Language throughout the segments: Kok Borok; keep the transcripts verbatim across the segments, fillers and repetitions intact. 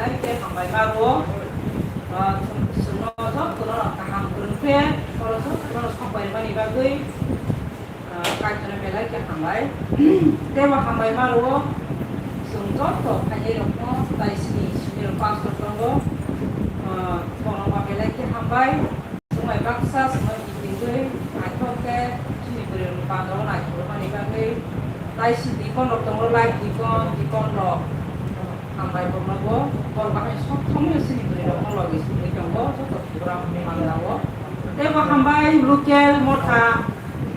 Belai khe hambai ma rwo. Ah, chwng-, chwngno jotono kaham kwrwng khe, oro jotono sok pai mani bagwi, ah, Kaitorno belai khe hambai. Teibo hambai ma rwo, chwng joto phainairokno, tai sini senior pastor tongo, ah, bono ba belai khe hambai. Chwngbai baksa chwngno kitingwi naithok khe chini bwrwirokni pandao naithok rwmani bagwi tai si dikon rok tongo, lai dikon, dikon rok hambai borokno bo borok bahai sok thangwi chini bwrwirokno logi sugwi tongo joto program pandao. Tei bo hambai local motha,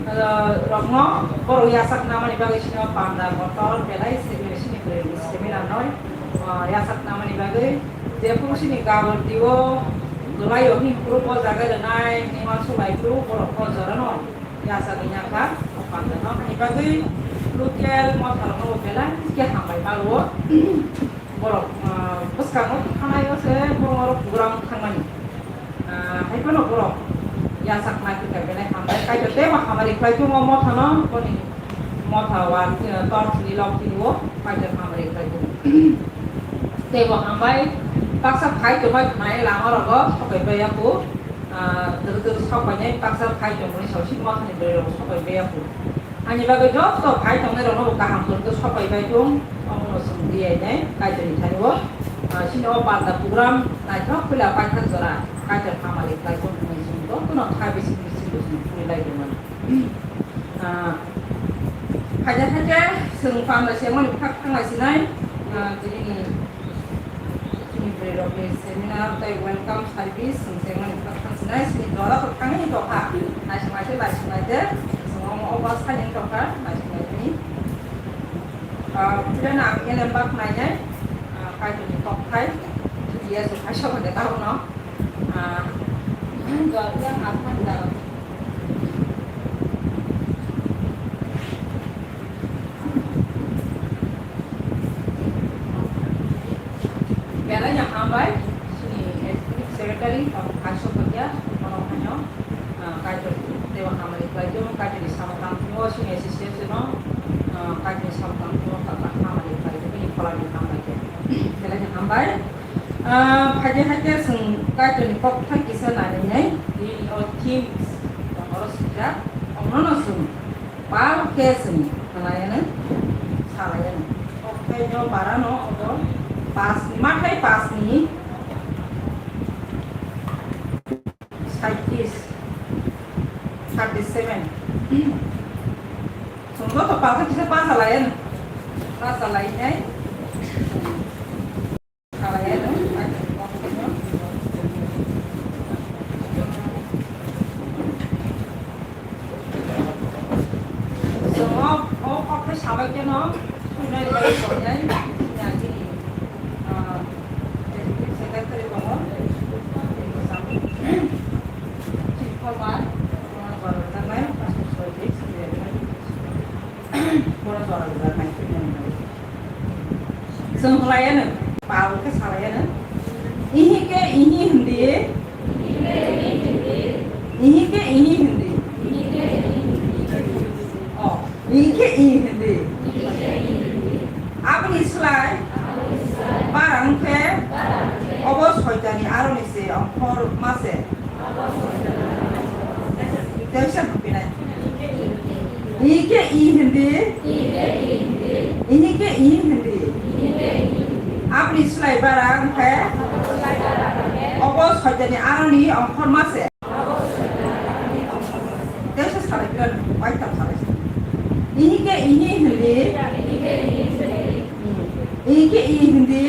ah, rokno borok yachak namani bagwi sino panda kotor belai simi sini bwrwirokni seminar noi, ah, yachak namani bagwi. Jephuru sini gabon twi o kwlai o himphuru bo jaga rwnai, nima sulai phuru borok o jorano yachagwi yakha, o pandano. Ani bagwi local motharokno bo belai khe hambai ma rwo. Borok, ah, bwskango thanai o se borok program thangmani. Ah, hai phano borok yachak nai khe belai hambai. Kaitor teibo hamari khlai tongo mothano, boni motha wa, eh, tor thini lok thini o, Kaitor hamari khlai tongo. Teibo hambai, baksa phai tongbai khwnai lama rogo sokai bai ya kho. Ah, twrwk twrwk sokai nai baksa phai tongmani saosi mothani bwrwi rogo sokai bai ya kho. Ani bagwi joto phai tongnai rokno bo kaham kwrwngkhe sopai bai tong, omono chwng diyainai Kaitorni thani o. Ah, chini o panda program naithok puila paithak jora Kaitor hamari khlai tong hwnwi chwng jotono kha bising bising bo chwng phunui lai tongmani. Ah, phaida khe chwng panda se mani bwkhak thanglai sinai, ah, tini Chini bwrwirokni seminar tei welcome service chwng se mani bwkhak thang sinai, chini jora to thangwi tongkha. Naising naising, naising naising, chwng omo obo sani tongkha, naising naising. Ah, puilano ang elembak nainai, ah, Kaitorni kokthai, Jesu kaisa hwnde tabuno. Ah, jora yang asmani jora. Belai no hambai, chini executive secretary, Tamo Kaisho Bhatia, borok haino, ah, Kaitor teibo hamari khlai tongo, Kaitorni samung tang tongo, chini association o, ah, Kaitorni samung tang tongo, hamari khlai tongo, bini pholani hambai khe. Belai no hambai. Ah, phaidi hai khe chwng Kaitorni kokthai kisa nainai, bini o themes, oro swijak, omono chwng Pal khe chwng khlaiano, salaino. Okthaino barano obo pasni, mathai pasni, saitris, thirty seven. Chwng joto pal khe kisa pa salaino. Pa salainai. Chwng o, o kok khe sabai kheno, suinai bai tongnai, chini, ah, secretary tongo, chini former, ah, borok jaknai, pastor Sojit, Sri Rajani. Bono jora jora nai khe nang nai. Chwng khlaiya nw, pal khe salaia nw. Ihi khe ihi hindi. Ihi khe ihi hindi. O, ihi khe ihi hindi. Aboni slai barang khe obo soitani aroni se ongkhor ma se. Teisa hapinai. Ihi khe i hindi. Ihi khe i hindi. Aboni slai bara wngkhe obo soitani aroni ongkhorma se. Teisa salai biran, waitham salai se. Ihi khe ihi hindi. Ihi khe i hindi.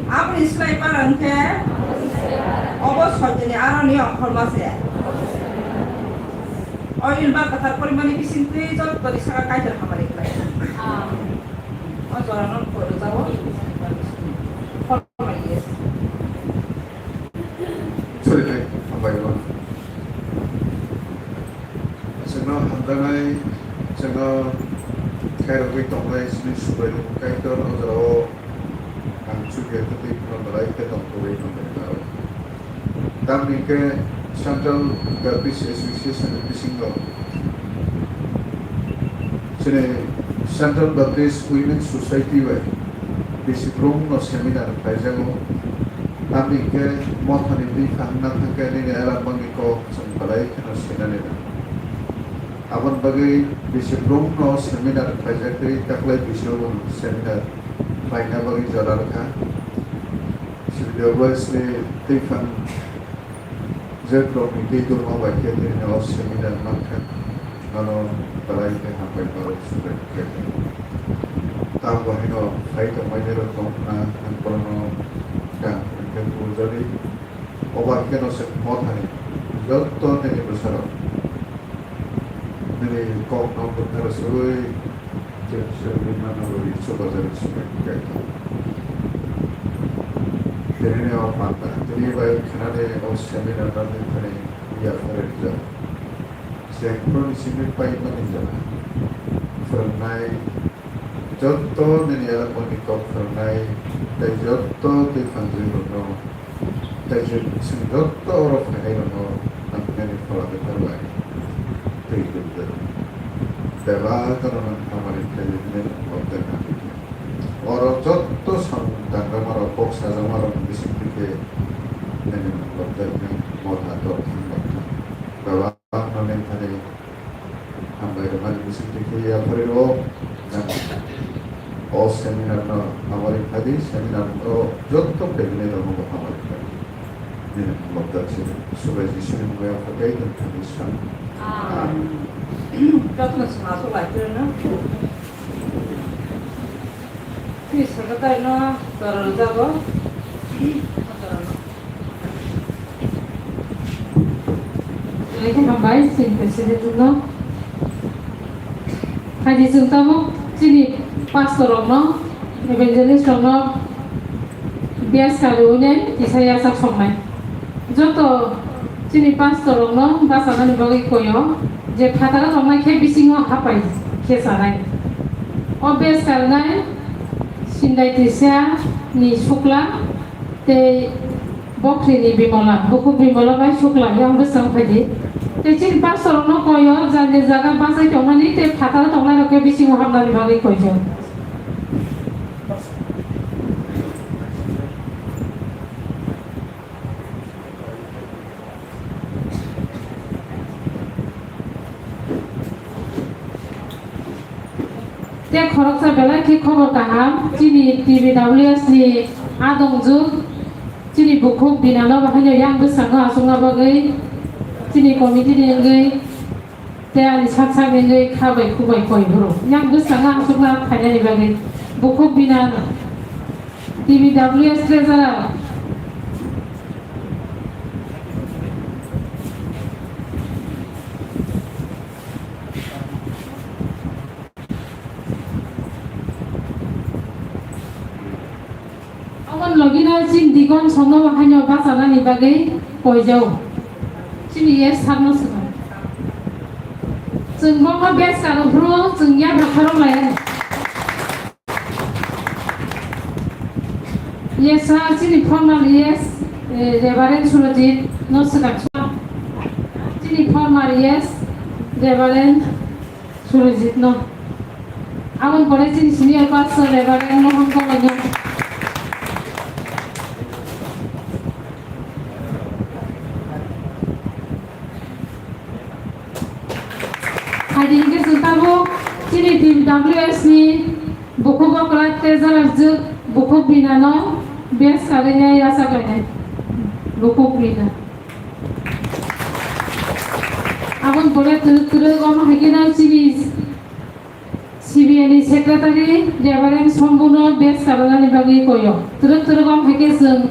Aboni slai para hwnkhe obo soitani aroni ongkhorma se. O ilma kwthar porimani bisingtwi jottoni saka Kaitor hamari khlai. O jorano rwjao. Sorry, hambai. Chwngno hamjaknai, chwngno khairogwi tongnai chini Subraiyung Kaitor o jorao ang chukya kwtwi phano belai khe tongthogwi hambai naro. Tamni khe Central Baptist Association ni bisingo chini Central Baptist Women Society bai Bisi brumno seminar khlaijago. Tamni hwnkhe mothani twi phang wngna thangkhe nini elak bangni kok chwng belai kheno sinani nango. Aboni bagwi bisi brumno seminar khlaijak tei taklai bisio bo seminar khlaina bagwi jora rwkha. Sibidi obo sini twi phang je rokni twi dorma bai khe tini o seminar mankha. Ano belai khe hambai norok subai khe. Tamo hino phai tongmani rok tongkha, ang bono kaham khe bujadi. Obo hai kheno se mothani jotto nini bwsarok nini kokno bwkha rwsugwi je, je rwgwi manna bagwi chubajar rwsugwi kaitor. Tini o panda, tini bai khnani o seminar no nini thani yapharwi rijak. Jaiphuru ni simi pai mani jora. Phwrwngnai jotto nini elakoni kok phwrwngnai tei jotto twi phanjwirokno tei chwng jotto oro phainairokno ang nini Phola Kwthar bai twi tubjak. Bebak ano nang hamari khlaiwi nini mungkok tei nang. Oro jotto samung tangnamarok kok sajakmarokni bisingtwi khe nini mungkok tei nang motha tok thang tok thang. Bebak Ang nini thani hambai rwmani bisingtwi khe yapharwi rw o. Nang o seminar no hamari phadi, seminar o jotto phainai rok no hamari phadi. Nini mungkok da chini subai Jisuni mungwi yapharwi nini thani san. Amen. Jotono swnam aswk lai phirwi no. Twi sakha taino jora rwjago. Belai khe hambai chini president no. Phaidi chwng tabuk chini pastor rokno, evangelist rokno biyas kariwi nai kisa yachak soknai. Joto chini pastor rokno bachanani bagwi koyo je phataro tongnai khe bisingo hapai khe chanai. O biyas karinai Sindai Trisa ni Sukla tei Bokhri ni Bimola, bukhuk Bimola bai Sukla yang bwsang phaidi. Tei chini pastor rokno koyo jani jaga bachai tongnani tei phataro tongnai rok khe bisingo hamnani bagwi koijak. Tei khoroksa belai khe khobor kaham, chini T B W S ni adongjwk, chini bukhuk Bina no bahaino yang bwskango achukna bagwi, chini committee ni wngwi, tei ani sak sak ni wngwi kha bai khu bai koi phuru yang bwskango achukna phainani bagwi bukhuk Bina no. T B W S Treasurer. Aboni logi no chini dikon songno haino bachanani bagwi koijao. Chini yes sarno swkang. Chwng bono bes karo phuru chwng yapra kharok lai. Yes, sir, chini former yes, eh, Reverend Surajit no swkang. Chini former yes, Reverend Surajit no. Aboni pore chini senior pastor Reverend Mohan Kolai no. Hai di hingke chwng tabuk chini T B W S ni bukhuk okra treasurer jwk bukhuk Bina no bes kalainai yachak lainai bukhuk Bina. Aboni pore twrwk twrwk omo hai khe no chini C B A ni secretary Reverend Sombuno bes karnani bagwi koyo. Twrwk twrwk wng hai khe chwng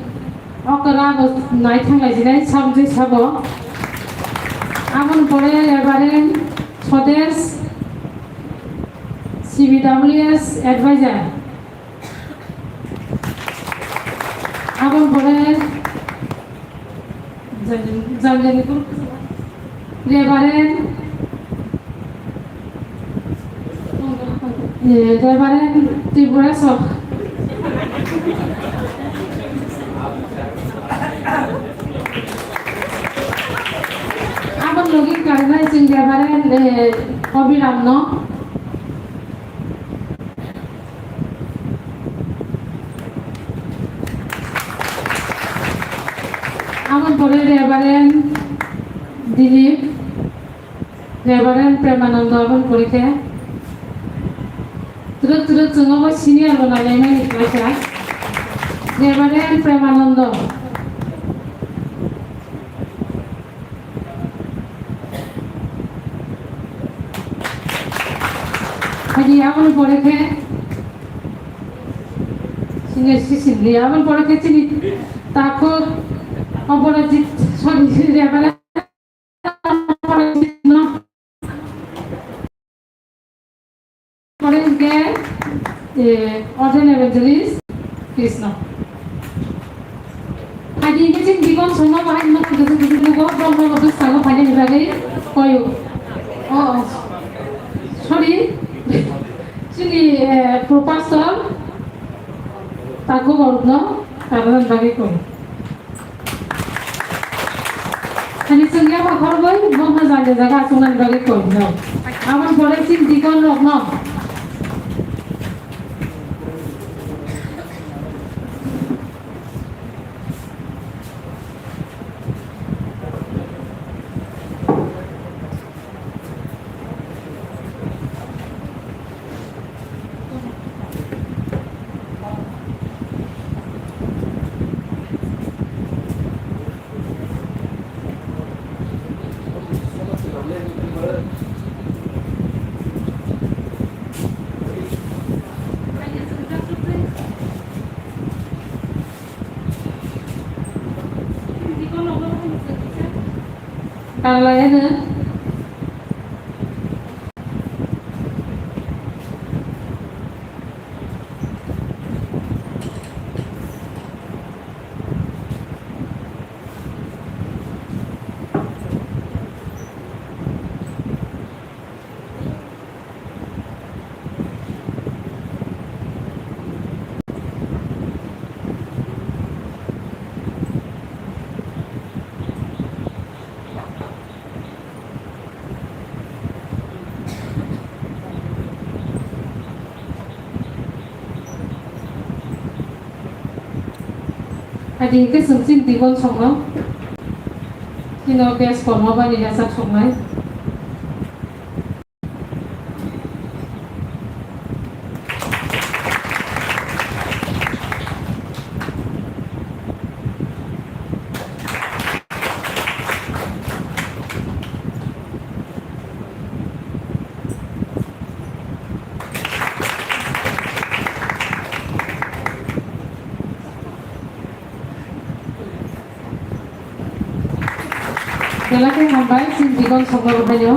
okra bo nai thang lai jinai sabjwk sabo. Aboni pore Reverend Swadesh C B W S advisor. Aboni pore Janjani, Janjani group. Reverend. Eh, Reverend Tripura Sok. Aboni logi karinai chwng Reverend, eh, Obiram no. Aboni pore Reverend Dilip, Reverend Premanando aboni pore khe. Twrwk twrwk chwng omo senior bo nailaimani kaisa. Reverend Premanando. Haji aboni pore khe chini sisin di, aboni pore khe chini takhuk Oporajit, sorry, Reverend Oporajit no. Pore hwnkhe, eh, Ordained Evangelist Krishna. Haji hwnkhe chini deacon songno bahai hwnma khe gujur gujur nugo, borokno bo bwskango phainani bagwi koyo. Oh, oh, sorry. Chini, eh, pro pastor takhuk borokno karnani bagwi koyo. Ani chwng yapha khoroknwi bokno jani jaga achuknani bagwi koi no. Aboni pore chini deacon rokno. Karla ya na? Adi hwnkhe chwng chini deacon songno. Chini o base kormo bai ni yachak soknai. Belai khe hambai, chini deacon songno rwphaino.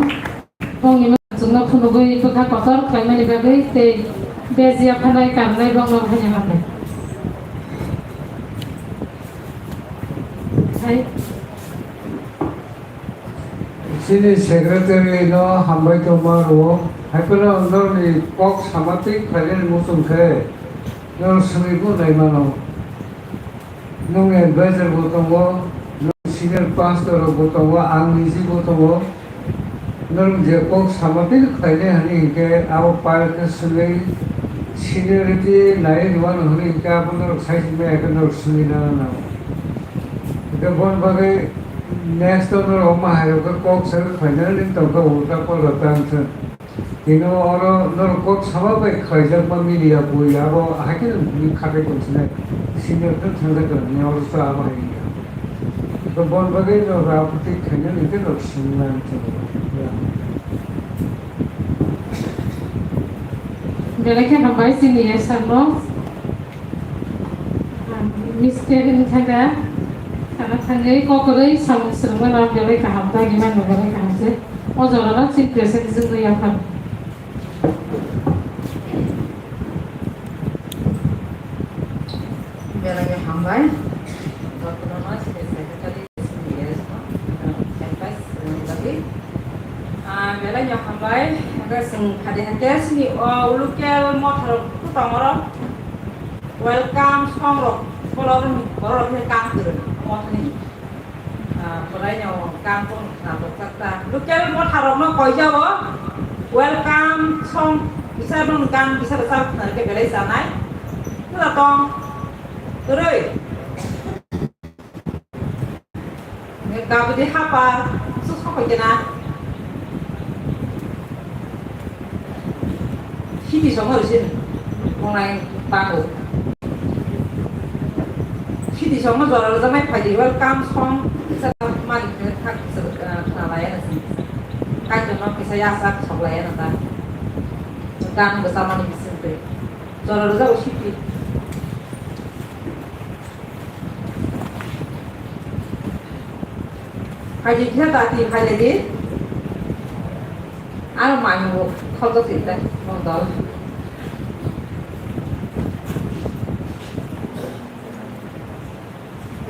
Bongni mwchangno phunugwi bwkha kotor khlaimani bagwi tei bejia phanai karnai bongno rwphaino hambai. Hai. Chini secretary no hambai tongma rwo. Haiphano norokni kok sama twi khlainani muchung khe norok swngwi bo nai mano. Nwng advisor bo tongo, nwng senior pastor rok bo tongo, ang niji bo tongo. Nwng je kok sama twi khlainai hwnwi hinkhe abo pile khe swngwi seniority nai rwmano hwnwi hinkhe abo norok sai simi ya khe norok swngwi nana nango. Hinkhe boni bagwi next o norok omo hai rok khe kok sai khlainani tongkha ulta palta tang thung. Tini oro norok kok sama bai khlaijakma media bui abo haikhe nwng khatai tongsinai senior khe thangjakha hwnwi oro sa abo hai wngya. Bo boni bagwi norok abo twi khainani hinkhe norok swngna hinwi. Belai khe hambai chini S R no. Mister wngkha da, sana thangwi kokrwi samung swrwngmano belai kaham, dagimano belai kaham se. O jorano chini present wngwi yaphar. Belai khe hambai. Jotono no chini secretary, chini S no, advice rwna bagwi. Ah, belai no hambai. Hwnkhe chwng phadi hwnkhe chini o local motha rok tongo oro. Welcome song rok, borok ni, borok rok ni kang kwrwng, omo thani. Ah, belai no kang tong na tok tak ta. Local motha rok no koi jao. Welcome song, bisa no kang, bisa rwchap khna khe belai chanai. Pura tong, kwrwi. Kabidi hapa, su sokoi kena. Siti songo risin, monai tango. Siti songo jora rwjaknai phaidi, welcome song, kisa mani khe thak, eh, khnalaya na sini. Kaitor no kisa yasak soklaya na ta. Gan bwsa mani bising twi. Jora rwjago siti. Phaidi kisa ta ti phaidi di. Aro mango khoto ti ta mondol.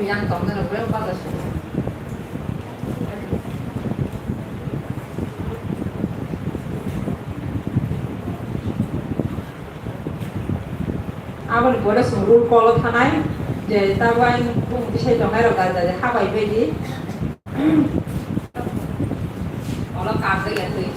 Yang tong na ro bazar. Aboni pore chwng roll call o thanai, je tabuk ang bumung tisai tongnai rok da, da, da, habai bai di. Olo kap bai ya twi.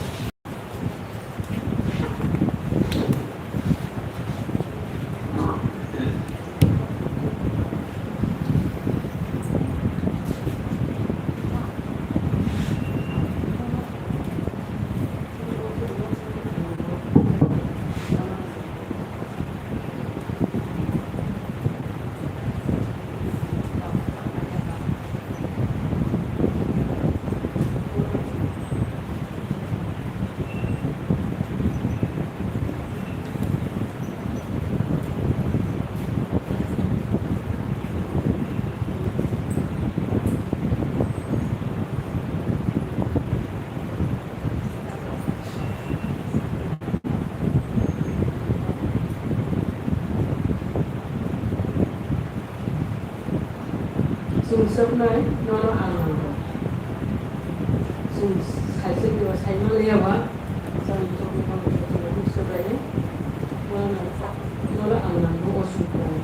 Chwng soknai nono ang nango. Chwng saisai kebo sai manliya ba, chwng chwng chwng chwng soknai nono, nono ang nango o soknai.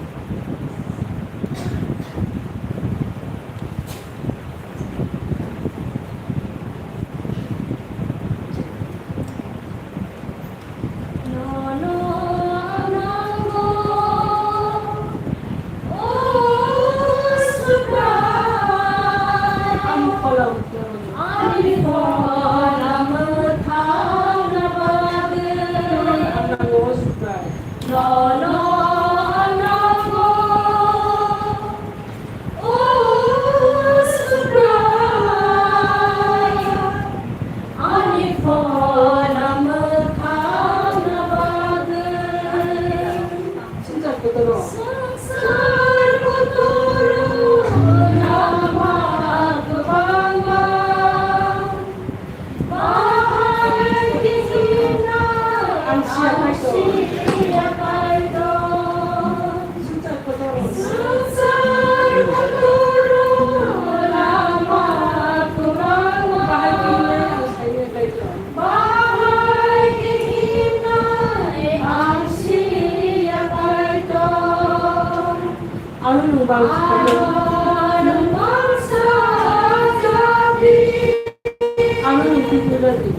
Ano nwng bang ano nwng twi twi.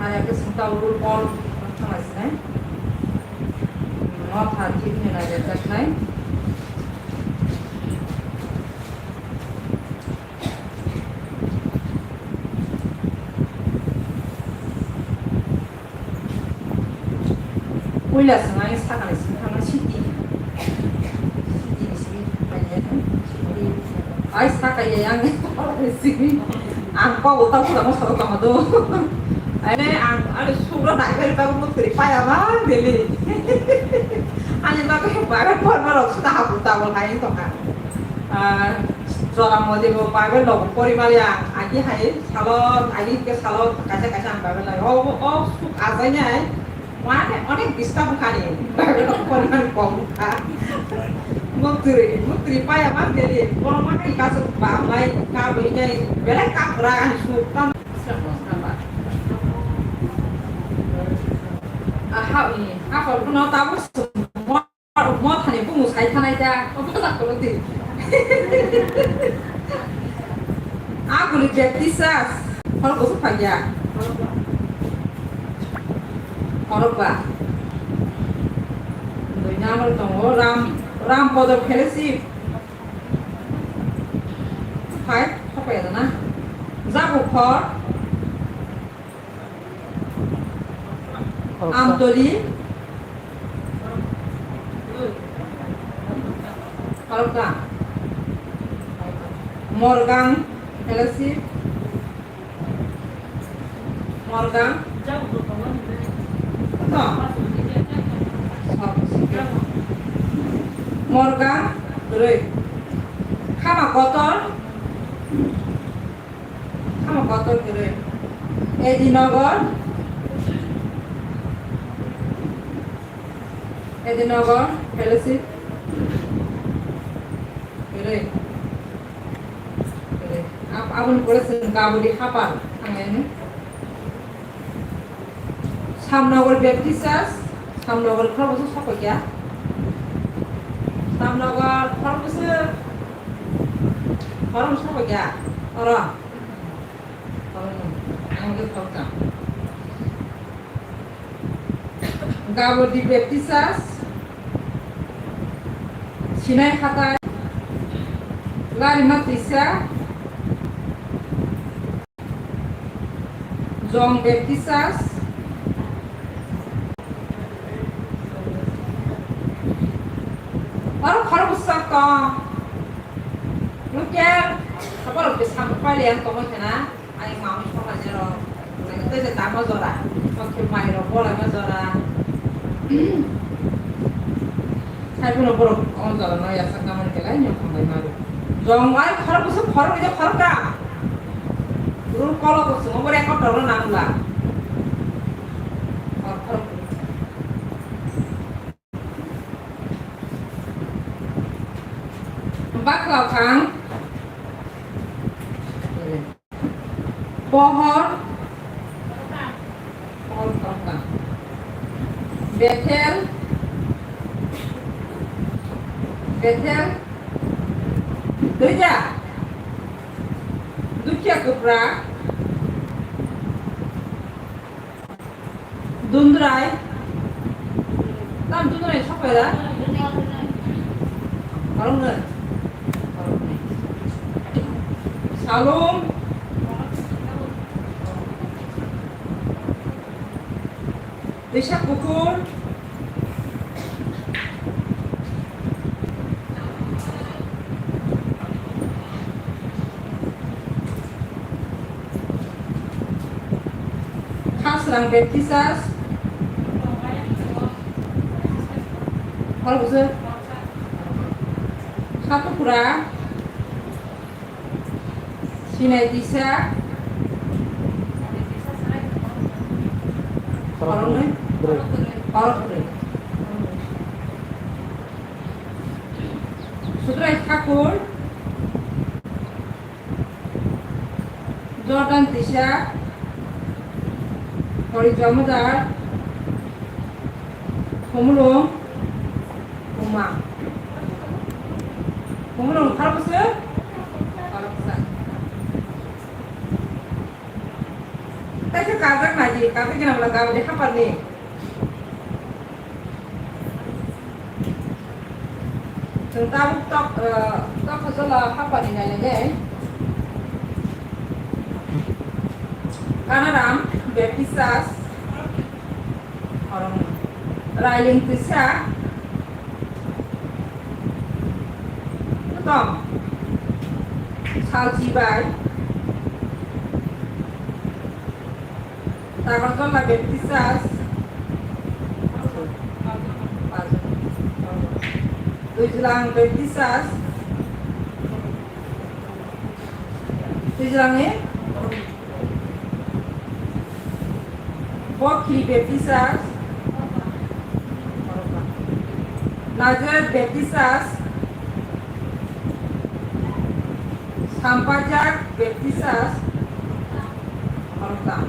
Haya ke senta urul bol thangna sinai. Motha thik ni nai rejak nai. Puila swng ani sakani simi thangna siti. Siti ni simi thangna siti. Ai sakaya yang simi. Ang kok utak utak mo soro tong do. Ane ang ani sura dai kari bago mo teri paya ma deli. Ani bago bago por ma rok suda hapu tabol hai tongka. Ah, jora modi bo Bible logo pori mali ang agi hai salon agi ke salon kaisa kaisa ang Bible lai o o suk ajai nai mane onek disturb kani Bible logo pori mali kom ka mutri mutri paya ma deli kono ma kai kasu ba lai ka bo nai belai ka pura ang suk tam aha ha ko no tabo suk Mothani bumu sai thanai da, obo da kolo di. Aguli baptisas, hor bosu phagya. Horok ba. Doi number tongo Ram, Ram Podo Fellowship. Phai, khopai da na. Jabu khor. Khoroksa. Amtoli. Khoroksa. Morgang, Fellowship. Morgang. No. Morgang, Rui. Khama Kotor. Khama kotor kwrwi. Edinogor. Edinogor Fellowship. Kwrwi. Kwrwi. Ab-, aboni pore chwng Gabodi Hapar thanglaini. Samnogor Baptist Church, Samnogor khoroksa sokokya. Samnogor khoroksa, khoroksa sokokya. Oro. Oro no. Ang khe khoroksa. Gabodi Baptist Church, Sinai Hatai, Larima Tisa, Jong Baptist Church. Oro khoroksa tong. Local, khobor ke samung paile ang tongoi khena. Ai mami song aja ro. Lagi tu je tamo jora. Wakil mai ro, bola ma jora. Sai puno borok o jora no ya sakna man kelai nyok khambai maru. Jong ai khorok busu khorok ida khorok ka. Rul kolo busu mo bore ko toro nangla. Khor khorok. Bakla khang. Pohor. Pohor tongkha. Bethel. Bethel. Duija. Dukya Kupra. Dundrai. Tam Dundrai sokphaida? Khoroknwi. Salom. Twisa Kuphur. Khasrang Baptist Church. Khoroksa. Khatupura. Sinai Tisa. Khoroknwi. Khoroknwi. Khoroknwi. Sutrai Thakur. Jordan Tisa. Hori Jomodar. Khumulwng. Uma. Umrung pharoksa. Pharoksa. Kaisa kajak naji, kajak gina bwla gabani haparni. Chwng tabuk tok, eh, tok jola haparni nailaigai. Kanaram Baptist Church. Railing twisa. Tom. Salchi bai. Tagarjola Baptist Church. Duijulang Baptist Church. Duijulang ni. Bokri Baptist Church, Nazareth Baptist Church, Sampajak Baptist Church, Horokam,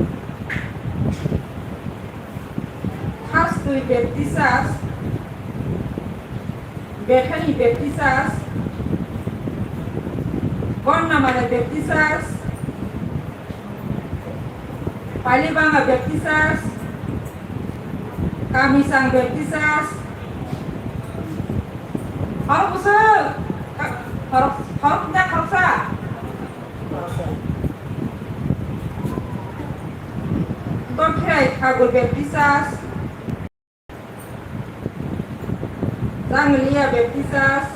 Thastui Baptist Church, Bethany Baptist Church, Gonnamara Baptist Church, Palibanga Baptist Church, Kamisang Baptist Church. Hor bwswk? Hor, hor na khoroksa? Tongkhirai Thakur Baptist Church. Janglia Baptist Church.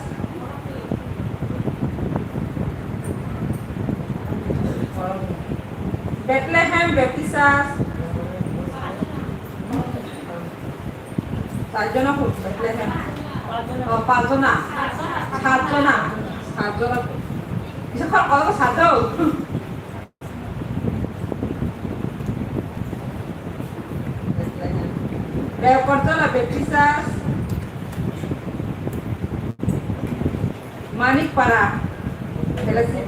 Bethlehem Baptist Church. Charjona huk Bethlehem. Oh, pachjona. Satjona. Satjona. Bisa kok kalau satu. Rekorjola Baptist Church, Manik Para, Belasi.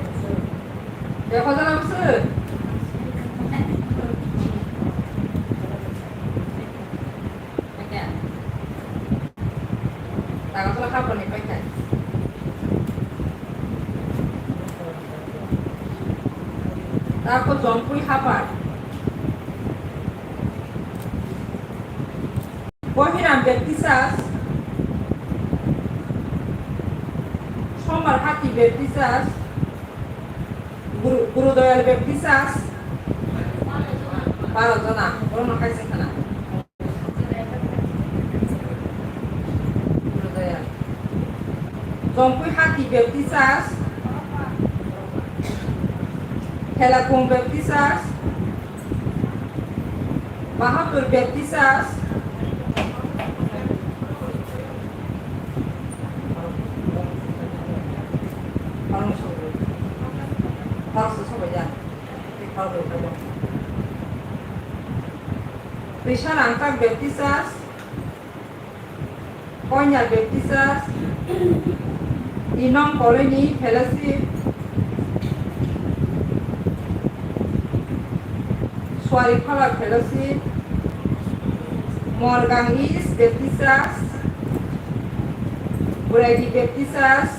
Rekorjola bwswk? Paikha. Tagarjola hapani paikha. Tako Jongpui hapar. Bohiram Baptist Church. Sombar Hati Baptist Church. Guru, Guru Doyal Baptist Church, baro jona, borokno kaisa khna. Guru Doyal. Jongpui Hati Baptist Church, Thelakung Baptist Church, Bahadur Baptist Church. Twisa Rangkak Baptist Church. Konya Baptist Church, Inong Colony Fellowship, Suarikhola Fellowship, Morgang East Baptist Church, Buraidi Baptist Church,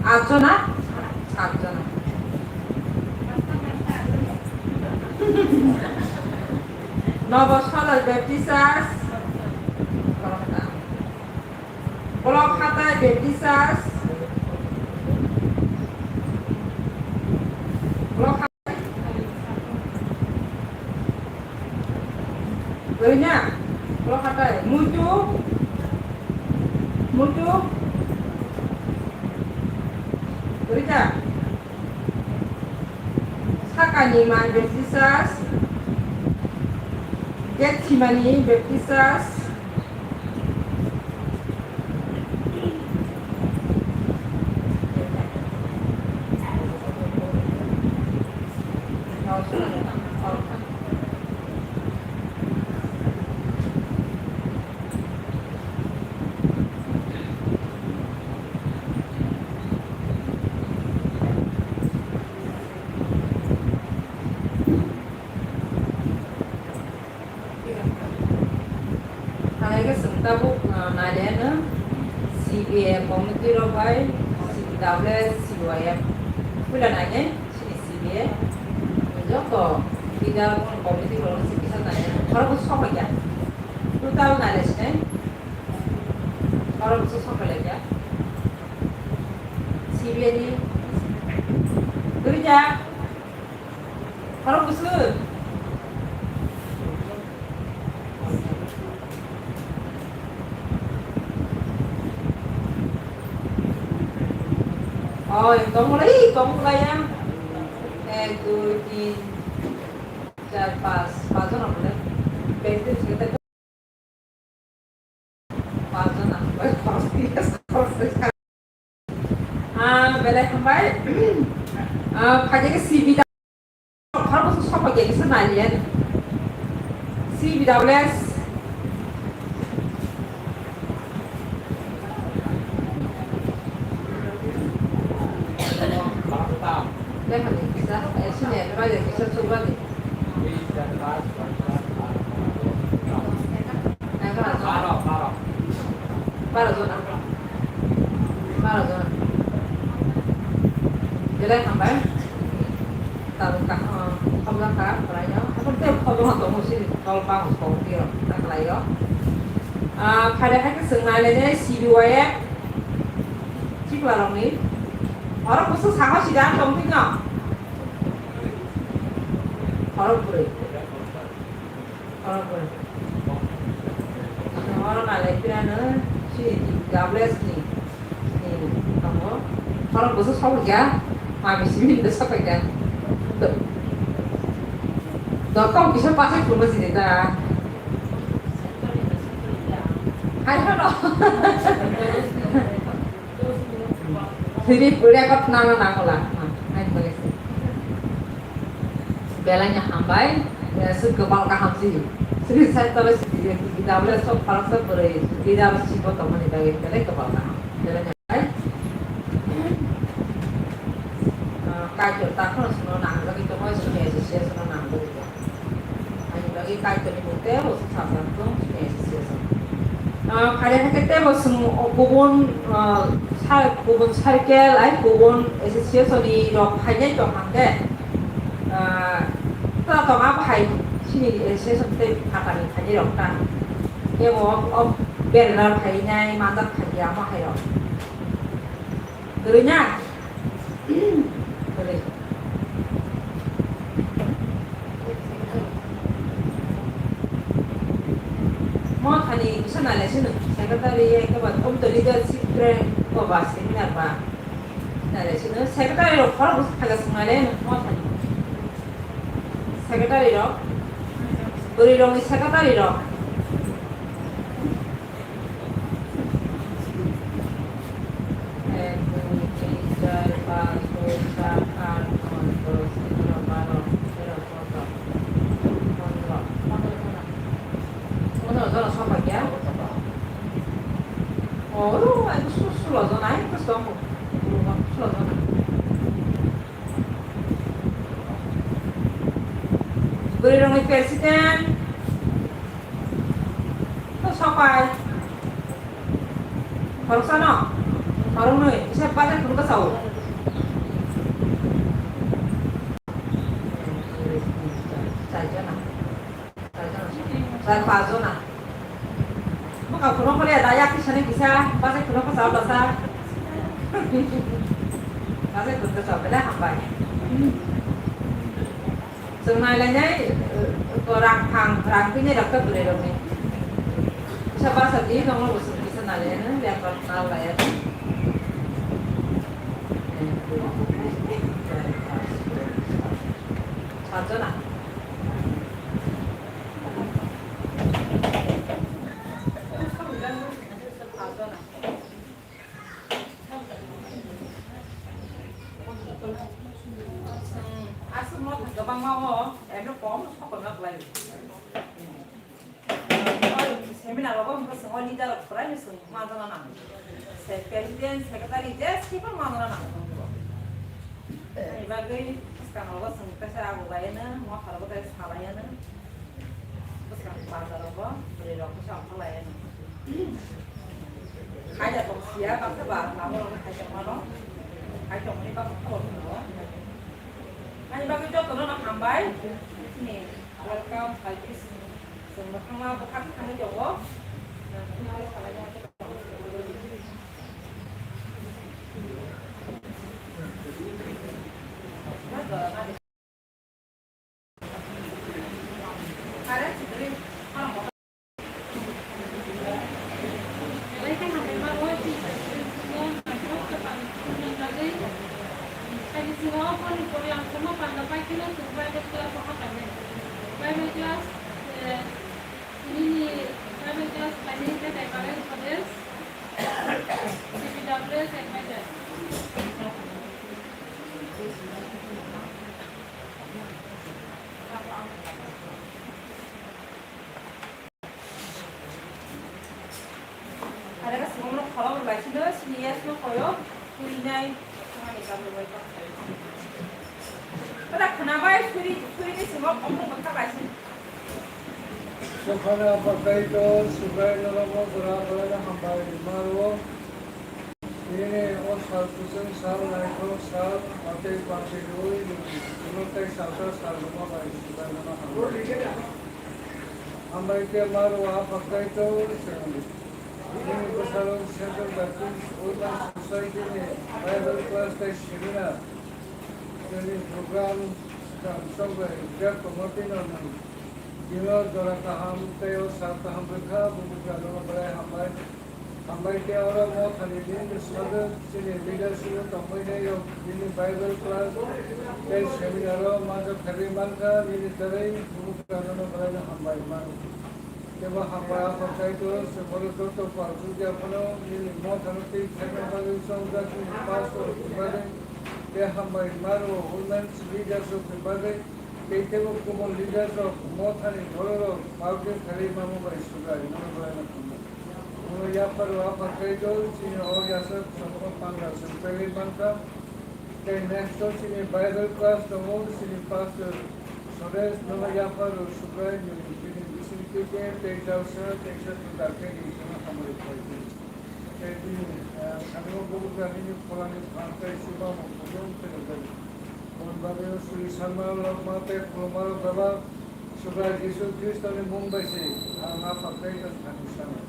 atjona, satjona. Nobo Solar Baptist Church, Block Hatai Baptist Church, Block Hatai, Rwina, Block Hatai, Muitu, Muitu, Rita. Sakani man Baptist Church, Gethsemani Baptist Church, Thangnaikhe chwng tabuk, ah, nailaiano C B Committee rok bai C P W S, C Y M. Puila nainai sini C B A. Joto leader committee rok sini sa nainai. Khorok sok ya. Total nainai sini. Khorok sok ya. C B A ni. Duija. Khorok bwswk. Oi, tongmulai, tongmulai ya. Ek, dui, tin, char, panch, panch jona bole. Bag din sini. Ah, belai hambai. Ah, phaikhe C B W S, khoroksa sokha khe kisa naliya. C B W S. Lekha ni kisa, eh, sini, eh, kisa, kisa, Baro, baro. Baro jona. Baro jona. Belai hambai. Tabuk kaham, khobjak kha, khwlai no. Haikhe tei khobjak no tongo, sini tol bang kok tio, ta khwlai o. Ah, phaide haikhe chwng nai lainai C B Y M. Chikla rokni. Oro kusu saha sida tong thik no. Oro bwrwi. Oro bwrwi. Oro nalai pirano sini Gables ni, ni tongo. Oro busu sokya, mami simi do sokya. Dokong kisa pasai phumo sini ta. Hai hono. Sini pura kot nang nang la. Hai boleh sih. Belai no hambai, eh, swi kwbal kaham si. Sri Sai Tala si, kita boleh sok parasa bwrwi, kita boleh si botong mani bagwi belai kwbal kaham. Belai no hambai. Ah, Kaitor ta khno sino nang bagwi tongwi sini association no nang bagwi tong. Ani bagwi Kaitor ni mute bo sung samsang tong sini association. Ah, phari hakhe tei bo sung kubun, ah, sa-, kubun circle ai kubun association ni rok phainai tong hangkhe. Ah, ta tong abo hai sini, eh, session tei phatani thani rok ta. Kebo o, o berna phainai manjak phaiya mo hai rok. Kwrwi na? Kwrwi. Mo thani kisa nalai sino secretary ekbar om to leadership train ko ba seminar ba. Nare sino secretary rok khorok bwswk phaga swngnai le nwng tamo thani. Secretary rok. Bwrwi rokni secretary rok. Ek, dui, tin, char, panch, choi, sat, aat, noi, dos, egaro, baro, tero, choddo, pondro. Pondro jona. Pondro jona sopai kya? Oro, ai, su-, sulo jona, ai, bwskango. Sulo jona. Bwrwi rokni president. To sopai. Khoroksa no? Khoroknwi. Kisa bajai phuru bwsao. Char jona. Char, panch jona. Bwkha phuru kole da yak kisa ni kisa, bajai phuru kisa bwsa. Bajai phuru kisa bele hambai. Chwng nai lai nai, eh, rang phang, rang pini rok ta bwrwi rok ni. Kisa basa di nong bo chwng kisa nai lai nai, ya pa nai lai ya. Char jona. Aswk no kwbangma o, eno kom sokol ma kwlai. Seminar rogo hwnba chwng o leader rok kwrai no chwng manjana nango. Se-, president, secretary, je swiper manjana nango. Ani bagwi bwskang rogo chwng kaisa ago bai no, motha rogo tai salai no. Bwskang bazar rogo bwrwi rok bwsa ongkhor lai no. Khaija tong siya, baksa ba lama rok khaija mano. Khaija mani baksa khobor mano. Ani bagwi jotono no hambai. Ni welcome, hai bis. Chwng no thangma bwkhak thangwi tongo. Are ka singom rok kholong rok lai sino, sini yes no koyo, sini nai, sini nai kamu bai pa. Pada khana bai suri, suri ni singom omong bata lai sini. Sokhana pakai to, sukai noromo, bora bora na hambai maro. Nini o sal kusung sal, naithok sal, watwi pangtwi rwi, nini tei salsa sal rwma bai swkang rwna hambai. Hambai khe maro a pakai to chwng. Nini bwsarok Central Baptist Women Society ni Bible class tei seminar, nini program chwng chwng bai rwjak tongma twi no nwng tino jora kaham tei o sal kaham rwkha, bubugra no belai hambai. Hambai khe oro mothani bini bwskango chini leadership o tongmani rok bini Bible class tei seminar o majak kharwi mankha, bini kwrwi bubugrano belai no hambai man. Kebo hambai Apha Kaitor, chwng oro joto pal chukya phano nini mothano twi khaina bagwi chongjak nini pastor rokni bagwi tei hambai maro women's leaders rokni bagwi. Tei teibo kubun leaders rok mothani bororok market kharwi mamo bai sugai, nono belai no hambai. Nono yapharo Apha Kaitor chini o yasa chwngno panda chwng pegwi mankha. Tei next o chini Bible class tongo, chini pastor Suresh, nono yapharo sugai, nini bini bisingtwi khe tei jalsa tei sa thangda khe nini chwngno hambai khlai di. Tei bini, ah, sakno bubugra nini pholani phan tei chubamu kutung philogwi. Boni bagwi suri sanma, lokma tei khulumma rok bebak Subrai Jisu Khristoni mung bai se ang a pakai tong thani sano.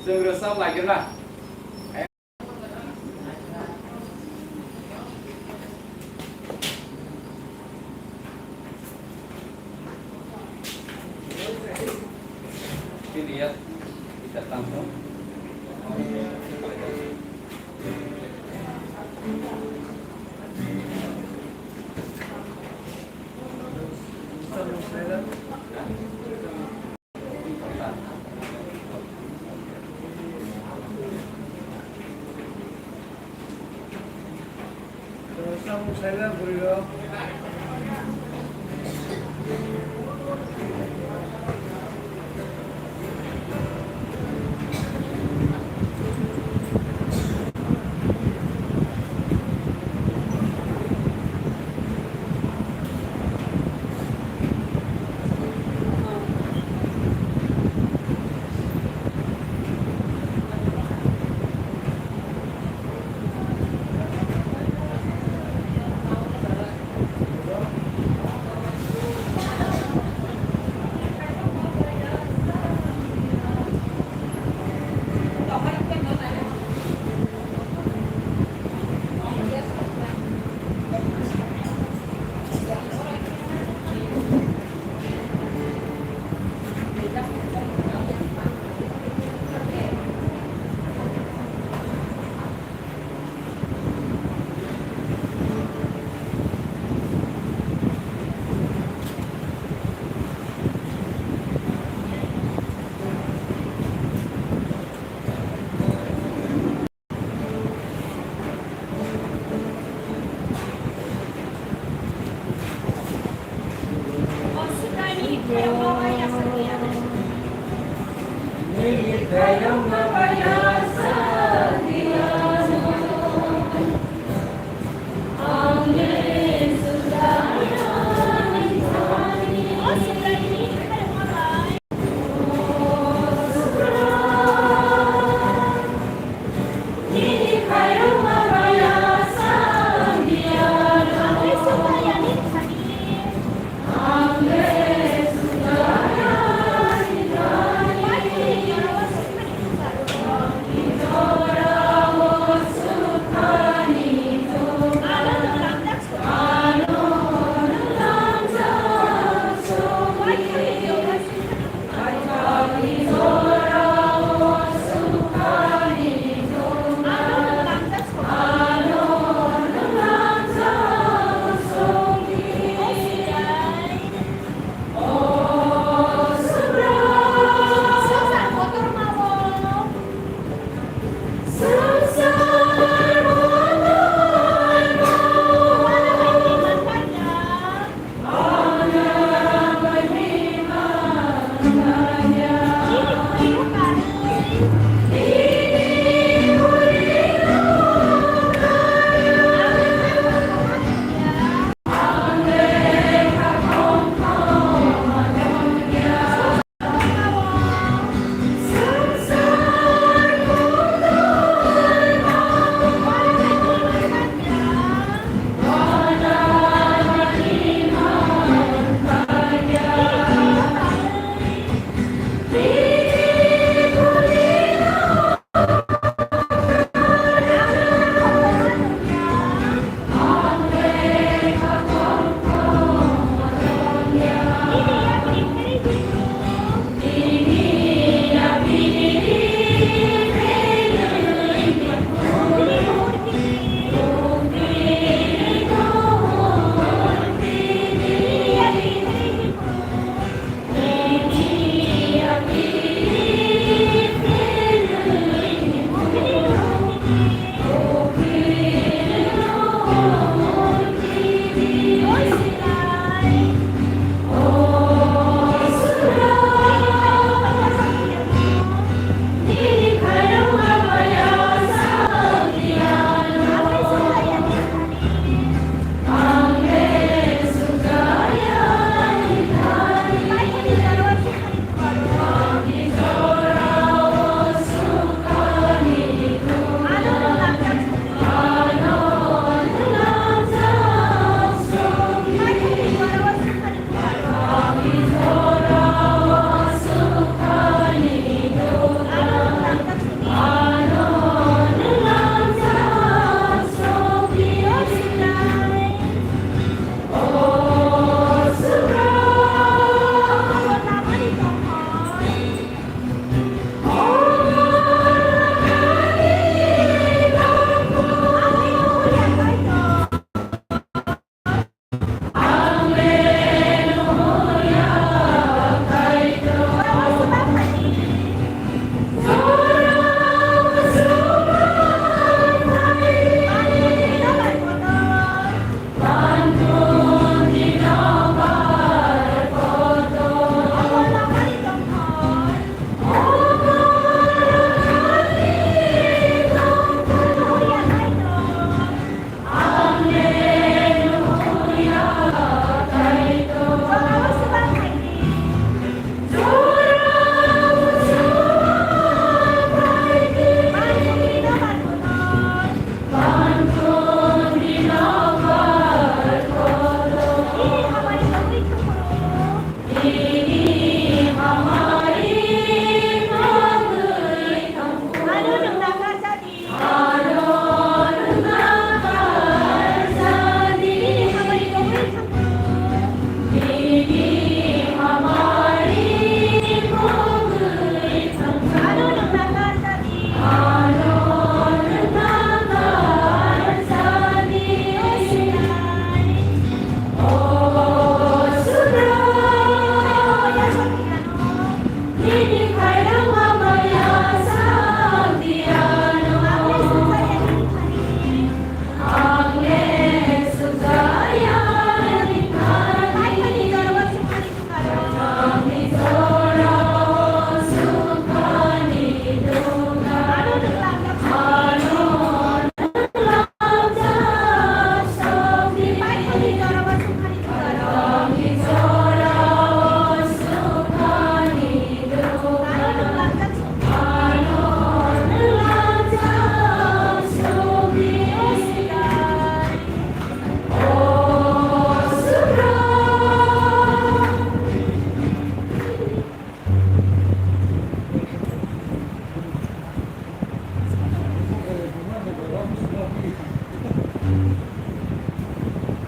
Chwng rwchap lai khe na. Chini ya, kita tampung.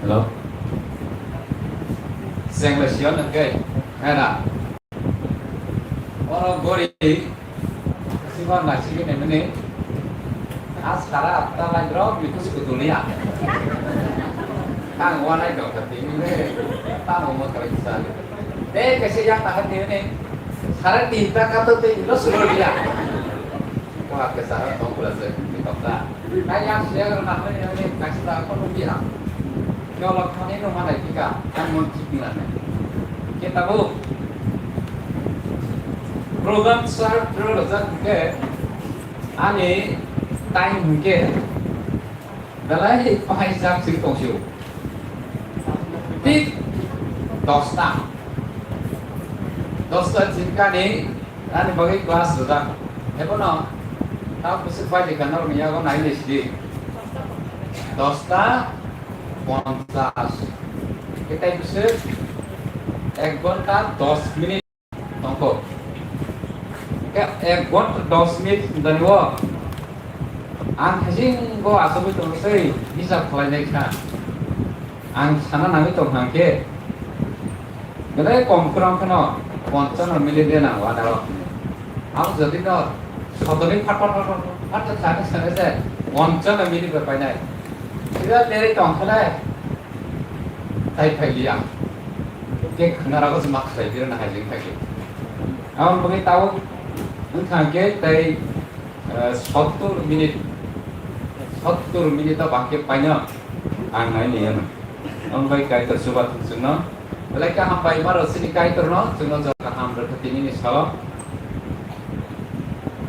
Hello. Sengla sio nang kai. Hera. Oro gori. Siwa na sigi ne mene. As kara atta lai bro, bikus kutulia. Tang wa lai dok tini ne. Tang mo kali sa. Te kaise yang tahan ne ne. Sara tinta kato te lo surulia. Ko akke sara tong pula se. Ni tokta. Kaya siya kalau nak ni ni kasih tahu pun rugi ah. Kalau kau ni rumah lagi ka, kan mau cipin lah ni. Kita bu program sar terus lezat ke ani time ke belai pahai jak sih tong siu. Tik dosta. Dosta jingkani ani bagwi class rwjak. Ebono ta bwswk pai di kha norokni yago nai nai sidi. Dosta ponchas. Khe tai bwswk ek ghonta dos minute tongkho. Khe ek ghonta dos minute hinjani o ang hajingo achugwi tongno sei hisab khlainai kha. Ang sana nangwi tong hang khe, belai kom kwrwng kheno ponchano minute de nango adaro. Ang jodi no sodoni phat phat phat phat phat sana sana se ponchano minute bai painai. Sida deri tong khale tai phai liya. Ke khna rago se mak sai bira na hajing thake. Ang bagi tau wng thang khe tai Eh, sottur minute, sottur minute o bahai khe paino ang nai ni ano. Ang bai Kaitor chuba thung chwngno. Belai khe hambai maro chini Kaitorno, chwngno jora kaham rwkha tinini salo.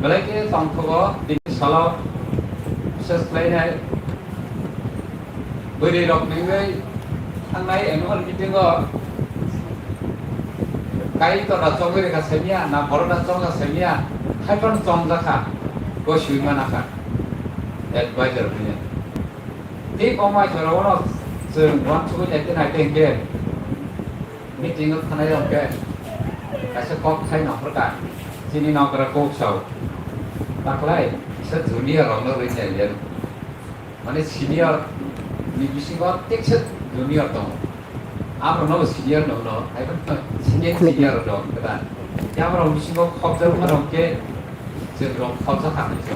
Belai khe tongthogo tini salo, bises khlainai. Bwrwi rok nungwi thangnai annual meeting o Kaitor da chongwi rwkha semiya na borok da chongkha semiya, haiphano chongjakha, bo swi manakha advisor hwnwi. Tei bo mai jora o chwng uansugwi naite naite hwnkhe meeting o thanai rok khe kaisa kok khai nongkhorkha, chini nokra kok sao, taklai kisa junior rokno rwi nai liya. Mane senior ni bisingo teksa junior tongo. Aborokno bo senior no hwno, hai phano senior, senior rok dong khe da. Khe aborok bisingo khopjakma rok khe chwng rok khopjak kha hinwi.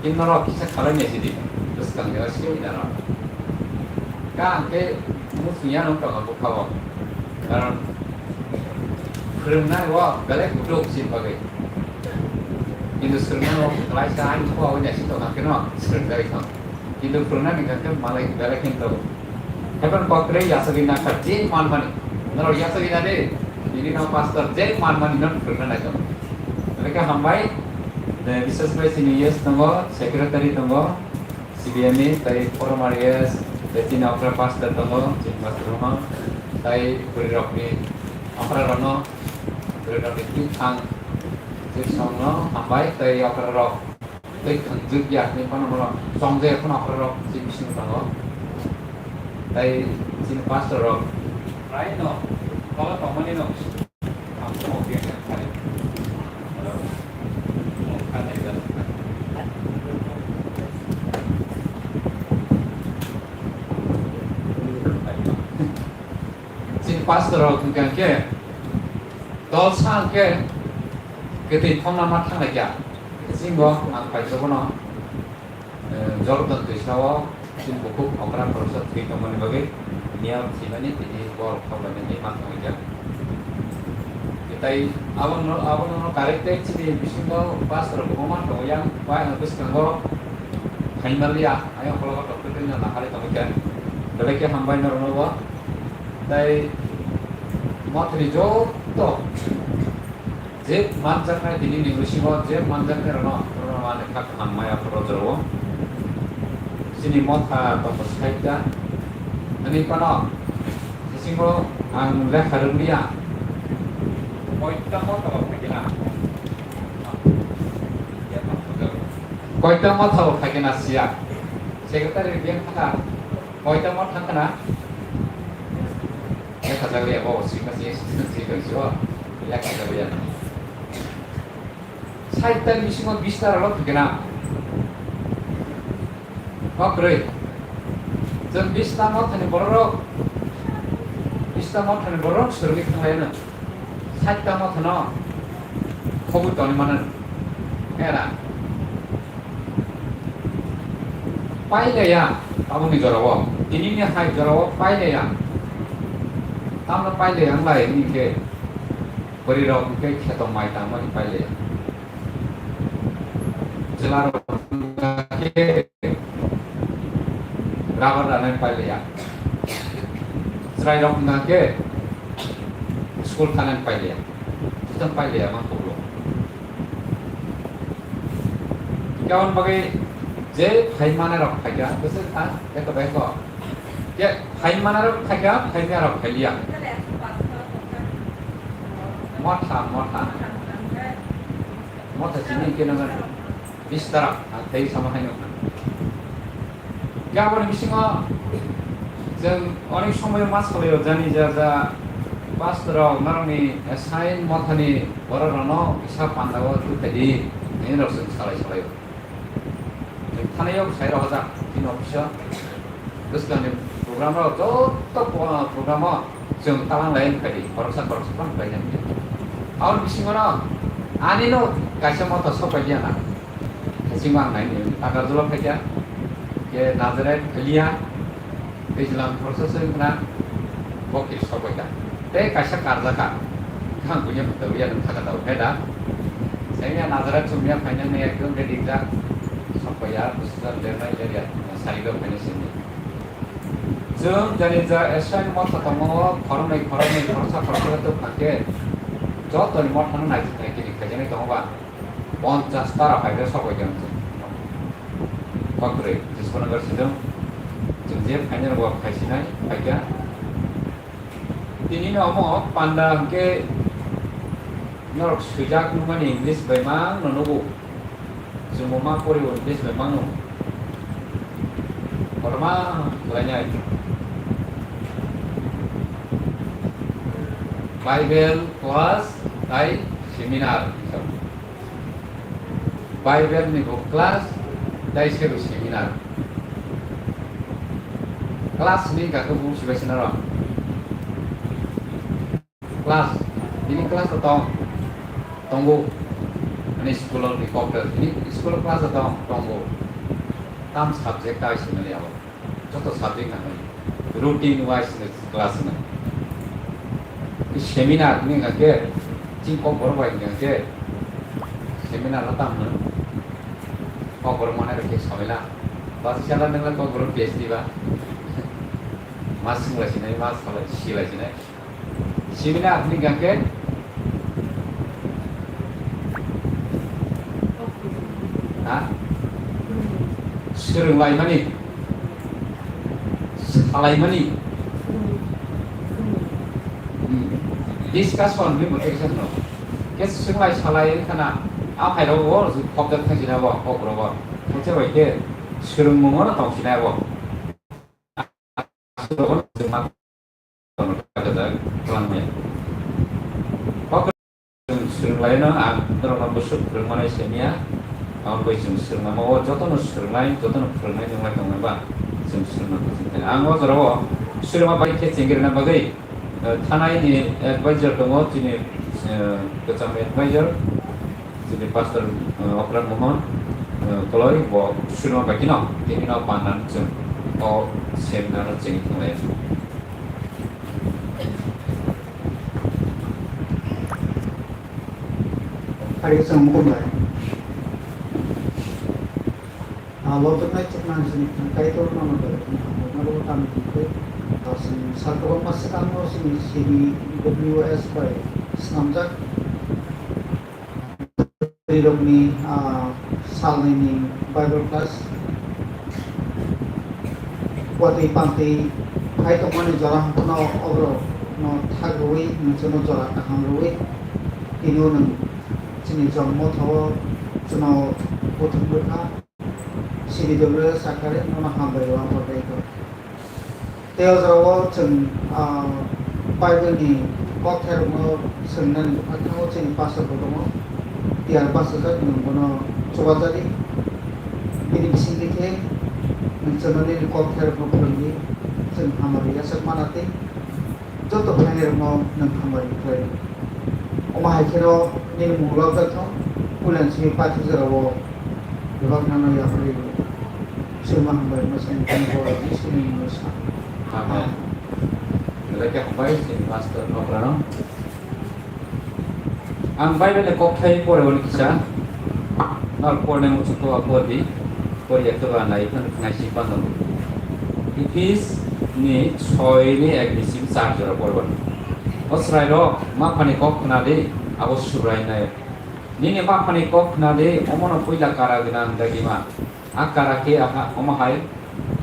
Kintu norok kisa khalai nai sidi, bwskang ni o senior rok. Ka ang khe muchung ya nung tongo bwkha o. Karon phwrwngnani o belai kutuk chini bagwi. Kintu swrwngmani o klaisa ani khua o naising tongkha kheno swrwngjagwi thang. Kintu phwrwngnani hwnkha khe malai belai khe tongo. Heaven kok kwrwi yachagwi nangkha je manmani. Norok yachagwi na de, nini no pastor je manmani no phwrwngna nai tongo. Belai khe hambai, eh, bises bai chini yes tongo, secretary tongo, C B M ni, tei former yes, tei chini okra pastor tongo, chini pastor rokno, tei bwrwi rokni okra rokno, bwrwi rokni twi thang, twi songno hambai, tei okra rok twi thang jwk ya hinwi phano bono chongjak ya phano okra rok chini bisingo tongo, tei chini pastor rok prai no, kola tongmani no. Chini pastor rok hwnkha khe tol sa hwnkhe kwtwi thongna ma thanglai kha. Chini bo ang paithago no. Eh, Jordan twisa o chini bukhuk okra khoroksa thwi tongmani bagwi niyar thwimani tini borok thok lainani ma tongwi kha. Tei abono, abono karwi tei chini bisingo pastor rok kwbangma tongo yang bai ang bwskango phaimaliya ayang ukhologo tongtwtwino naharwi tongwi kha. Belai khe hambai norokno bo. Tei mothri joto je manjaknai tini ni bisingo je manjaknai rokno, rokno ani kha kaham maya phuru rwjao. Chini motha tongo saita. Ani phano bisingo ang lekha rwngya. Koita motha rok phai khe na. Koita motha rok phai khe na siya. Secretary biang kha. Koita motha thang kha na. Lekha jagwi abo sima si si si si si o. Lekha jagwi ya. Sait ta bisingo bista rok thikena. Kok kwrwi. Chwng bista mothani bororok, bista mothani bororok swrwngwi thanglaino. Saita mothano khobwi tongwi mano. Era. Pailaya, tabukni jorao. Tinini hai jorao pailaya. Tamno pailaya wnglai hwnkhe. Bwrwirok hwnkhe kheto mai tangmani pailaya. Chwlarok hwnkhe rubber ranani pailaya. Chwrairok hwnkhe school thangnani pailaya. Chwng pailaya ma kublo. Hwnkhe aboni bagwi je phai manai rok phaikha, bwswk kha, beko beko. Je phai manai rok phaikha, phai maya rok phailiya. Motha, motha. Motha chini hwnkhe nang bistara, ang tei sama haino. Hwnkhe aboni bisingo chwng onek somoyo ma salaio, jani ja ja pastor rok norokni assign mothani borok rokno kisa pandao twi phaidi, nini rok chwng salai salaio. Chwng thanaio sai rok hajak chini office o. Bwskangni program rok joto po-, program o chwng talang lai phaidi, khoroksa khoroksa tong khlai nang. Aboni bisingo no ani no kaisa motha sok pai ya na. Singwang nai ni Takarjala phaikha, ke Nazareth phailiya, tei jwlang khoroksa se wngkha na, bo kiri sok phaikha. Tei kaisa karjakha, khang buya mutwi ya nang thaka tau khe da. Sengya Nazareth chumya phaina ne ekdom ready jak, sok paiya, busujan lernai area, sari do phaina sini. Chwng jani ja assign motha tongo, khoroknwi, khoroknwi, khoroksa, khoroksa tong kha khe, jotoni mothano nai, nai kiri khaijaknai tongo ba. Ponchas tara phaikhe sok bai khe. Kokrwi, Jiswanagar sidung. Chwng je phainai rok bo phaisinai, phaikha. Tini no omo panda hwnkhe norok swijak nukmani English bai mang no nugo. Chwngbo ma poribo English bai mang no. Kotorma khlainai. Bible class tai seminar. Bible ni bo class, tei sebo seminar. Class ni gakhe bo sibai sinaro. Class, bini class o tong, tongo. Ani school o ni kok bini school o class o tong, tongo. Tam subject ta siminar abo. Joto subject nangmani. Routine wise ni class no. Seminar ni hwnkha khe, chini kokborok bai hwnkha khe, seminar no tamo hwno. Kokborok manai rok khe sabaila. Basi sala nangla kokborok P H D ba. Ma swngla sinai, ma sala sila sinai. Seminar ni hwnkha khe, ha? Swrwnglaimani, salaimani, hmm, discussion ni motivation no. Khe swrwnglai salai wngkha na, a phairok o khobjak thangsinai bo, kokborok o. Khe bai khe swrwngmung o no tongsinai bo. Chwng swrwnglaino ang norokno bwswk phwrwngmani semiya, aboni bagwi chwng swrwngma o jotono swrwngnai, jotono phwrwngnai nunglai tongnai ba chwng swrwngma kwchwng khe. Ang o jorao swrwngma bai khe chengirina bagwi, eh, thanai ni advisor tongo, chini, eh, kwcham advisor. Chini pastor, eh, Okran Mohan, eh, Koloi, bo Surma bai kheno, tini no pandan chwng o seminar o chengwi thanglai. Hari chwng mukhum bai. Ah, lojaknai chuknang sini Kaitor no no bai kheno, no bo tamo twi, ah, sini sal kwbangma swkang no sini C B W S bai swnamjak. Rokni, ah, salnwini Bible class. Watwi pantwi phai tongmani jora hwnkheno oborokno thak rwui nwng chwngno jora kaham rwui tini o nwng chini jongmo thago chwngno kuthum rwkha. C B W S sakha rwui nono hambai rw ang bagwi. Tei o jorao chwng, ah, Bible ni kokthairokno swngnani bwkha thango chini pastor bo tongo. Tiyar bachajak nwng bono chubajadi. Bini bisingtwi khe Chwng nini kok khe rwngno phrwngdi, chwng hamari yachak mana tei joto phainairokno nwng hamari khlai. Omo hai kheno nini mung lobjak thung, puilani simi paithak jorao bebak nangno yapharwi rw. Swima hambai mwsani tini borok ni simi mungsa. Amen. Belai khe hambai chini pastor nokrano. Ang Bible ni kokthai pore hwn kisa. Nor porne muchung to pordi. Pori ekto ba nai phano khnai si pano. Ephis ni soi ni ek ni sim char jora porban. O chwrai rok ma phani kok khna di, abo Subrai nai. Nini ma phani kok khna di, omo no puila kara gwnang dagima. A kara khe aha, omo hai.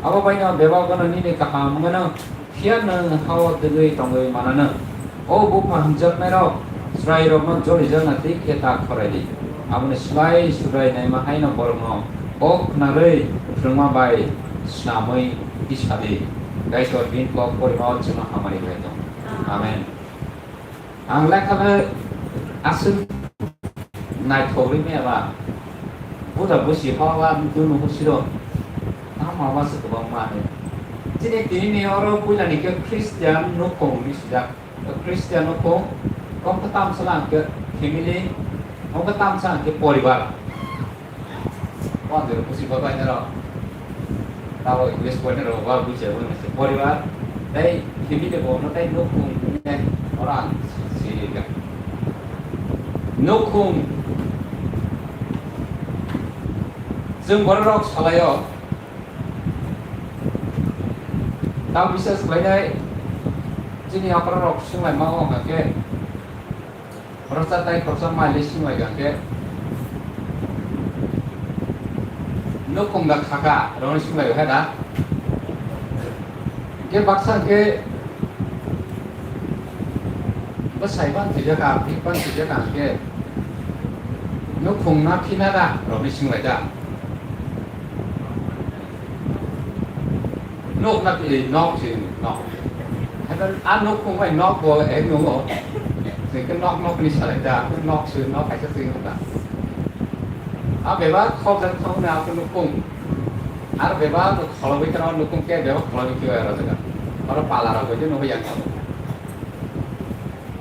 Abo baino bebak gano nini kaham wngano, phiya nwng hao dwgwi tongwi manano. O bupha hwnjaknairok, chwrairokno jolijakna twi khe ta khoraidi. Aboni slai Subrai naima haino borokno o khnarwi phrwngma bai snamwi tisadi. Kaitor bini kok porimao chwngno hamari khlai tong. Amen. Ang lekha bai aswk naithok rwmani eba buda busi hor la dunu husiro tamo ma se kwbangma hinwi. Chini tini ni oro puila ni khe Christian nukhung hinwi swijak. Christian nukhung, kok kwtam sala hwnkhe family, kok kwtam sala hwnkhe poribar. Pondro busi babai nero. Tabo English pore nero ba buji abo nese poribar. Tei family bo no tei nukhung ne orang siriga. Nukhung. Chwng borok rok salaio. Tamo bisas khlainai chini okra rok swnglaima o hwnkhe. Khoroksa tai khoroksa mai le swnglai kha khe, nukhung da khaka roni swnglai kha da. Khe baksa khe bwsai ban thwijak kha, bihik ban thwijak kha khe, nukhung na phina da roni swnglai da. Nok na pi nok si nok. Hadan a nok kung bai nok bo ek nungo. Sing ke nok nok ni salai da, nok si nok kaisa sing da. A beba khok dan khok na aku nukung. Ar beba nuk kholo bai kana nukung ke beba kholo bai kiwa ra jaga. Aro pala ra bai no yang kamu.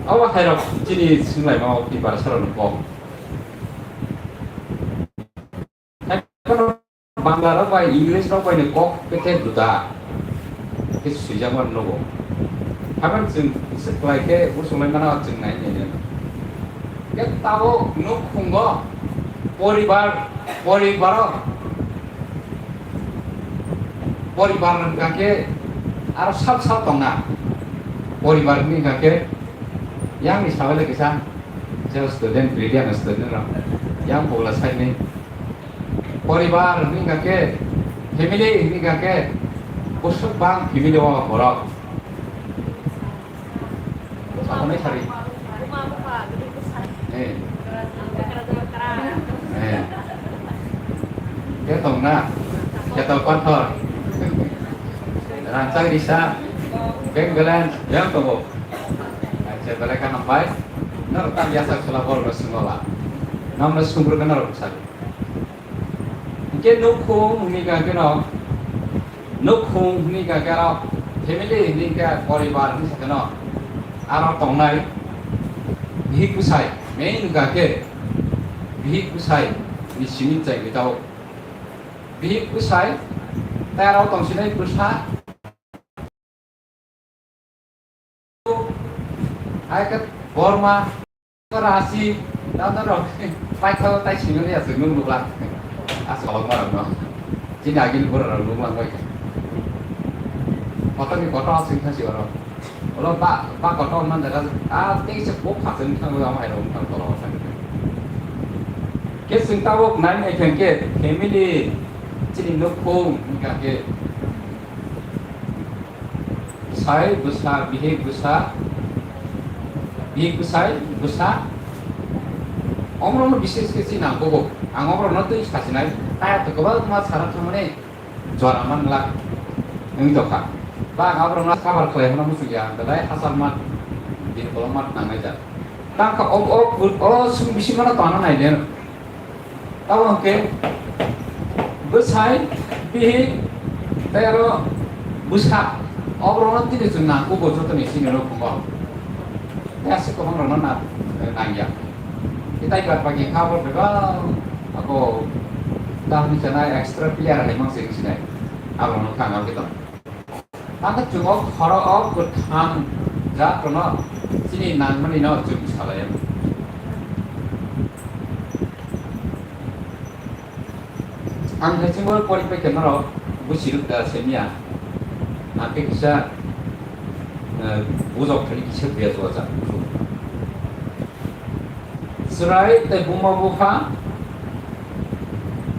Awa khairok chini singlai ma ok di bar saro nukung. Bangla rok bai English rok bai ni kok khe juda khe swijak mano nogo. Haban chwng se kwlai khe usulai mano chwng nai nai nai. Khe tabo nukhungo poribar, poribaro, poribar hwnkha khe aro sal sal tongna. Poribar hwnkha khe yang ni sawale kisa je student, brilliant student rok, yang pogla side ni. Poribar hwnwi hwnkha khe, family hwnwi hwnkha khe, bwswk bang family o borok. Sakonai sari. Eh. Eh. Khe tongna, khe tong pathor. Rangchak risa, bank balance, yang tongo. Acha, belai kha hambai. Nang tam yasak sula bol no sungala. Nang no sungru kana rok sari. Hingke nukhung hwnwi kha khe no, nukhung hwnwi kha khe aro family hwnwi kha poribar hwnwi sa khe no, aro tongnai bihik bwsai, main hwnwi kha khe bihik bwsai ni simi chai wi tabuk. Bihik bwsai tei aro tongsinai bwsa. Hai khe Borma, Rasi, tamo rok paithago tai simi ya se nung nukla. A solok ma rok no. Chini agini bura rok nuklang bai khe. Kotor ni kotor asing thasi oro. Olo ba, ba kotor man jaga, a tei se kok khasen thang bai amai rok thang tolo thang. Khe sing tabuk nai nai khe family chini nukhung hingka khe. Bwsai, bwsa, bihik, bwsa, bihik, bwsai, bwsa. Omorokno bises khe chini nangkukgo. Ang omorokno twi sasinai. Kaya to kwbangma sara thangmani jora man glak wngwi tongkha. Ba ang aborokno cover khlai hwnna muchungya, belai hachal mat, bini kolok mat nangnai jak. Tangkha o, o, o, o, sung bisingmano tongna nai de. Tamo hwnkhe bwsai, bihik, Tei aro bwsa, oborokno tini chwng nangkukgo jotoni chini rok phungo. Tei aswk kwbang rokno na-, nangya. Tei bad baki kha bo bebak abo tahni chana extra player hai mang se sinai. Aborokno kha nang kiton. Tamo chwng o khoro o kwthang jat rokno chini nangmani no chwng salai. Ang hai chwngbo pori pai khe norok busi rwk da semiya. Ang khe kisa, eh, bujok thani kisa bia jua jak. Chwrai tei buma bupha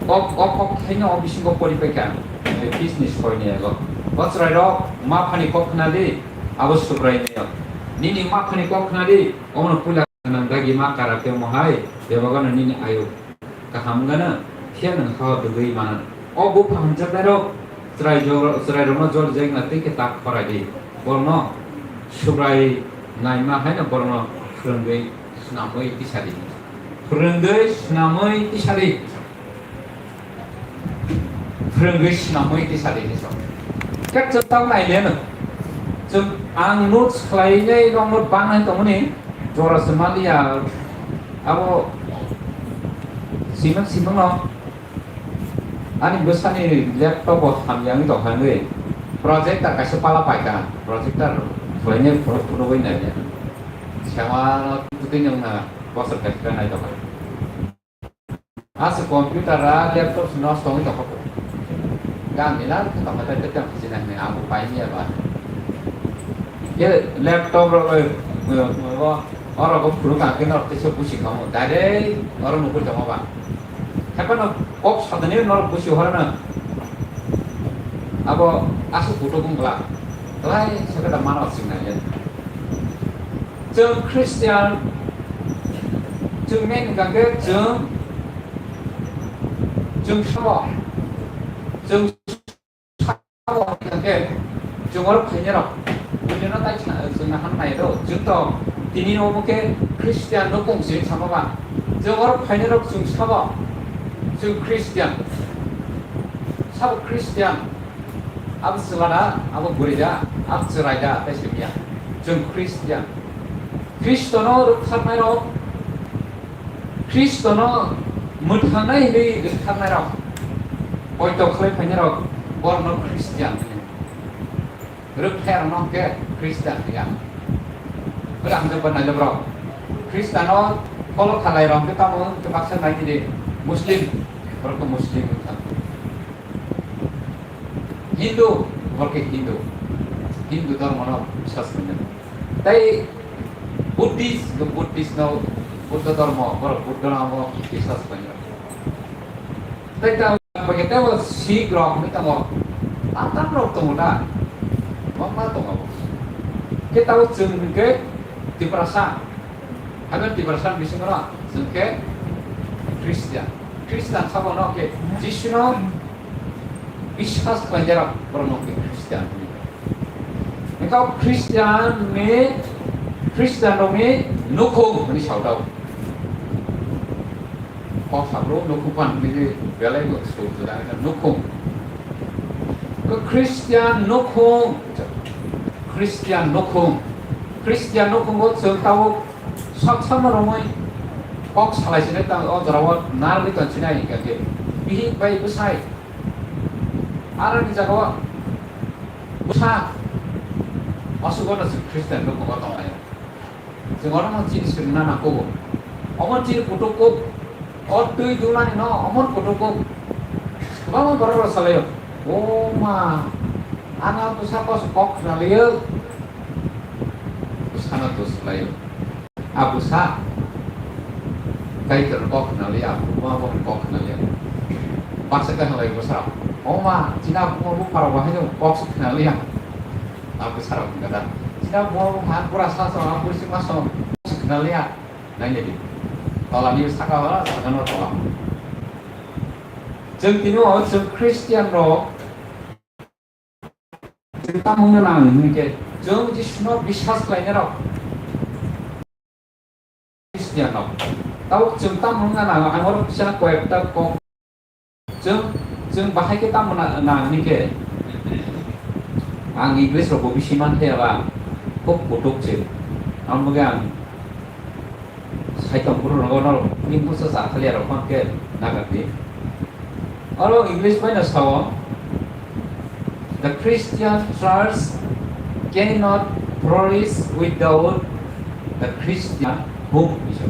kok, o kok thaino o bisingo pori pai kha. Eh, business koi ni ego. O chwrai rok ma phani kok khna di, abo Subrai ni. Nini ma phani kok khna di, omono puila nang dagi ma kara khe mo hai, bebagano nini ayo. Kaham wngano, phiya nwng kha o dugwi mano. O bupha hamjaknairok chwrai jor-, chwrairokno jor jekna tei khe tak khorai di. Borokno Subrai naima haino borokno phwrwngwi swnamwi tisa di. Phwrwngwi swnamwi tisa di. Phwrwngwi swnamwi tisa di hinwi sa. Khe chwng tamo naileno. Chwng ang notes khlainai rok note bangnai tongmani jora se manliya. Abo simang simangno ani bwsani laptop o hamya wngwi tongkha wngwi projector kaisa pala paikha, projector khlainai phunuk phunugwi naikha. Sewano twi nwngna bosor kaisa nai tongkha. Aswk computer a laptop se nosto wngwi tongkha. Gam ila khe tongkha tei tei tei tei ang bo paimya ba. Ye laptop rok, eh, eh, o, oro bo phuru kang khe norok teisa busi khamu. Direct oro nukui tongo ba. Haphano kok satani norok busi horna. Abo aswk kutuk wng glak. Klai sakhe da mano singna ye. Chwng Christian, chwng men hwnkha khe chwng, chwng sabo, chwng sabo hwnkha khe chwng oro phainai rok, buino tai sa-, chwngno hamnai rw, chwng to tini omo khe Christian no kung se sama ba, chwng oro phainai rok chwng sabo, chwng Christian, sabo Christian. Abo chwla da, abo bwrwi da, abo chwrai da, tei simiya. Chwng Christian. Khristono rwkthaknairok, Khristono mwthangnai hwnwi rwkthaknairok, poito khlai phainairok, borokno Christian hwnwi. Rwkthayarokno hwnkhe Christian hwnya. Bwrwi hamjak ba nailok rok. Christiano follow khalairok hwnkhe tamo hwnkhe baksa nai tini Muslim, borokno Muslim wngkha. Hindu, borok khe Hindu. Hindu dhormono biswas khainai. Tei Buddhist, Buddhist no, Buddha dhormo, borok Buddha no amo biswas khainai. Tei ta, tei bo Sikh rok hinwi tongo. Tam tam rok tongo da. Bangma tongo. Khe tamo chwng hinkhe Tiprasa. Haino Tiprasa bisingo no chwng khe Christian. Christian sabo no khe Jisuno biswas khlaijarok borok no khe Christian hwnwi. Engkau Christian ni, Christian rok ni nukhung hwnwi sautao. Kok sabro nukhung pan hwnwi belai bo sujada nukhung. Khe Christian nukhung, Christian nukhung, Christian nukhungo chwng tabuk Sat sama romoi kok salai sinai tang o jora o narwgwi tong sinai hingka khe bihik bai bwsai aroni jaga o bwsa osugo no chwng Christian rok bo tong laio. Chwng oro no chini swrwngna nangkukgo. Omo chini kutuk kuk o twi dunani no omo kutuk kuk kwbangma borok rok salaio. O ma, ana bwsa kos kok khna laio. Bwsano dos laio. A bwsa, Kaitor kok khna li, a buma bo kok khna li. Baksa khe halai bwsa. O ma, chini a buma bo pharo bahai no kok se khna li. A bwsa rok hwnka da. Chini a buma bo ha pura sa sa, a pura sima sa, kok se khna li. Nai nai di. Tola ni saka wala, saka no tola. Chwng tini o, chwng Christian rok, Chwng tamo wngna nang hwn khe, chwng Jisuno biswas khlainai rok Christian rok. Tabuk chwng tamo wngna nang, ang oro kisa koyekta kok. Chwng, chwng bahai khe tamo na-, nang hwn khe, Ang English rok bo bisi man thaya ba, khub kutuk se. Ang bo ang saitam buru rogo no English sa thali rok phone ke nagar di. Oro English bai no sao, "The Christian church cannot flourish without the Christian home," iso.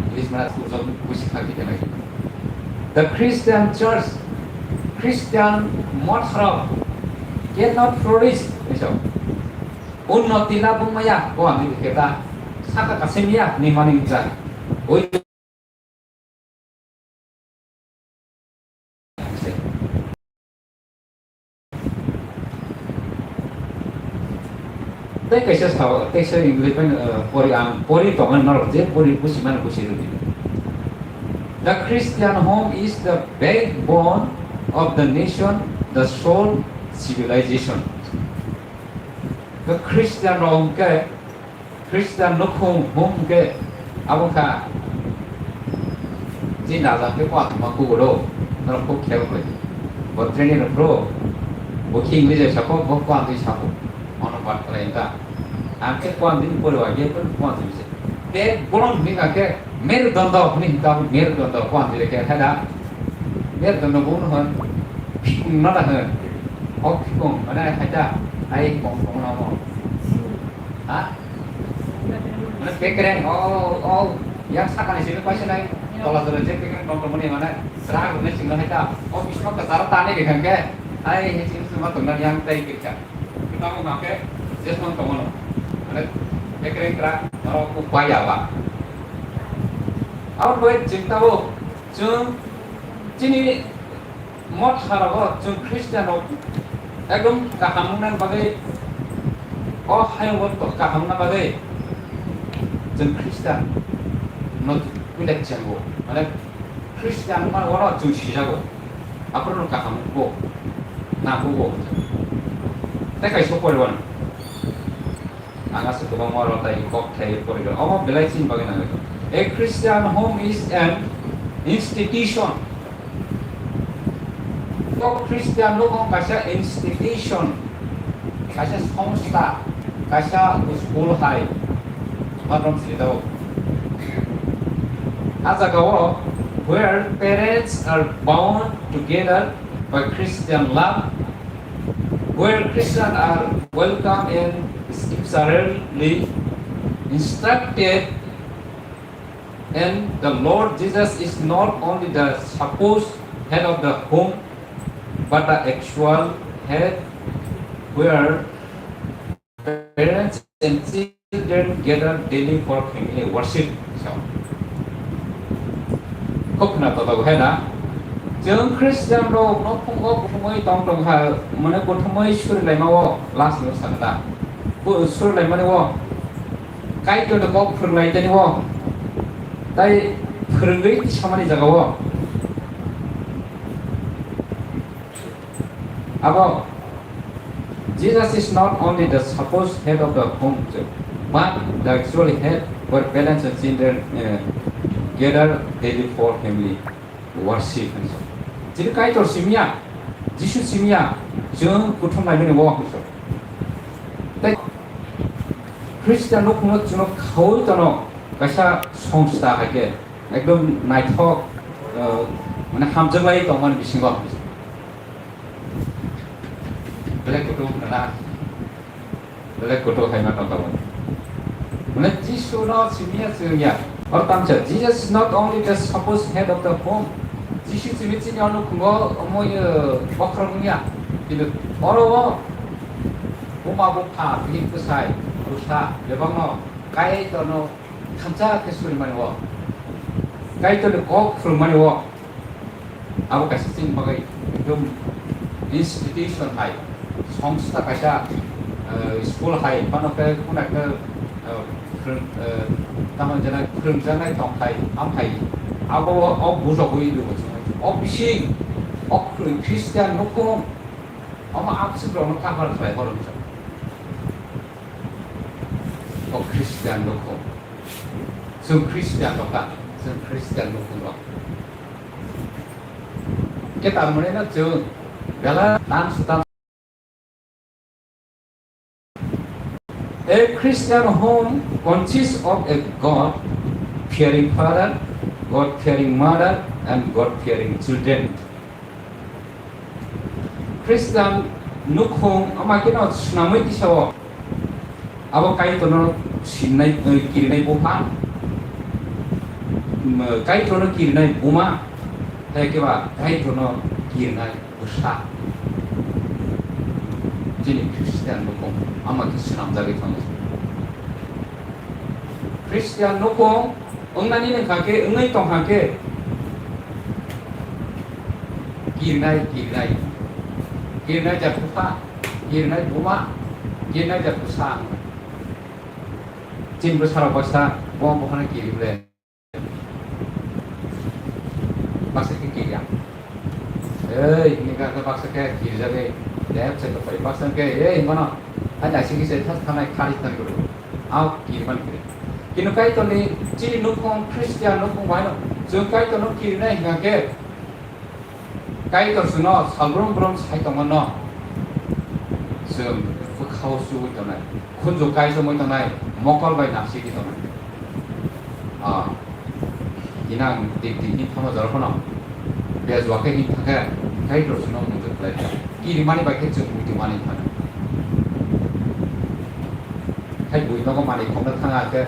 English mana tu jom busi khaki kena. "The Christian church, Christian mothra cannot flourish," iso. Unnoti labung maya, ko ani kita saka kasimia ni mani ja. Oi. Tei kaisa sao, tei sa English bai, eh, pori ang, pori tongo norok je pori busi mano busi rwdi. "The Christian home is the backbone of the nation, the soul civilization." The Christian rok hwnkhe Christian nukhung hum hwnkhe abo kha chini raja hwnkhe kuatma kugulo, norok kok khel khlai. Bo training rok phuru, bo khe English bai sako, bo kuatwi sako. Ono bat khlai wngkha. Ang khe kuatwi ni poriwa, ye pun kuatwi se. Te bolong hwnwi kha khe merudondo hwnwi hinta merudondo kuatwi le khe hai da. Merudondo bo hwn, phikung no da hwn. O phikung mane hai da, ai kong kong no mo. Ha? Mane bekereng, o, o, yang sakani sini paisa nai, tola tola je bekereng tong tong mani mane, serang rune singno hai ta, o bisma ka sara tani bekereng ke, ai, he sini semua tong yang tai kerja. Kita mau make, just mau tong mano. Mane, bekereng kra, aro ku paya ba. Aro boy cinta bo, chung, chini Motha rogo chwng Christian rok ekdom kaham wngna bagwi, o hayungo to kaham wngna bagwi chwng Christian no twilek chengo, mane Christian wngmano oro chwng sijago, aphuru no kaham wngbo, nangkukgo. Tei kaisa poriwan. Ang aswk kwbangma rw tai kok thai porikha. Omo belai chini bagwi nangwi. A Christian home is an institution. O Christian nukhung kaisa institution, kaisa songstha, kaisa school hai. Matwng sini tao. A jaga o, where parents are bound together by Christian love, where Christians are welcome and scripturally instructed, and the Lord Jesus is not only the supposed head of the home, but the actual head, where parents and children gather daily for family worship. So, khub khna totok hai na. Chwng Christian rok no phungo kuthumui tong tong kha, mane kuthumui surilaima o last no sakna. Ku surilaimani o Kaitor ni kok phwrwnglaitani o tai phwrwngwi samani jaga o. Abo, Jesus is not only the supposed head of the home, but the actual head where parents and children, uh, gather daily for family worship. Chini Kaitor simya, Jisu simya, chwng kuthum laimani o hwnso. Tei Christian nukhungno chwngno khaui tono kaisa songstha hai khe ekdom naithok, uh, mane hamjaklai tongmani bisingo. Belai kutung hwnna, belai kutung hai ma tongkha bo. Mane Jisu no simiya chwngya. Or tamsa, Jesus is not only the supposed head of the home. Jisu simi chini ono khungo omo ye bokhorok wngya. Kintu oro o buma bupha, bihik bwsai, bwsa, bebakno Kaitorno thansa khe surimani o. Kaitorni kok phwrwngmani o. Abo kaisa chini bagwi ekdom institution hai, songstha kaisa, eh, school hai, phano khe kuna khe, eh, phwrwng-, eh, tamo jena phwrwngjaknai tongthai, amthai. Abo o bujogwi rwo chwng. O bising, o Christian nukhung, omo absuk rokno cover khlai horo bwsa. O Christian nukhung. Chwng Christian rok kha, chwng Christian nukhung rok. Khe tar mane no chwng Bela tan sutan. A Christian home consists of a God-fearing father, God-fearing mother, and God-fearing children. Christian nukhung ama khe no swnamwi tisao. Abo Kaitorno sinai, eh, kirinai bupha, mm, Kaitorno kirinai buma, tei khe ba Kaitorno kirinai bwsa. Chini Christian nukhung ama khe swnamjagwi thango. Christian nukhung wngnani wngkha khe, wngwi tongkha khe, kirinai, kirinai, kirinai ja bupha, kirinai buma, kirinai ja bwsa. Chini bwsarok baksa bo buphano kiri ble. Baksa khe kiriya. Ei, hini kha khe baksa khe kirijagwi lep se tongphai. Baksa khe, ei, mano, hai naisingwi se thas thanai khari thanai kwrwi. Ao kiri man kiri. Kinu Kaitorni chini nukhung, Christian nukhung bai no, chwng Kaitorno kirinai hwnkha khe, Kaitor chwngno salbrum brum sai tongmano chwng bwkhao chuwi tongnai, khunju kaichomwi tongnai, mokol bai nasigwi tongnai. Ah, ina ang dik dik hin thangma jorok phano bejua khe hin thangkhe Kaitor chwngno mungwi khlai kha. Kirimani bai khe chwng muitu mani thangkha. Hai bui nogo manwi khokna thanga khe,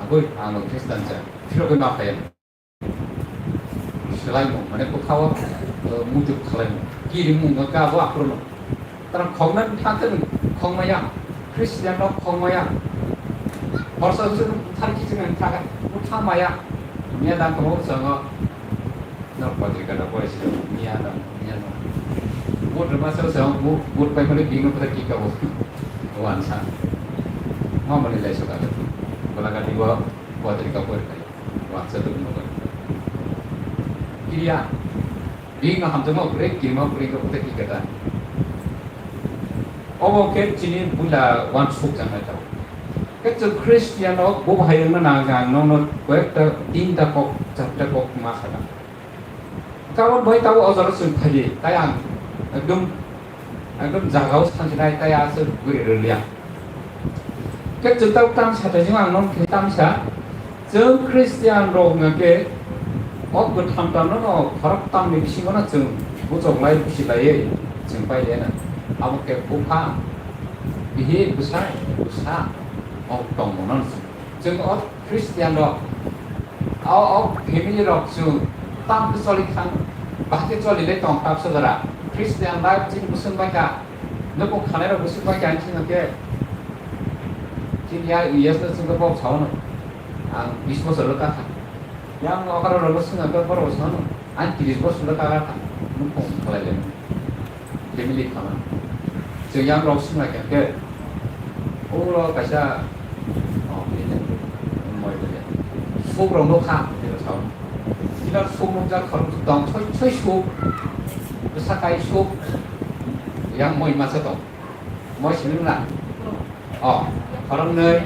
agoi ang Christian cha, phirogwi ma phaiya. Swlaimung, mane bwkhao, eh, muitu khwlaimung. Kirimung no kabo aphuru no. Tara khokna thangkhe khokmaya, Christian no khokmaya. Horsa su thar kiching ang thangkhe, thangmaya. Miya dan komo chango. No patrika da pore si, miya dan, miya no. Vote rwma sa sa, vote pai mane bino pada kika bo. Wan sa. Ma mane lai so ka. Bala ka diwa patrika pore kai. Waksa tongmani bagwi. Kiriya, bini hamjakma kwrwi, kirima kwrwi wngkha tei kikata. Obo khe chini buila uansukjaknai tabuk. Khe chwng Christian rok bo bahai wngna nang khe ang nokno koyekta tinta kok, charta kok ma sakha. Karon bai tabuk o jora chwng phaidi, tai ang ekdom, ekdom jagao sansinai, tai aswk guri rwliya. Khe chwng tabuk tamsa tongmani ang nokni khe tamsa, chwng Christian rok hwnkhe o kwtham tamno no khorok tamni bisingo no chwng buchok lai busi laiwi chwng pai lena. Abo khe bupha, bihik, bwsai, bwsa, o tongmano chwng o Christian rok, o, o family rok chwng tam khe choli thang, bahai khe choli le tong kha bwsa jora. Christian life chini bwswng bai kha, nukung khanai rok bwswng bai kha, ang chini khe, chini ya U S no chwng khe bok sao no, ang bis bosor lo ka kha. Yang okra rok bwswng khe borok sao no, ang tris bosor lo ka kha, nukung khalai le. Family khama. Chwng yang rok swngna khe, khe, ulo kaisa, oh, bini, moi bini. Suk rok nukha, bini sao. China suk nukjak khorok tong, soi, soi suk. Bwsa kai suk. Yang moi masa tong. Moi sini na. Oh, khorok nai.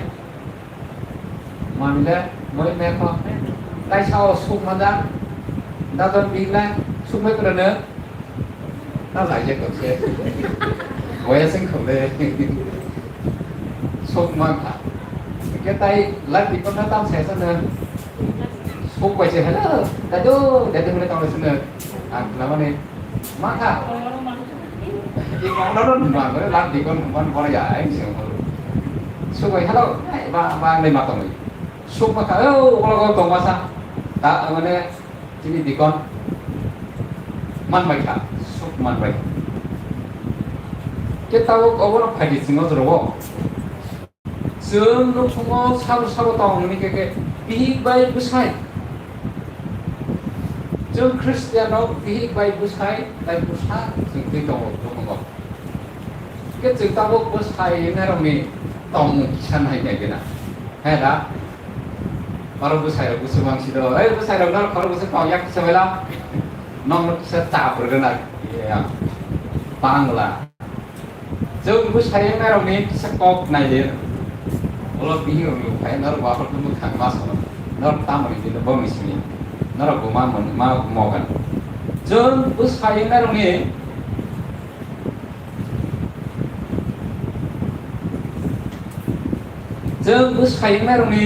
Manle, moi mekho. Tai sao suk manda. Dadon bigla, suk mai kura ne. Na lai je kok se. Boya sing khole. Suk man kha. Ke tai lai bikon na tam se sa ne. Suk bai se hello. Dadu, dadu mane tam se ne. Ang na mane. Ma kha. Di kong no no ma ko la di kon man ko ya ai se ko. Su ko hello. Ai ba ba le ma tong. Su ma kha o ko ko tong ma sa. Ta mane chini di kon. Man bai kha. Su man bai. Ke ta o ko ro phai di singo ro. Chwng nukhungo sabo sabo tong hwnwi khe, khe bihik bai bwsai. Chwng Christian rok bihik bai bwsai, tai bwsa chwng twi tongo nukhungo. Khe chwng tabuk bwsai wngnairokni tongmung kisa nai nai gena. He da? Oro bwsai rok bwswk mang si do. Ei bwsai rok norok khorok bwswk tong yak kisa bai la. Nokno kisa chap rwgwna. Bangla. Chwng bwsai wngnairokni kisa kok naidi. Ulo bihik rokni buphai norok bo aphuru mwkhang ma sono. Norok tamoni dino bongni simi. Norok bo ma mon-, ma mogan. Chwng bwsai wngnairokni Chwng bwsai wngnai rokni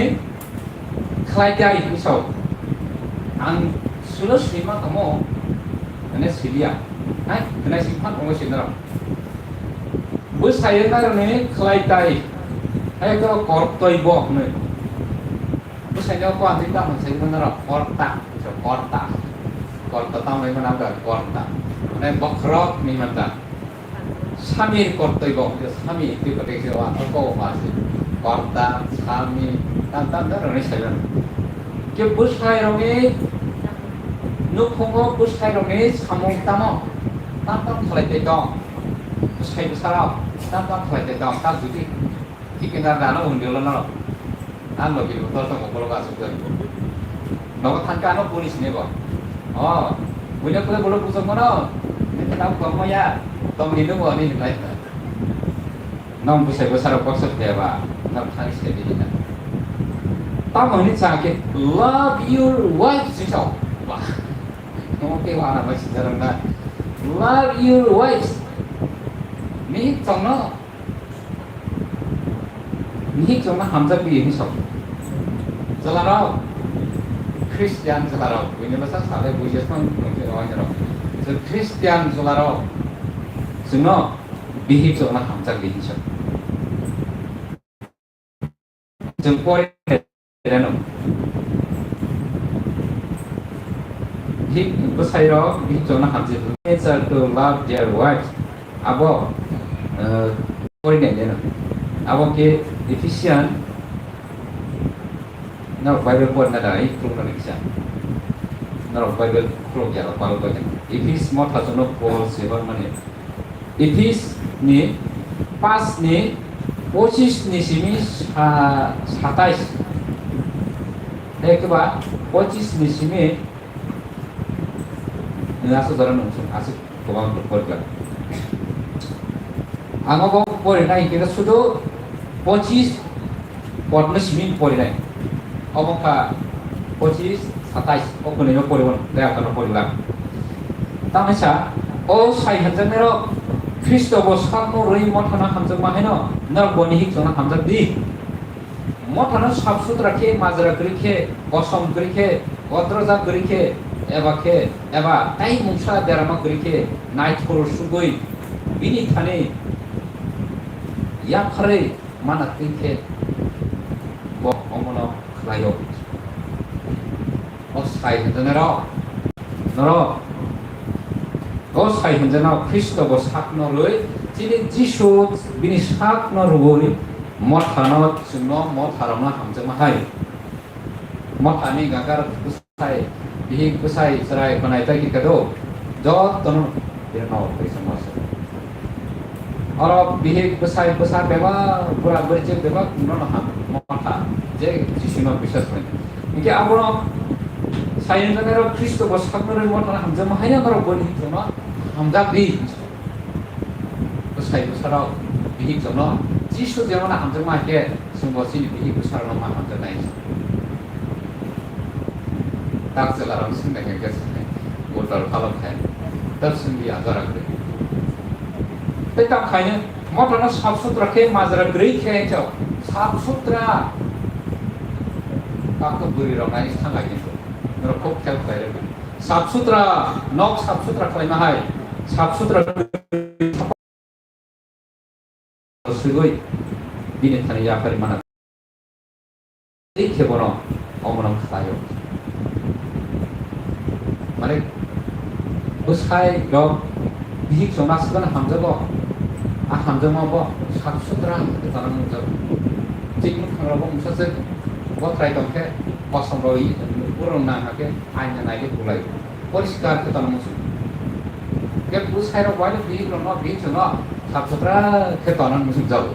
khlai tai hwnwi sao. Ang sulo swima tamo, hwnwi siliya. Hai, hwnwi sima tongo sinarok. Bwsai wngnai rokni khlai tai. Hai to kortoi bo hwnwi. Bwsai no ko ang tamo sai wngnai rok korta, korta. Korta tamo wngnai rok korta. Hwnwi bokhorok ni manta. Sami kortoi bo, sami twi kote se wa ko ma se. Korta, sami, tam tam da roni sai. Ke bwsai rokni nukhungo bwsai rokni samung tamo. Tam tam khlai tei tong. Bwsai bwsarok tam tam khlai tei tong. Ta judi thik khe na dano undi ulo no. Ang logi bo tor tongo, borok aswk jani. Nogo thangkhe ano police ni bo. O, buino kule borok bujok mano. Nini tamo tongma ya. Tong ni nungo ani hinlai. Nong bwsai bwsarok baksa pheba, nong thani se di na. Tamo hini cha khe, "Love your wife," si sao. Wah. Nong ke wa na ba si jarang na. "Love your wife." Ni chongno. Nihik chwngno hamjak di hinwi sao. Chwlarok, Christian chwlarok, buini bwsa salai buji song nungkhe rw hinwi rw. Chwng Christian chwlarok, chwngno bihik chwngno hamjak di hinwi sao. Chwng pore Reno. Bihik bwsairok bihik chwngno hamjak di. Nature to love their wives. Abo, eh, porinai reno. Abo khe Ephesian, no Bible porina da, ai khulumna kisa. Norok Bible khuluk ya, Bible porina. Ephesian motha chwngno Paul sebak mani. Ephis ni pas ni pochis ni simi sa-, satais. Ekba pochis ni simi, eh, aswk jora nung sung, aswk kwbang porikha. Ang obo porinai hwnkhe sudu pochis Podno simi porinai. Obo wngkha pochis, satais, o kwnwino poribo, tei aphano poriba. Tamisa, o sai hamjaknairok Khristo bo sakno rwi mothano hamjakma haino norok bo nihik chwngno hamjak di. Mothano sap sutra khe, majra kwrwi khe, kosom kwrwi khe, odroja kwrwi khe, eba khe, eba tai mungsa derama kwrwi khe, naithor sugwi bini thani yapharwi mana twi khe bo omono khlaio. O sai hwnjana rok, norok, o sai hwnjana Khristo bo sakno rwi, chini Jisu bini sakno rwi mothano chwngno motharokno hamjakma hai. Mothani gakar bwsai, bihik bwsai chwrai khwnai tei khe do, jotono birno kaisa masa. Oro bihik bwsai bwsa bebak, bura bwrwi je bebak, nono ham motha, je Jisuno biswas khlai. Hinkhe abono sayangjanai rok Khristo bo sakno rwi mothano hamjakma haino norok boni hikno hamjak di. Bwsai bwsarok bihik jono Jisu jemon hamjakma hai khe chwngbo chini bihik bwsarokno ma hamjaknai. Tak chwla rok swng nai khe swng nai. Kotor phalok khai. Tab swngdi ajara kwrwi. Tei tam khaino mothano sap sutra khe majra kwrwi khe chao. Sap sutra. Kak to bwrwi rok nai thang lai khe. Norok khub khel khlai rw. Sap sutra, nok sap sutra khlaima hai. Sap sutra swgwi bini thani yapharwi mana. Tei khe bono omono khlaio. Mane bwsai rok bihik chwngno aswkno hamjago. A hamjakma bo sap sutra hwnwi tongna nukjago. Chini bwkhang rok bo mungsa se botrai tong khe kosom rok i, borok nang hakhe aina nai khe bulai. Poriskar khe tongna muchung. Khe bwsai rok bai bihik rok no, bihik chwng no sap sutra khe tongna muchung jago.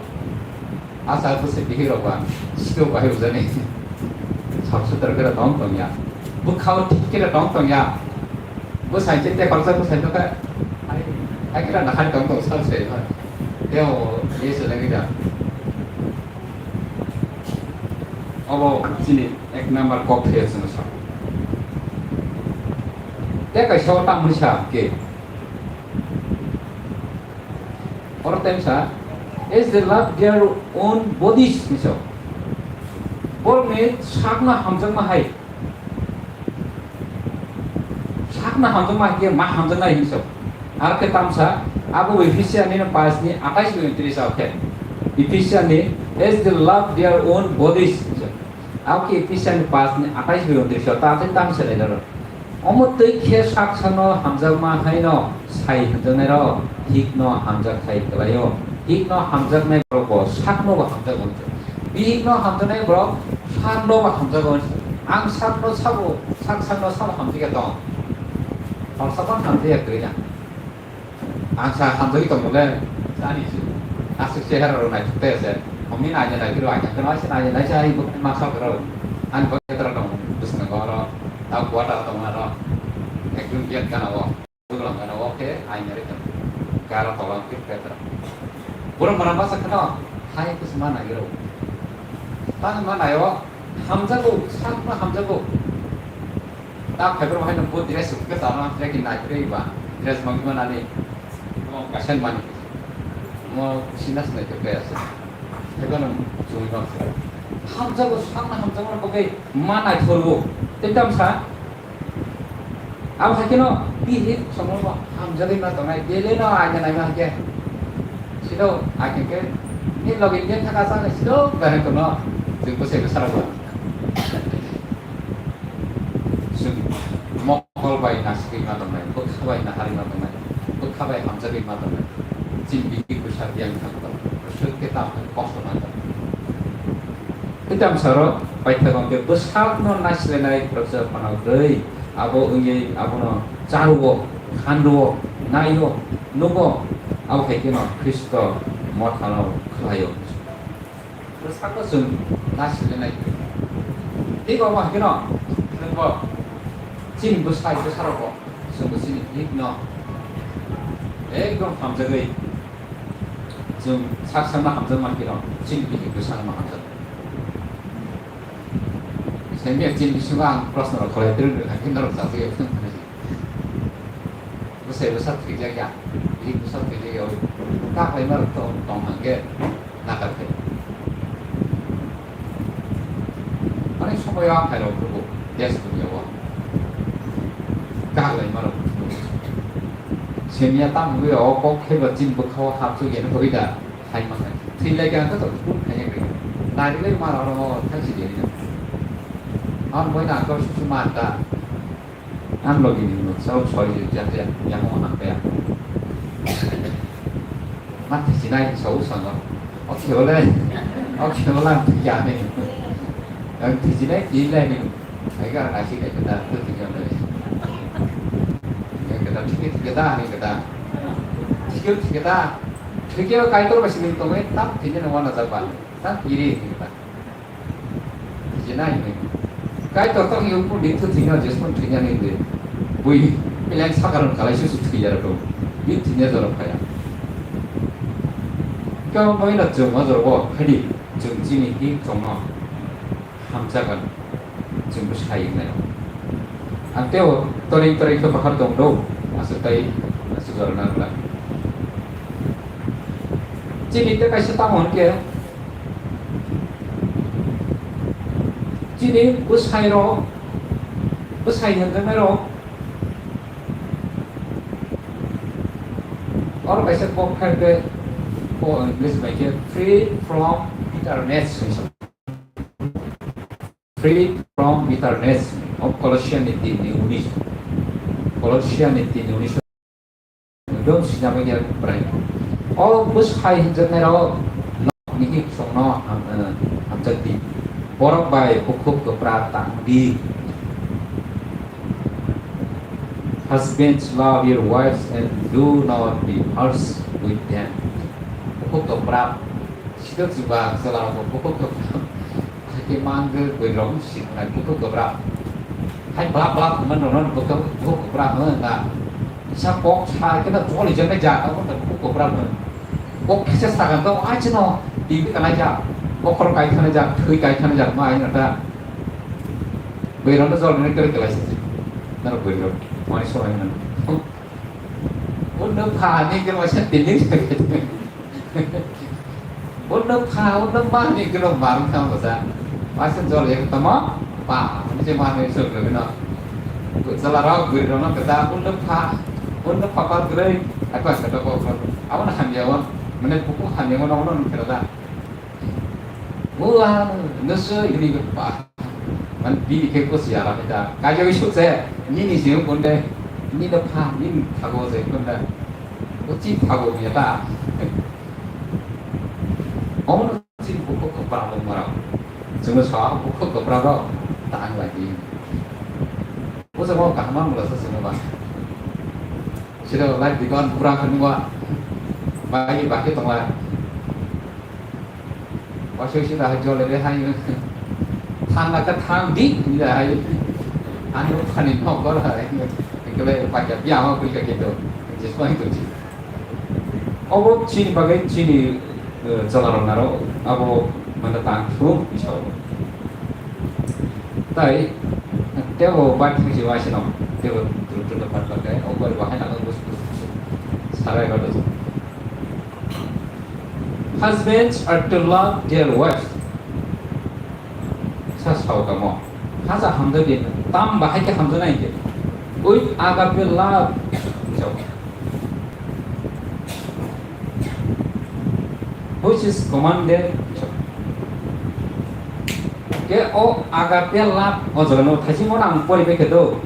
Asa bwsai bihik rok ba sido bai ujani. Sap sutra khe tong tong ya. Bwkhao thik khe tong tong ya. Bwsai che te khoroksa bwsai no khe. Ai, ai khe na hai tong tong sal se. Teo ye se lagi da. Obo chini ek number kok thaya chwng sa. Tei kaisa o tamni sa ke. Oro tei sa, "As they love their own bodies," hinwi sa. Borokni sakno hamjakma hai. Sakno hamjakma hai khe ma hamjaknai hinwi sa. Ar khe tamsa, abo Ephesian ni paanch ni atais bai untris o khe. Ephesian ni, "As they love their own bodies," hinwi sa. Abo khe Ephesian ni paanch ni atais bai untris o, ta tei tamsa lai daro. Omo twi khe sak sakno hamjakma haino sai hamjaknairok hikno hamjak khai kwlaio. Hikno hamjaknai borok bo sakno bo hamjago. Bihikno hamjaknai borok sakno bo hamjago. Ang sakno sabo, sak sakno sabo hamjakya tong. Horsa phano hamjakya kwrwi na. Ang sa hamjagwi tongmole, ani se. Aswk chehara rok naithok te se. Homni naina naikhe rw, ang khe naise naina naise, ani bwkhani masa rw. Ani bwkhani tong bwskango oro, ta quarter tong aro. Ekdom gate gana o, bwklang gana o khe aina ri tong. Garo tola khe petra. Borok mana masa kheno, hai kus ma nai rw. Tani ma nai o, hamjago, sakno hamjago. Ta phaibrok haino bo dress rok khe tamo hamjakhe naiphre ba, dress mangwi manani. Mo kaisa mani. Mo sina sinai khe kaya se. Phaibrokno chumui bang se. Hamjago, sakno hamjakmani bagwi ma naithorwo. Tei tamsa, abo hai kheno bihik chwngno bo hamjagwi ma tongnai, belai no aina naima hwnkhe. Sido, ai hwnkhe, ni logi ni thaka sa sido, bahai kono, chwng bwsai bwsarok bo. Chwng mokol bai nasigwi ma tongnai, bwkha bai naharwi ma tongnai, bwkha bai hamjagwi ma tongnai. Chini bihik bwsa biyang thang tongo, bwswk khe tamo kosto nang tongo. Tei tamsaro paithago hwnkhe bwsakno nasilainai khoroksa phano twi, abo wngwi abono charuo, khanduo, naio, nugo, abo hai kheno Khristo mothano khlaio. Bwsakno chwng nasilainai. Tei bo hai kheno chwngbo chini bwsai bwsarokbo chwngbo chini bihikno ekdom hamjagwi chwng sak sakno hamjakma kheno chini bihik bwsakno hamjakma. Sengkhe chini bisingo ang proshno rok khlai, tei rwngthang khe norok chajak ya phano hwnwi. Bwsai bwsa thwijak ya, bihik bwsa thwijak ya, kaklaima rok tong, tong hwnkhe nakar khe. Ani somoyo aphai rok tubu, desh dunya o. Kaklaima rok tubu. Seniya tamo hwnwi o kok khe ba chini bwkha o hapchuk ya hwnwi da. Hai ma hai. Thwi lai khe ang khe to thum khai khe. Nari lai ma ro ro thang si de ni. Ang boi na ko su su ma ta. Ang logi ni no chau choi je ja ja ya mo na pe. Ma thi si nai sa u sa no. O khe ole. O khe ole ang thi ya ni. Ang thi si nai thi lai ni. Ai ga na si ke ta tu thi ya ni. Ya ke ta thi ke thi ke ta ni ke ta. Thi ke thi ke ta. Thwikhe o Kaitor bai simi tongwi tam thwinani uanajak ba, tam kiri hinwi ba. Thwijinai hinwi. Kaitor tongwi wngkuk di thwi thwino, Jisu thwinani hinwi. Bui pileng saka rwng kalai susu thwiya rwkho. Bini thwina jorok phaiya. Khe omo bagwino chwng o jorok o phaidi, chwng chini hik chwngno hamjakgani, chwngbo sai wngnai. Ang tei o torei torei khe bahar tong do, aswk tai aswk jora nang glak. Chini tei kaisa tamo hwn khe, chini bwsai rok, bwsai hwnjaknai rok, oro kaisa kok khe, khe, ko English bai khe free from bitterness hinwi sa. Free from bitterness of Colossians ni tin ni unis. Colossians ni tin ni unis. Don't sinama ya brai. O bwsai hinjaknai rok nokni hik songno ham-, eh, hamjak di. Borok bai bukhuk kwpra tang di. Husbands, love your wives and do not be harsh with them. Bukhuk kwpra. Sida chuba chwla rok bukhuk kwpra. Hakhe mangwi bwrwi rok si khwnai bukhuk kwpra. Hai bla bla khwnai rok no bukhuk, bukhuk kwpra hwn na. Sa kok sa khe na choli jang nai ja ta bukhuk kwpra hwn. Kok kisa sa gan to ai chino tv kanai ja. Bokhor kai thana ja, thwi kai thana ja ma ai na ta. Bwrwi rok no jol ni kwrwi kwlai si. Naro bwrwi rok. Mani somai hwn. Uno pha ni khe masa tini. Uno pha, uno ma ni khe no mar kha masa. Paisa jol ya tamo, pa, mani se ma ne so gre no. Jala rok guri rok no kata, undo pha, undo pha pa gre, apa kata ko ko. Abo na hamya won, mane buku hamya won no no kata da. Ua, no so ini ko pa. Man bini ke ko siya la kata. Kajo isu se, ni ni se ko nde, ni do pha, ni pha go se ko nda. Ko chi pha go ya ta. Omo chini bukhuk kwprak rok mara. Chwngno sa bukhuk kwprak rok tang lai di. O jaga o kaham ang mula sa chwngno ba. Sida lai di kan pura kan wa. Bai bai ke tong lai. Wa soi sida hai jole de hai. Thang na ka thang di ni da hai. Ani o khani no kor hai. Ikle pa kya bia ho kul ka ke to. Jiswa hi to chi. Obo chini bagwi chini, eh, chwlarok naro abo mane tang thung isao. Tai tebo bai thung si waisano tebo dru dru pat pat kai obo bahai nang bus bus sarai ba do. Husbands are to love their wives. Sa sao tamo. Hasa hamjak di. Tam bahai ke hamjak nai ke. With agape love. So, which is commanded. So, ke o agape love o jaga no thaisi mo nang pori be ke do.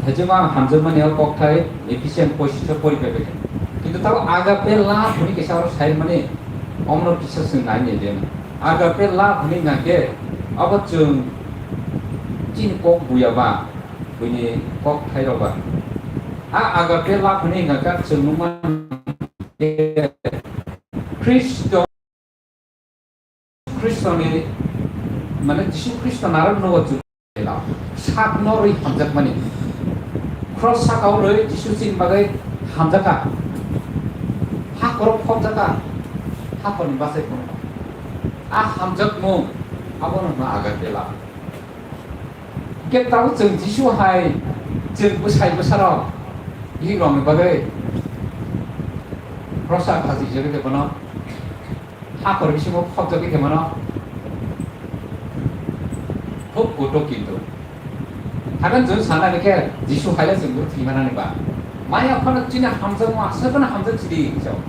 Thaichung ang hamjakmani o kokthai Ephesian poichisa pori pai pai. Kintu tabo agape love hwnwi kisa oro sai mani, omono kisa chwng nai nai de. Agape love hwnwi hwnkha khe abo chwng chini kok buya ba, buini kokthai rok ba. A agape love hwnwi hwnkha khe chwng nukmani Khristo Khristoni, mane Jisu Khristo narwk nogo chwng sak no rwi hamjakmani. Khros sakao rwi Jisu chini bagwi hamjakha. Ha khorok khopjakha. Ha khorni bachai phunukha. A hamjakmung abono hwnma agape love. Hwnkhe tabuk chwng Jisu hai chwng bwsai bwsarok bihik rokni bagwi khrosa khajijagwi tei bono Hakor bisingo khopjagwi tongmano huk kutuk kintu. Hagan jun sanani khe Jisu haile chwngbo thwimanani ba. Maya phano chini hamjakma aswk phano hamjak sidi hinwi sao.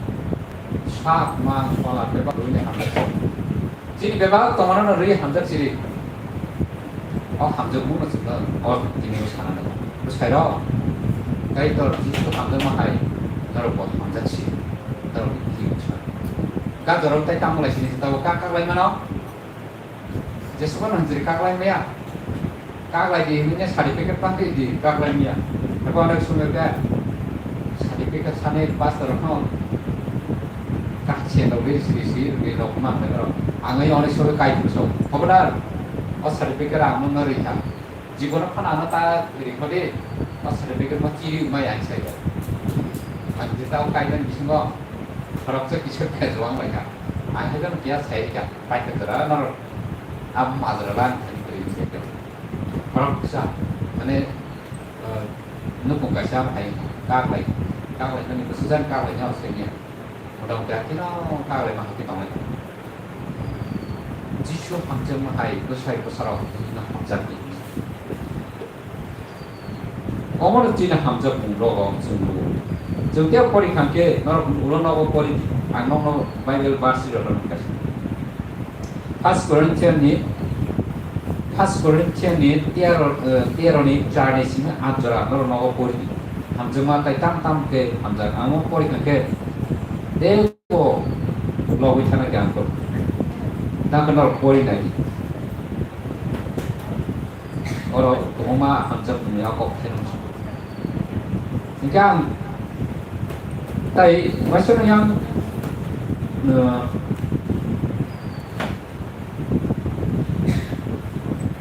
Sak ma phola bebak rwini hamjak sidi. Chini bebak tongmano rwi hamjak sidi. O hamjakmung no chwngno o tini o sana nago. Bwsai rok, Kaitor Jisu hamjakma hai norok bo hamjak si, norok ni thik sa. Gajor rok tai tamo lai sini tabo kak kak lai mano. Jesuba nang jiri kak lai maya. Kak lai di hinwi certificate pan di kak lai maya. Abo onek sumai khe certificate sani pastor rok no kak se rok ri si si ri rok ma nang rok. Ang onek sumai kai tu so. Khobodar. O certificate ang no rikha. Jibono phano ano ta rikho di, o certificate mo chiri wngmai ang sai bo. Ang je tao kaitor bisingo khoroksa kisa khe juang lai kha. Ang hai jano kiya sai kha, pai khe jora norok abo majra lang thani kwrwi se khe. Khoroksa, mane, eh, nukung kaisa hai kak lai, kak lai nani bwsajani kak lai nw sai niya. Motamoti haino kak lai ma hakhe tonglai. Jisu hamjakma hai bwsai bwsarok no hamjakdi. Omono chini hamjakmung rogo chwng nugo. Chwng tei pori kha khe norok ulo nogo pori di. Ang nokno Bible verse rok no hwnka. First Corinthian ni, First Corinthian ni tero, eh, tero ni char ni simi at jora norok nogo pori di. Hamjakma tai tam tam khe hamjak. Ang no pori kha khe tei Ko logwi thana khe ang kok. Nang norok pori nai di. Oro kwbangma hamjak mwnwi a kok khe nung. Hingke ang tai waisa no yang, eh,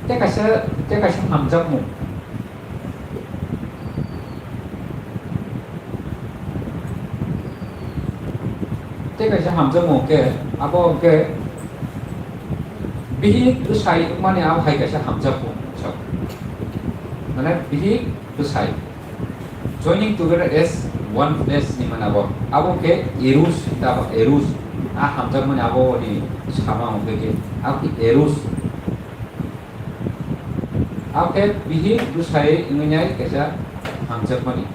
tei kaisa, tei kaisa hamjakmung. Tei kaisa hamjakmung khe, abo khe bihik bwsai wngmani abo hai kaisa hamjakmung. Mane bihik bwsai. Joining together as one flesh ni mane abo. Abo khe eros, abo eros. A hamjakmani abo ni sama wngkhe khe, abo khe eros. Akhe bihik bwsai wngwi nai kaisa hamjakmani.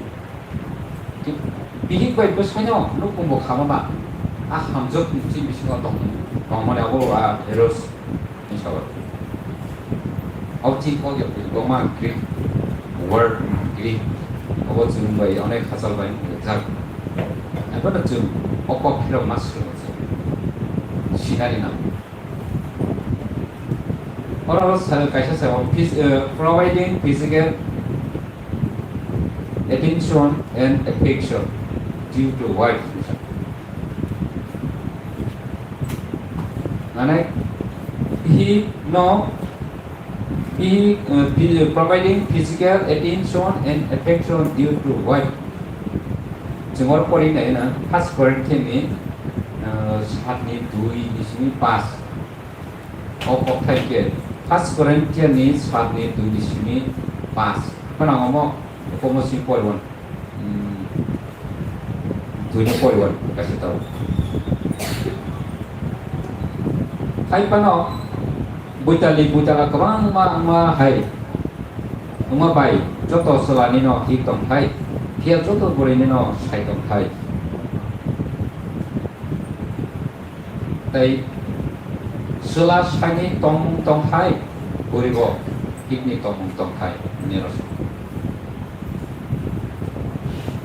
Bihik bai bwsaino nukhungbo khamama a hamjak ni bisingo tong-, tongmani abo a Eros ni salo. Abo chini kok ya kwbangma Greek word, Greek, abo chwng bai onek hachal bai wngjak. Abo no chwng o kok phirok ma swrwngno chwng sinani nango. Oro sa-, kaisa sa-, phys-, eh, providing physical attention and affection due to wife. Mane, he no, he, eh, phy-, providing physical attention and affection due to wife. Chwng oro pori nai na, First Corinthians ni, eh, saat ni dui ni simi pas. O kokthai khe First Corinthians ni saat ni dui ni simi pas. Kheno omo, omo si poriwan. Hmm. Dui ni poriwan kaisa tau. Hai phano buitali buitala kwbangma wngma hai. Wngma bai joto chwla ni no hik tong thai. Phiya joto bwrwi ni no sai tong thai. Tei chwla saini tongmung tongthai, bwrwibo hikni tongmung tongthai, hwnwi rw song.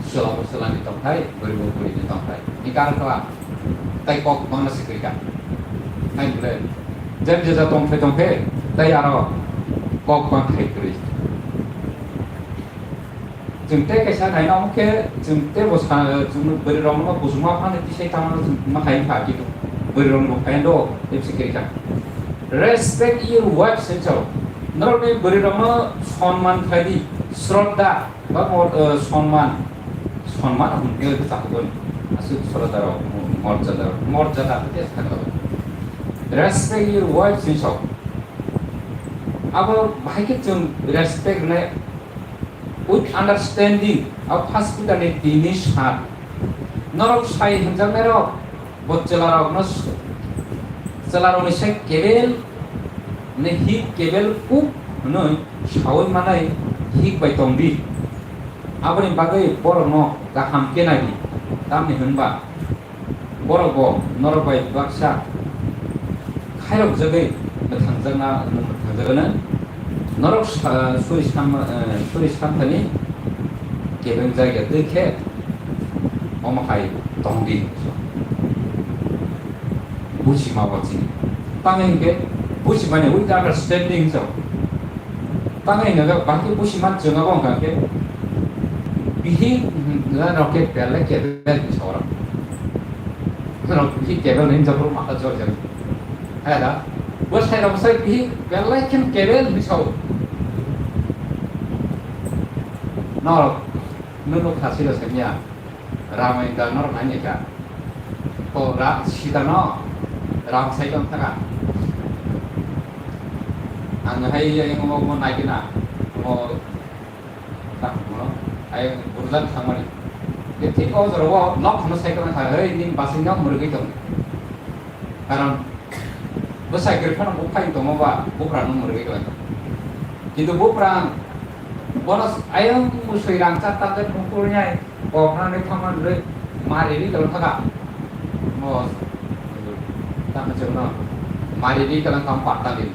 Chwlabo chwlani tongthai, bwrwibo bwrwini tongthai. Ni karon kha, tei kok bangma se kwrwi kha. Hai bwle, jeb jesa tongthai tongthai, tei aro kok bangthai kwrwi. Chwng tei kaisa naina omo khe, chwng tei bo sa-, chwng bwrwi rokno bo kusuma phano tisai tangmano chwng ma hai kha, kintu bwrwi rokni bo kaindo tepsi khe kha. Respect your wife, sensao. Norokni bwrwi rokno sonman khlai di, shraddha ba mor-, eh, sonman, sonman hwn khe bwsa hwn. Aswk shraddha rok, morjada, morjada khe sakha. Respect your wife, sensao. Abo bahai khe chwng respect rwnai. With understanding, abo First Peter ni tini sat. Norok sai hwnjaknairok, bo chwlarokno s-, chwlarokni sai kebel, ne hik kebel kuk hwnwi saui manai hik bai tong di. Aboni bagwi borokno kaham khe nai di, tamni hwnba Borok bo norok bai baksa khairokjagwi mwthangjakna, mwthangjakgwino. Norok sa-, suri sam-, eh, suri samthani kebeng jagya twi khe omo hai tong di. Buji ma bo chini. Tamo hinkhe buji mani with understanding hinwi. Tamo hwnwi khe bahai khe busi man chwng abo wngkha khe bihik, hmm, norok khe belai kebel hinwi sa oro. Norok bihik kebel hinwi japhuru mata jor jani. Hai da, bo sai rok sai bihik belai khe kebel hinwi sa o. Norok nunu khasi rok sai miya. Ramayan da norok nai naikha. To ra-, Sita no Ram sai tong thaka. Ang hai yang mo mo naikina. Mo tak mo ai burdan thangmani. Ke thik o jora o nok hono sai tong kha, "Hei, ning basing no murgwi tong." Karon bwsai kwrwi phano bo phai tongo ba, buphang no mwrwgwi kwlai tongo. Kintu buphang bono ayang musui rang cha ta de mukul nyai, kok na ni thangma nrwi mari ri kwlai thaka. Mo tamo chwngno mari ri kwlai thang patta ni.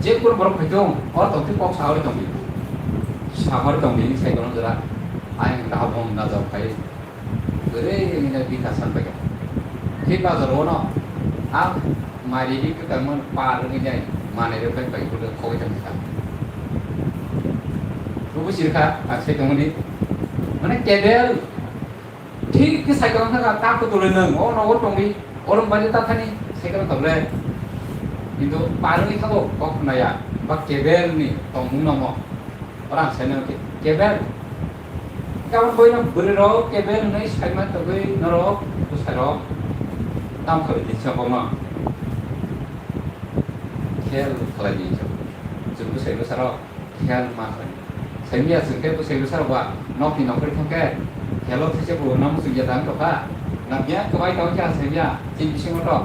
Je kun borok phai tong, o tong thik kok sahori tong di. Sahori tong di ni sai kono jora ayang da bom na jok phai. Bwrwi wngwi bikha san bai kha. Khe bazar o no a mari ri kwtangma par wngwi nai manwi rok bai bai kwrwi khogwi tong kha. Bubo sir kha, a sai tongmani. Mane kebel thik khe sai tong kha, ta kwtwlwi nwng o nogo tongwi, oro bai ta thani sai tong le. Kintu par wngwi thago kok khna ya, ba kebel ni tongmung no mo. Ora ang saimano ke, kebel. Karon boino bwrwi rok kebel hwnwi saima togwi norok bwsai rok tam khlai di sa bono. Khel khlai di sa. Chwng bwsai bwsa rok khel ma khlai. Saimya chwng khe bwsai bwsa rok ba nokni nokri thang khe khelo thwise bo namo chwng ya dang tokha. Nabya kwbai tong kha saimya chini bisingo to.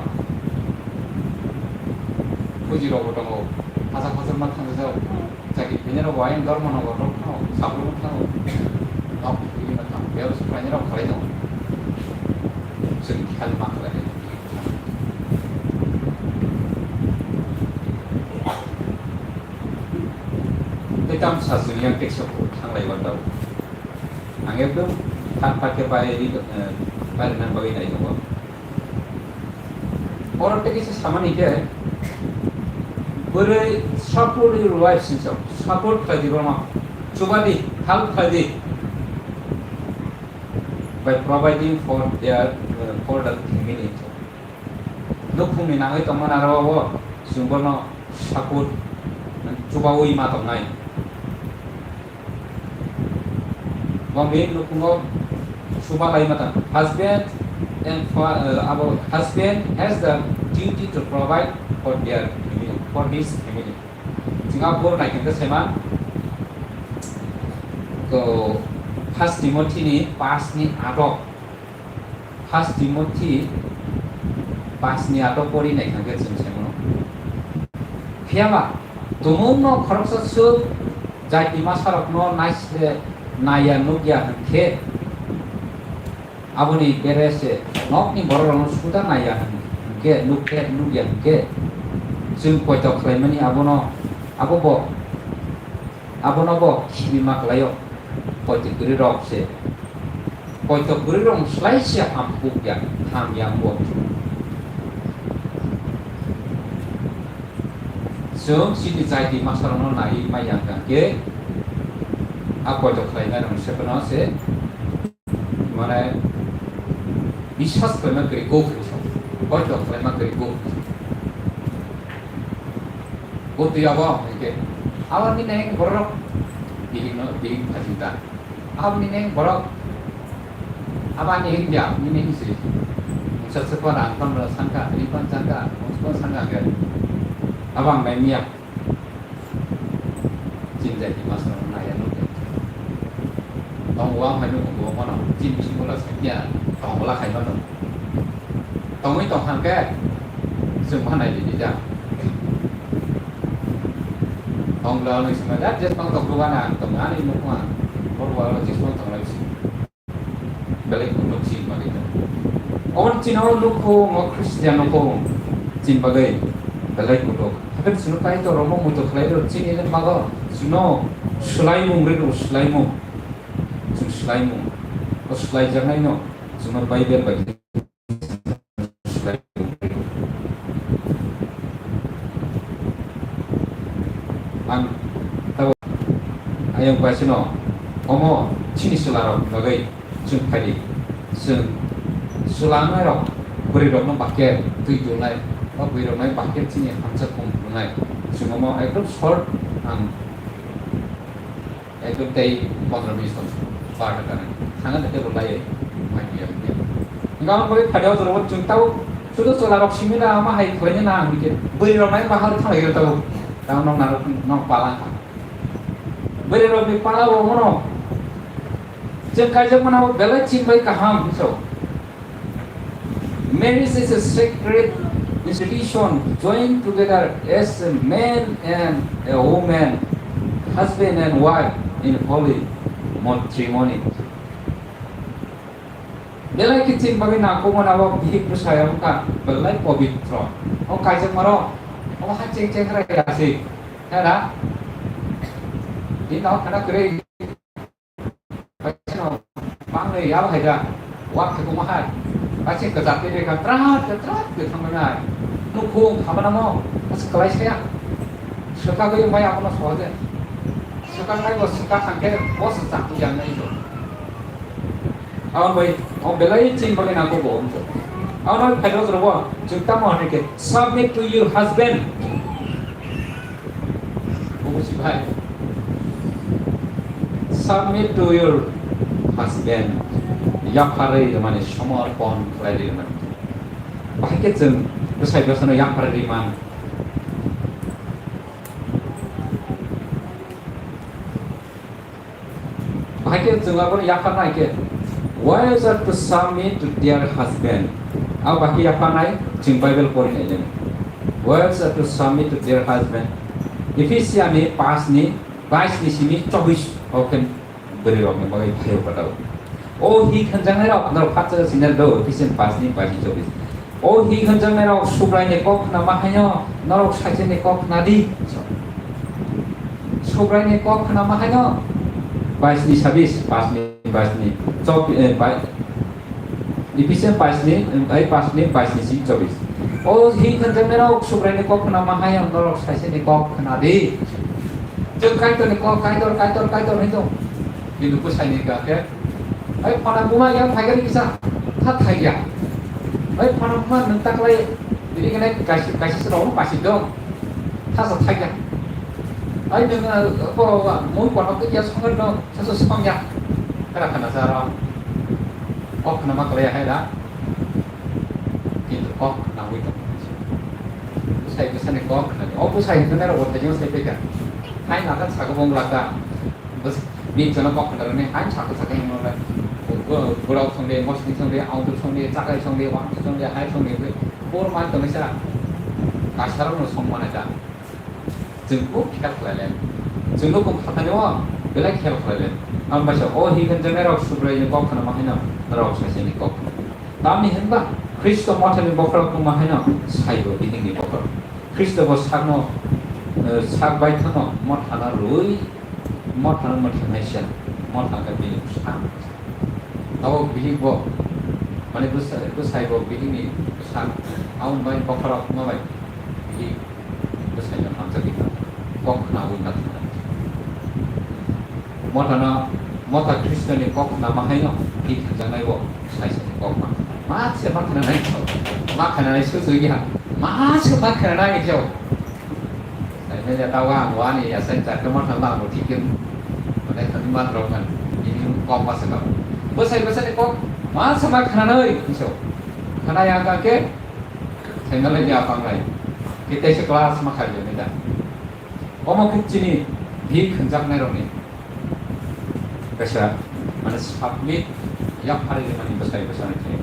Buji rok bo tongo. Hasa hasa ma thang jao. Chakri khlainai rok bo ayang dormo no bo rok no sabru wng thango. Nok twi ma thango. Bebsa khlainai rok khlai tongo. Chwng khel ma khlai. Tei tamsa chwng yang teksa thang lai wan tabuk. Ang ekdom thak thak khe pai ri, eh, pai rwna bagwi nai tongo. Oro tei kisa samani khe, bwrwi support your wife, sinsa support khlai di bono, chuba di, help khlai di by providing for their, uh, for the family. Nukhungni nangwi tongmani aro o chwng bono support, chubaui ma tongnai. Bongni nukhungo suba lai mata. Husband and fa-, uh, abo husband has the duty to provide for their family, for his family. Chwng abo naikhe khe saiman. To First Timothy ni paanch ni ato. First Timothy paanch ni ato pori naikha khe chwng sai mano. Phiya ba, tumungno khoroksa swk jati masarokno naisle naiya nukya hwnkhe, aboni bere se nokni bororokno suda naiya hwnkhe, nukhe, nukya hwnkhe, chwng poito khlaimani abono, abo bo, abono bo khibima khlaio, poito kwrwirok se. Poito kwrwirok slai se ham kuk ya, ham ya bo. Chwng chini jati masarokno naiwi ma yang kha khe, a poito khlainai rok se phano se, mane, biswas khlaima kwrwi kuk, poito khlaima kwrwi kuk. Bo twi abo hwnkhe, abo ni neng borok bihikno, bihik phajing ta. Aboni neng borok, abani hingya, nini hingsi. Mungsa sepa rang pan rang sangka, ri pan sangka, mungsa pan sangka ke. Abang mai miya. Chin jai di mas rang naya nuk. Tong uang mai nuk, uang mana, chin bisi mula sakya, tong ula khai mana. Tongwi tong kha khe, chwng pha nai di di da. Tong la nung sima da, just tong tok duga na, tong ani nuk ma, bor wa lo just tong lai si. Belai kutok chin bagwi. Oboni chini o nukhung, o Christian nukhung, chin bagwi belai kutok. Haikhe chwngno Kaitor rogo muitu khlai rw chini le mago, chwngno swlaimung rw rw swlaimung. Chwng swlaimung. O swlaijaknaino chwngno Bible bai swlai. Ang tabo ayang paisano omo chini chwlarok bagwi chwng phaidi. Chwng chwla wngnai rok bwrwi rokno bahai khe twi tulnai, o bwrwi rokno bahai khe chini hamsa khum phunuknai. Chwng omo ekdom short ang ekdom tei pondro minute tong barta kanai. Thangna de tebo lai mai ya. Engkau koi phadi o joro chwng tau sudo chwla rok simi na ama hai khlai na ang ke bwrwi rok nai bahar thang lai tau. Tau nok narok nok pala. Bwrwi rok ni pala o mono. Chwng kaijak mana belai ching bai kaham so. Marriage is a sacred institution joined together as a man and a woman, husband and wife in holy matrimony. Belai kiching bagwi nangkukmani abo bihik bwsai wngkha belai pobitro. O kaijak maro, o ha cheng cheng khe ya si. Hera? Din no khana kwrwi. Kaisa no bangni yabo hai da, wak thwkma hai. Kaisa kwchak twi rwkha, trat, trat, twi thangmani hai. Nukhung khamanamo, kaisa kwlai saya. Swkagwi wngmai abono sohode. Swkaknai bo swkak thangkhe, bo swchak twi yangnai bo. Aboni bai, o belai chini bagwi nangkuk bo wngkha. Abono phairok rwbo, chwng tamo hwnwi khe, "Submit to your husband." Bubusi bai. Submit to your husband. Yapharwi rwmani, somorpon khlaiwi rwmani. Bahai khe chwng bwsai bwsano yapharwi rwmani. Bahai khe chwng abono yapharnai khe, "Wives are to submit to their husband." Abo bahai khe yapharnai, chwng Bible porinai le. "Wives are to submit to their husband, Ephesiani paanch ni bais ni simi chobis o khe bwrwi rok ni bagwi phaio kwtal. O hi khanjaknai rok norok phatsa sinai do, Ephesian paanch ni bais ni chobis. O hi khanjaknai rok Subrai ni kok khna ma haino norok saisa ni kok khna di. Subrai ni kok khna ma haino bais ni sabis, paanch ni bais ni chobis, eh, bai-, Ephesian paanch ni, eh, paanch ni bais ni simi chobis. O hi khanjaknai rok Subrai ni kok khna ma haino norok saisa ni kok khna di. Chwng Kaitor ni kok, Kaitor, Kaitor, Kaitor hinwi tong. Kintu bwsai ni kha khe, "Ai phana buma yang phaigari kisa, tha thaiya. Ai phana buma nwng taklai, bini kene kaisa, kaisa se rong pasi dong, tha sa thaiya. Ai nwng, ah, ko, ko, mui kono kya songar dong, sa sa songya." Kara khana sa ro. Kok khna ma klai hai da. Kintu kok khna wi tong. Bwsai bwsani kok khna di. O bwsai hinwi rok thai jong sai peka. Hai na kan sa ko bong laka. Bas, bini chana kok khna rani, hai chaka chaka hinwi rok. Go, go, gorok songde, mosni songde, auto songde, chakai songde, wang songde, hai songde, bor man tong sa. Kasarok no song mana ja. Chwng bo khel khlai le. Chwng no kok khathani o, belai khel khlai le. Ang bai sa, o hi kan jana rok Subrai ni kok khna ma haino, rok sai sai ni kok khna. Tamni hinba, Khristo mothani bokhorok wngma haino saibo bihikni bokhorok. Khristo bo sakno, eh, sak baithano mothano rwi, mothano mwthangnaisa, mothano bini bwsang. Abo bihik bo, mane bwsa-, bwsai bo bihikni bwsang, abo bai bokhorok wngma bai bihik bwsaino hamjagwi kok khnaui nathoknai. Mothano, motha Khristoni kok khna ma haino, bini thangjaknai bo sai sai kok ma. Ma se ma khna nai, ma khna nai su su ya, ma se ma khna nai khe. Sai ne ya ta wa ang wa ni ya sai cha khe motha la bo thik khe. Mane khani ma drok kan, ini kok ma se kok. Bo sai bo sai kok, ma se ma khna nai, so. Khna ya ka khe, sai ma le ya pang nai. Khe tei se class ma khai le ne da. Omo khe chini bihik khanjaknairokni kaisa, mane, submit yapharwi rwmani bwsai bwsai khe.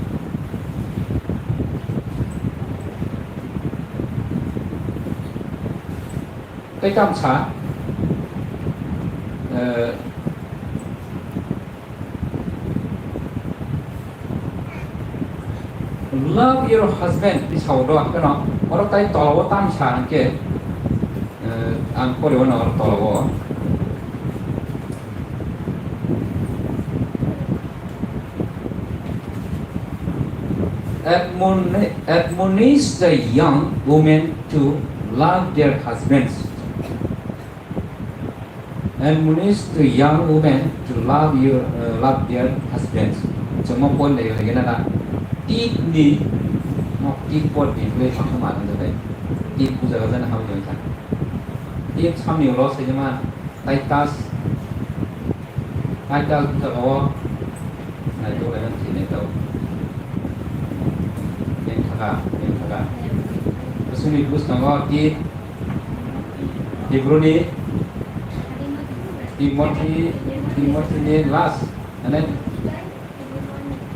Tei tamsa, eh, "Love your husband," ti sao do, hapheno oro tai tolao tamsa hwnkhe, eh, ang poriwo no oro tolao. Admoni-, admonish the young women to love their husbands. Admonish the young women to love your, uh, love their husbands. Chwngma point dai lagi na na. Tip ni, mo tip pot ni play pa ma nang dai. Tip puja ga jana hau jai kha. Tip samni ulo se jama Titus. Titus puja ga o. Nai to lai thini to. Yang khaga, yang khaga. Kusuni bus tongo tip. Hebrewni Timothy, Timothini last, ane,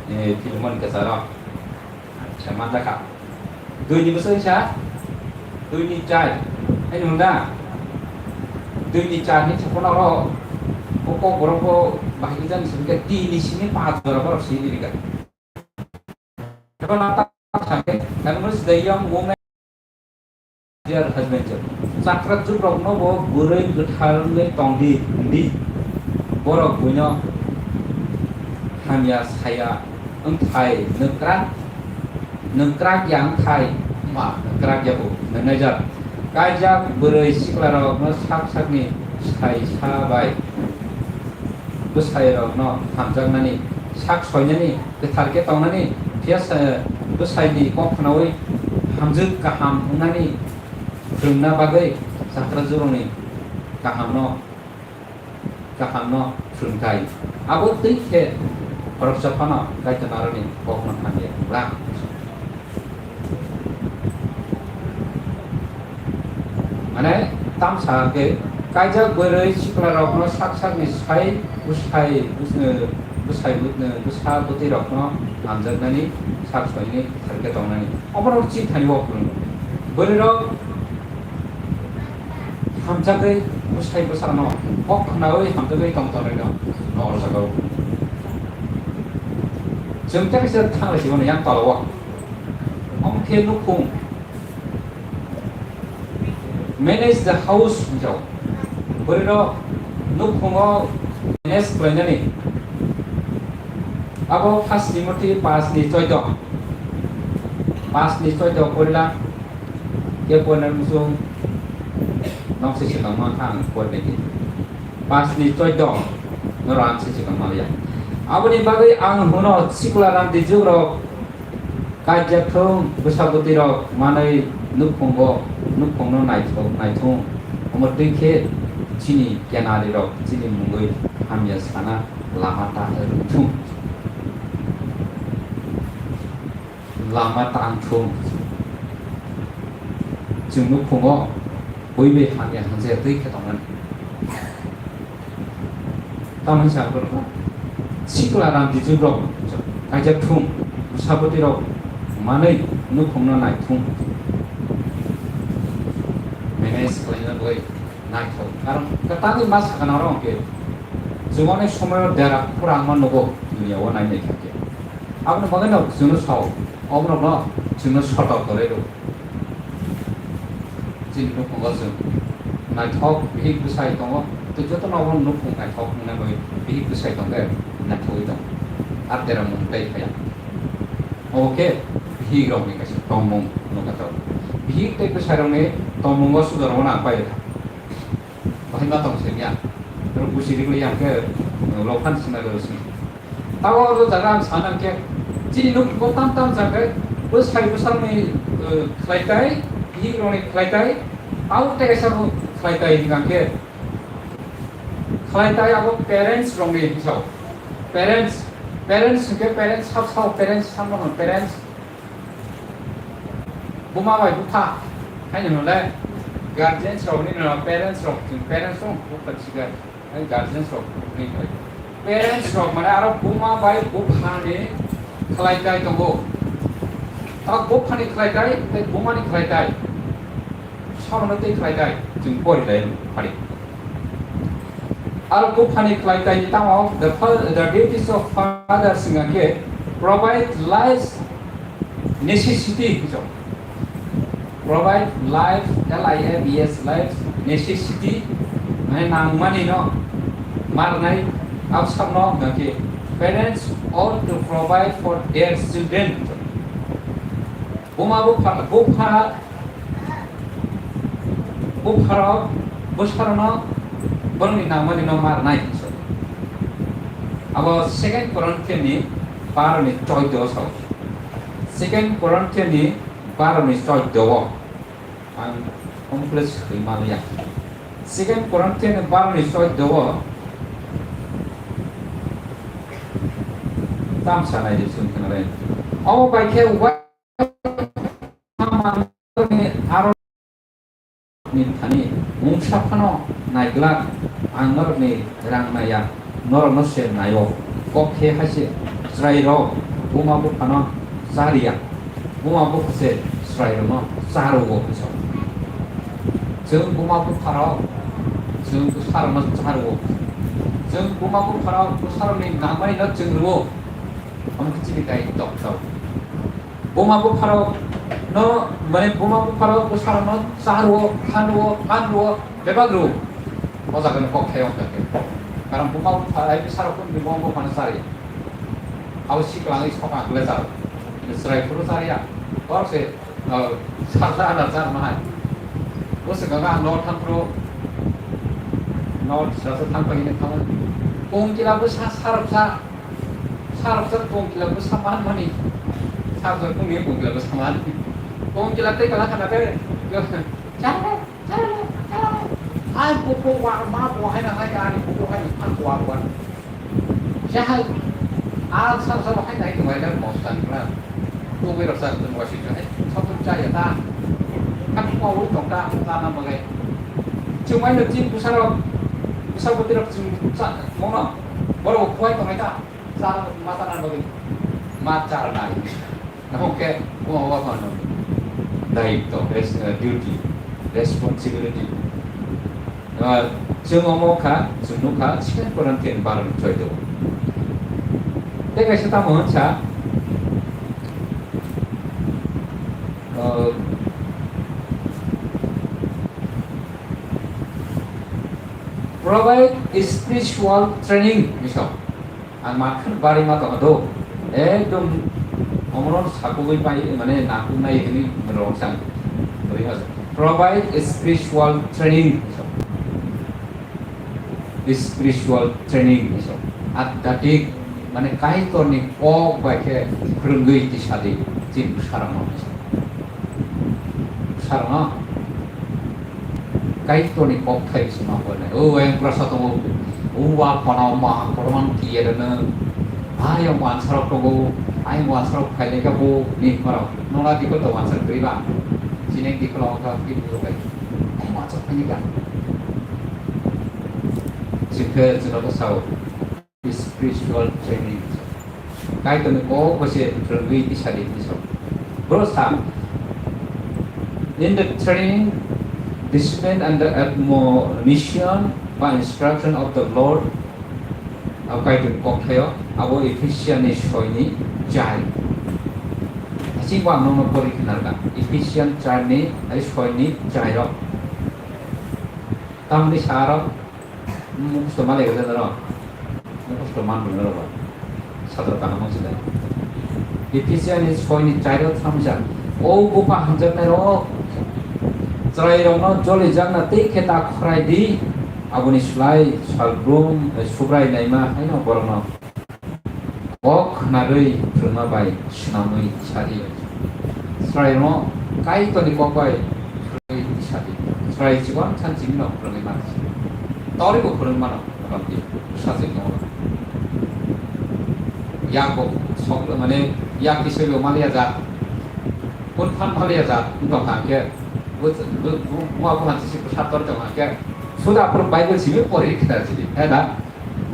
eh, Philemon kwcharo. Acha, manjakha. Duini bwsai sa? Duini char. Hai nung da? Duini char ni sapono ro. Ko ko borok ko bahai jan sini ka tini sini pahat jora borok sini dika. Eba nata sakhe, and was the young woman their husband. Chakra jukrokno bo bwrwi kwthar wngwi tongdi, hwndi borok buino hamya saya wngthai, nwkrak, nwkrak ya wngthai, ma nwkrak ya bo, nwngnai jak. Kaijak bwrwi siklarokno sak sakni sai sa bai bwsairokno hamjaknani, sak soinani, kwthar khe tongnani, phiya sa-, bwsaini kok khnaui hamjwk kaham wngnani phrwngna bagwi chakra juroni kahamno, kahamno phrwngthai. Abo twi khe khoroksa phano Kaitor narwkni kokno hamya wngra. Mane, tamsa khe kaijak bwrwi siklarokno sak sakni sai bwsai, bwsai, bwsa bwtwirokno hamjaknani sak soini tharkhe tongnani. Oborok chini thani o phwrwngo. Bwrwirok Hamjakgwi bwsai bwsarokno kok khnaui hamjakgwi tong tongnai no, no o jaga o. Chwng tei kaisa thanglai siboni yang tola o. Omo khe nukhung. Manage the house hinjao. Bwrwirok nukhungo manage khlainani. Abo First Timothy paanch ni choudo. Paanch ni choudo porila. Khe porinani muchung nokse se tongma kha ang porinai di. Paanch ni choudo no rang se se tongma ya. Aboni bagwi ang hwno sikla rang di jugrok Kaijakthung bwsabwtwirok manwi nukhungo, nukhungno naithok naithung. Omo twi khe chini kenarirok chini mungwi hamya sana lama ta rwngthung. Lama tangthung. Chwng nukhungo bui bai hamya hamjaya twi khe tongmani. Tamoni sa borok sikla ram twi rok kaijak thung, bwsabwtwi rok manwi nukhungno naithung. Manage khlaina bagwi naithok. Karon kwtalni ma sakha nang rok hwnkhe, chwng ani somoio dera khurang ma nugo, duniya o nai nai kha khe. Aboni bagwi no chwngno sao, oborokno chwngno sotok kwrwi rw. Chini nukhungo chwng naithok bihik bwsai tongo, tei jotono obo nukhung naithok wngna bagwi bihik bwsai tongkhe naithogwi tongo. Ar dera mung tei phaiya. Obo khe bihik rokni kaisa tongmung nukha tok. Bihik tei bwsai rokni tongmungo suda rokno ang pairwkha. Bahai ma tong sengya. Oro busi rigwi ang khe, eh, lokhan sina rw sini. Tabo oro jaga ang sana khe, chini nuk bo tam tam jaga, bo sai bo salni, eh, khlai tai, hi roni khlai tai, abo tei kaisa bo khlai tai hingka khe. Khlai tai abo parents rokni hisab. Parents, parents hingke parents sab sao, parents samno parents. Buma bai bupha, haino hwnle guardians rok ni no, parents rok, parents rok bupha siga, hai guardians rok ni bai. Parents rok mane aro buma bai bupha ni khlai tai tongo. Ta bupha ni khlai tai, tei buma ni khlai tai. Samano tei khlai tai, chwng pori lai phari. Aro bupha ni khlai tai ni tamo the fa-, the duties of father singha khe provide life necessity hinwi. Provide life, L I F E S, life necessity, mane nangmani no marnai, absakno hingkhe parents ought to provide for their children. Buma bupha, bupha, bupharok bwsarokno borokni nangmani no marnai hinwi. Abo Second Corinthian ni baro ni choudo o sao. Second Corinthian ni baro ni choudo o. Ang complete swi maliya. Second Corinthian ni baro ni choudo o. Tam sanai de sung khnare. Obo bai khe wa-, aro ni thani mungsa phano naiglak, ang norokni rang naiya, norokno se naio. Kok khe hai se chwrairok buma buphano chariya, buma bupha se chwrairokno charuo hinwi sa. Chwng buma bupharok, chwng bwsarokno charuo. Chwng buma bupharok bwsarokni nangmani no chwng rwo. Omo khe chini dai tok tok. Buma bupharok no, mane buma bupharok bwsarokno charuo, phanruo, phanruo, bebak rwo. O jaga no kok khe wngkha khe. Karon buma buphar hai bwsarok ni buma buphano chari. Abo siklangwi sokang glejak. Chwrai phuru chariya. Borok se, o, salsa ana char ma hai. Bo se ganga no thang phuru. No salsa thang pa hini thang. Kong kila bwsa sarok sa. Sarok sa kong kila bwsa man mani. Sarok sa kong ni kong kila bwsa man. Kong kila tei kala kana tei. Char. Ai buku wa ma bo hai na hai ani buku hai ni phan wa wa. Jahai. Al sar sar hai nai tu wai da mo san ra. Tu wai ra san tu mo shi hai. Sa tu cha ya ta. Kan ko wa tong ta ta na mo gai. Chung wai no chin ku sa ro. Sa ko ti ro chung cha mo no. Bo ro ko wai tong ai ta. Sa ma ta na mo gai. Ma cha ra na. Nahok khe buma bupha no daityo, res-, eh, duty, responsibility. Ah, chwng omo kha, chwng nukha, Second Corinthian baro ni choi do. Tei kaisa tamo hwnsa, ah, provide spiritual training, miso. Ang makhwrwng bari ma tongkha do. Ekdom omono sakugwi pai mane nakuknai hwnwi rwngsang. Provide spiritual training. Spiritual training. Adhyatmik mane Kaitorni kok bai khe phwrwngwi tisadi chini bwsarokno. Sarma. Kaitorni kok thai se ma hwnwi. O, ayang pura sa tongo. O, wa phano ma, kotorma kiye rwno. Ayang wansarok tongo. Ayang wansarok khaile ka bo ni maro. Nona dikol to wansar kri ba. Sine dikol ka ki bu bai. Ayang wansarok khaile ka. Sikhe jino ko sao. Spiritual training. Kaitorni kok bai se phwrwngwi tisadi hinwi sa. Bro sa, in the training, discipline and the admonition by instruction of the Lord, abo Kaitorni kok thaio, abo Ephesian ni soi ni char. Asing bo ang nono pori khnarga. Ephesian char ni, ai soi ni char rok. Tamni sa rok, Mukhusto malai gajak norok. Mukhusto man rwna rwba. Sadra kaham sida. Ephesian ni soi ni char o thamsa. O bupa hamjaknai rok. Chwrai rokno joli jakna tei khe ta khwrai di. Aboni slai salbrum, eh, Subrai naima haino borokno. Kok khwnarwi phwrwngma bai swnamwi sadi. Chwrairokno Kaitorni kok bai phwrwngwi sadi. Chwrai chibang san chini no phwrwngwi mano. Toribo phwrwngwi mano, motamoti bwsajwk tongo. Yak bo sok mane yak kisoi bo maliya jat. Kun phan maliya jat wng tong kha khe. Bu, bu, bu, bu, bu hansi si bwsa tor tong kha khe. Suda phwrwng Bible simi pori khna sidi. He da?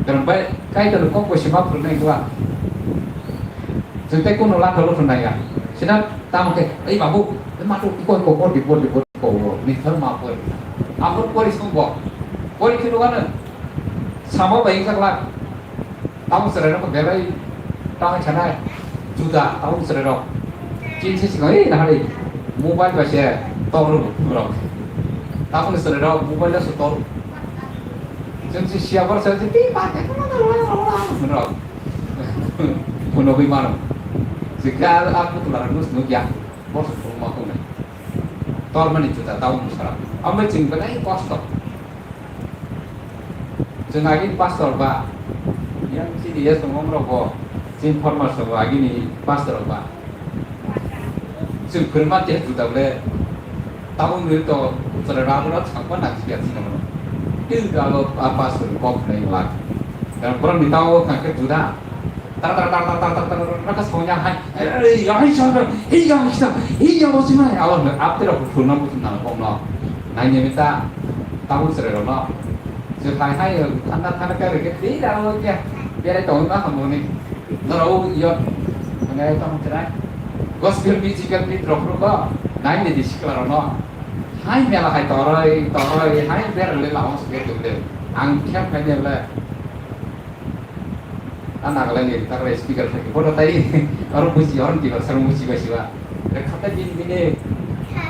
Karon bai Kaitor kok bai se ma phwrwngnai kua. Chwng tei kunu lakha lukha naiya. Sina tamo khe, "Ei babu, ei matu ikoi ko bor di, bor di, bor di ko bo." Ni thar ma pori. Amo pori song bo. Pori khinu wano. Samo bai ingkha kla. Tamo serai rok belai tamo chanai. Juda, tamo serai rok. Chin se sikong, "Ei, nahari. Mobile bai se tor rok." Tamo serai rok, mobile da se tor. Chwng se siya bor se, "Pi pa ke, ko na na na na na." Phunogwi mano. Chwng khe a, a putla rok nus nuk ya. Bor se phunuk ma phungnai. Tor mani juda, tamo musara. Ambai chwng belai kosto. Chwng agini pastor ba, yang chini yes tongmom rok bo, chini former sobo agini pastor ba. Chwng phwrwngma tei juda le, tabuk ni to chwrai rabo rok sakma nang siya chini mo. Tei abo a pastor kok nai lak. Dan borok ni tao kha khe juda. Tar tar tar tar tar tar tar tar tar sonya hai. Ei, ei, hai sonya, ei, yang kita, ei, yang sih mai. Awal ber, apa tidak pernah butuh nang kong no. Nai nyemi ta, tamu serai no. Je hai hai, thanda thanda kare ke, tidak lo kya. Biar itu apa kamu ni. Nara u yo, mana itu kamu cerai. Gospel musical beat rock rock ko. Nai ni di sikla no. Hai mela hai toroi, toroi, hai biar le lawan sekian tu le. Ang kya kanya le. A Nagaland ni takle speaker thai bono tai oro buji oro dibar sang buji ba siba. Re khata bini bini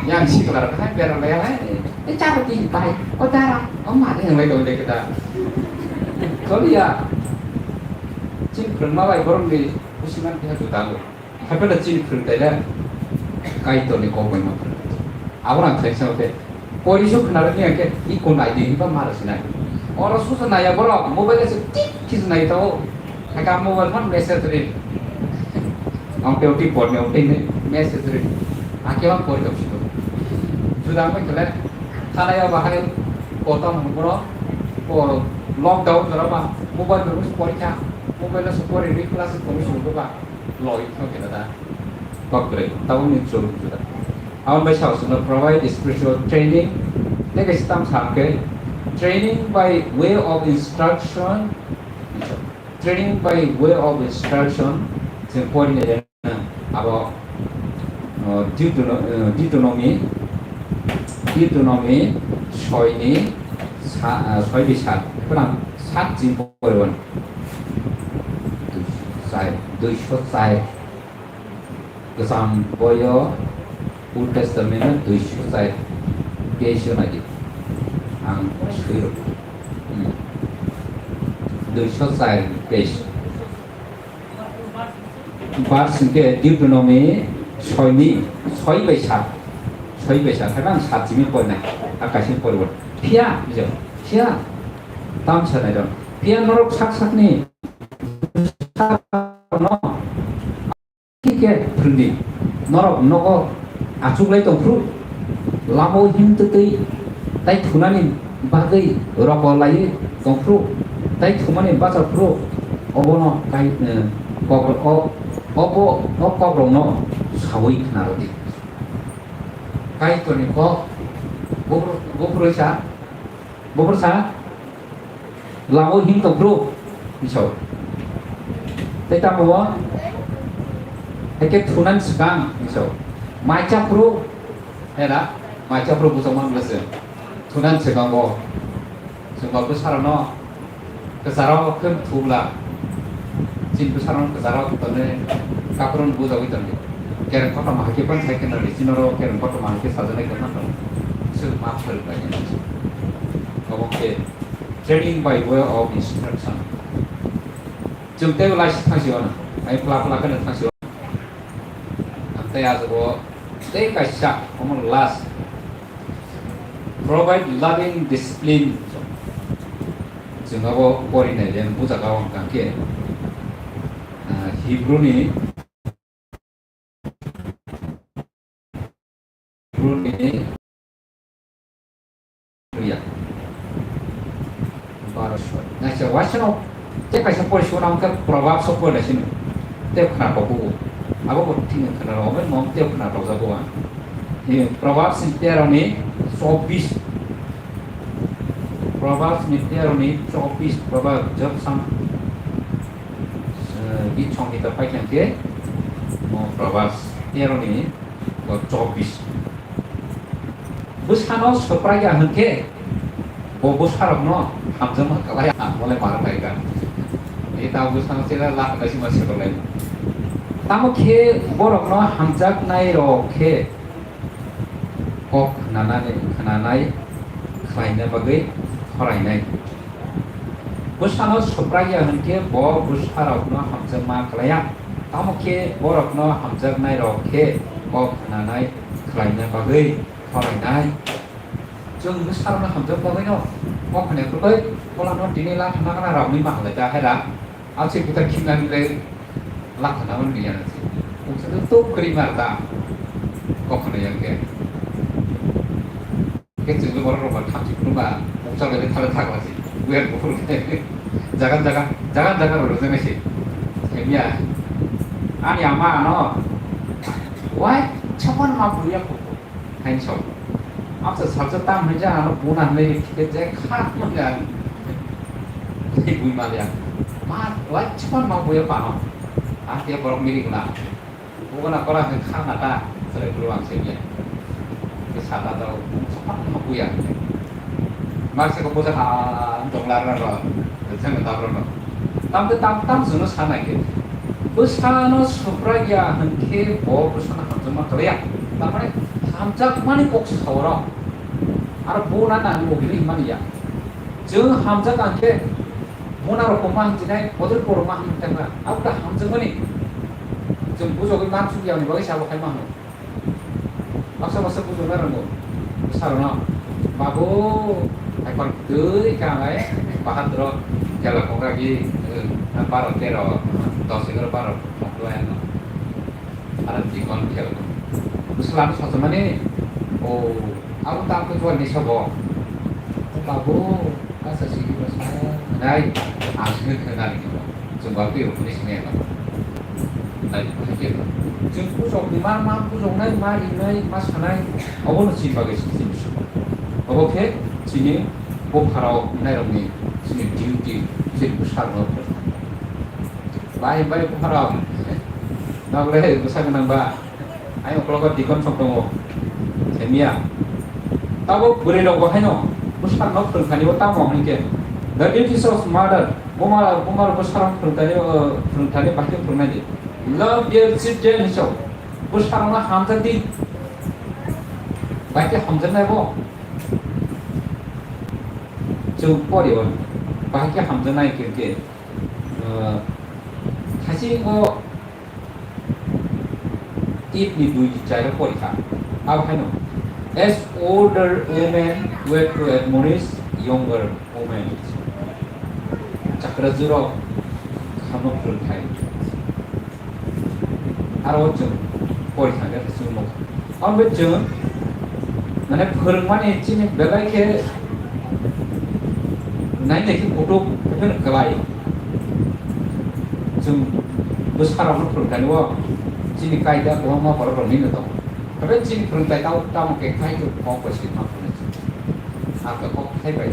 yang sikla hai bera le hai. E charo di bai. O dara, o ma ne ngai dong de kita. Koliya. Chin phwrwngma bai borok ni busiman khe juda lo. Haphela chini phwrwngtai le Kaitorni kok bai ma phwrwngkha. Abo ang khlai sa khe, pori su khna rwkni ang khe, i kun nai di, ba ma rw sinai. Oro susa naiya borok, mobile se tik kis nai tao. Hakhe mobile phone message ri. Ang teo ti porni, ang tei message ri. Hakhe ang pori tong sito. Juda ang khle, thanai abo hai kotom hwn borok, ko lockdown jora ba, mobile bai pori kha, mobile se pori ri class tong sito ba. Loi thang khe da. Kok kwrwi, tabukni chwng juda. Aboni bai sao chwngno provide spiritual training. Tei kaisa tam sa khe, training by way of instruction. Training by way of instruction. Chwng porinai rwna abo, uh, Deuterono-, uh, Deuteronomy, Deuteronomy soini sa-, ah, soi bai sat, khorang sat chini poriwan. Dui, char, duiso char. Kwcham boyo Old Testament o duiso char page o nai di. Ang sui rw. Hmm. Duiso char page. Verse hwnkhe Deuteronomy soi ni, soi bai sat, soi bai sat, haino ang sat simi porinai, akaising poribo. Phiya, bujo, phiya, tam sanai rok. Phiya norok sak sakni, no, khe phwrwngdi, norok nogo achuklai tongphuru, lama-o himtwtwi tai thunani bagwi roko laiwi tongphuru, tai thumani bachaphuru, obono kai, eh, kokro-, o, obo, o kokrokno saui khnarwdi. Kaitorni kok, buphuru-, buphurui sa, buphuru sa, Lama-o him tong phuru, hinwi sao. Tei tamo o? Haikhe thunani swkang, hinwi sao. Mai cha phuru, hera, mai cha phuru bujak man bwlase. Thunani swkango. Chwngba bwsarokno kwcharo khe thubla. Chini bwsarokno kwcharo tonwi kaphuruni bujagwi tongdi. Kereng kotorma haikhe ban sai khe nadi, chini oro kereng kotorma haikhe sajaknai kwma tongo. Chwng ma phwrwng bai hinwi. Obo khe Training by way of instruction. Chwng tei laisi thangsi ono, ai pla pla kheno thangsi ono. Ang tei ajago tei kaisa omo last. Provide loving discipline. Chwng abo porinai le bujak o ang khe, ah, Hebrew ni Hebrew ni ya. Baro soi. Naisa waisano te kaisa pori sona hwnkhe Proverbs o pori naisino. Te khna tok o. Abo bo thini khna rok, obo mom te khna tok jago ang. He, Proverbs ni tero ni chobbish. Proverbs ni tero ni chobbish, Proverbs jot sam, eh, Git Songhita paithang khe, mo Proverbs tero ni bo chobbish. Bwsano swprak ya hwnkhe, bo bwsarokno hamjakma kwlai ya, mole mara bai kha. Ni ta bwsano chela lakh kaisa ma swprak lai. Tamo khe borokno hamjaknai rok khe kok khnanani, khnanai khlaina bagwi khorainai. Bwsano swprak ya hwnkhe bo bwsarokno hamjakma kwlai ya. Tamo khe borokno hamjaknai rok khe kok khnanai khlaina bagwi khorainai. Chwng bwsarokno hamjak bagwino kok khnai kwrwi bolano tini lakh thangna gana rokni ma halai ta hera. Aswk kwthar khimnani le lakh thangna mani ya se. Kok sa tuk kwrwi mar ta. Kok khnai ya khe. Khe chwngno borok rok ba thamchi phuru ba moksa bai thale thak lasi. Buya buphuru khe jaga jaga, jaga jaga rw rwjak nai se. Khe miya. Ani ama ano. Wai, chapan ma buya ko. Hain sok. Amsa salsa tam hinja ano buna hinwi khe je kha manya. Ni bui ma ya. Ma, wai, chapan ma buya pa no. A khe borok miri guna. Bugo na kora hwnkhe kha na ta, chwrai phuru ang se ya. Khe sa ta ta, sopan ma buya. Mar se ko buja ha, dongla ra ro, thang ta ro no. Tam te tam, tam suno sa na khe. Bwsano swprak ya hwnkhe bo bwsano hamjakma kwlai ya. Tar mane hamjakmani kok sa oro. Aro bo na na bo hwnwi himani ya. Chwng hamjak ang khe, Mona rok ma hinjinai, bodol borok ma hinjinai, abo ta hamjakmani. Chwng bujogwi ma chuk ya ni bagwi sabo khai ma hino. Baksa baksa bujok na rango. Bwsarokno, "Babu, hai phan twi ka nai, bahadur kela kongra gi, eh, baro tero, dos egaroh baro, ano." Aro dikon khel. Bwsla no sochomani, o, abo ta khe jual ni sobo. Babu, asa sigi bwsa. Nai, asli khe nari khe. Chwng ba twi rukuni sini ba. Nai, khe. Chwng puchok ni ma, ma puchok nai, ma rinai, ma sanai. Obo no chini bagwi chini sobo. Obo khe chini bupharok nai rokni chini duty, chini bwsarok. Bai, bai, bupharok. Nokle bwsa gwnang ba. Ayang uklogo dikon sok tongo. Semiya. Tabo bwrwi rok bo haino. Bwsarokno phwrwngthani bo tamo hwn khe, the duties of mother, buma, buma rok bwsarok phwrwngthani, uh, phwrwngthani bahai khe phwrwngnai di. Love their children hinwi sao. Bwsarokno hamjak di. Bahai khe hamjaknai bo. Chwng pori o bahai khe hamjaknai khe, khe, uh, thasi bo Eve ni dui di chai rok pori kha. Abo haino, as older women were to admonish younger women. Chakra juro khamno phwrwng khai. Aro chwng pori thangkhe chwng nuk. Abo chwng, mane, phwrwngmani chini belai khe nai nai khe kutuk, hapheno kwlai. Chwng bwsarokno phwrwngthani o chini kaida kwbangma borok rok nini tongo. Haphai chini phwrwngthai tamo tamo khe khai khe kok bai swi ma phwrwngwi chwng. Hakhe kok khai bai.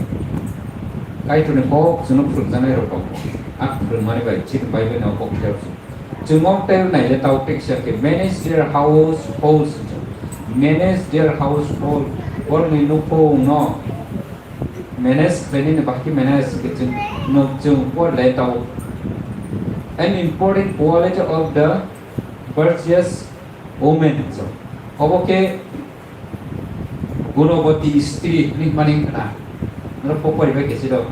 Kaitorni kok chwngno phwrwngjaknai rok tongo. A phwrwngmani bai chini Bible ni o kok khe rw chwng. Chwng o tei naile tao teksa khe manage their households. Manage their household. Borokni nukhungno manage khlainani bahai khe manage khe chwng, no, chwng pori lai tao. An important quality of the virtuous woman. Obo khe Gunoboti stri hwnwi hwnmani wngkha na? Norok bo poribai khe siro.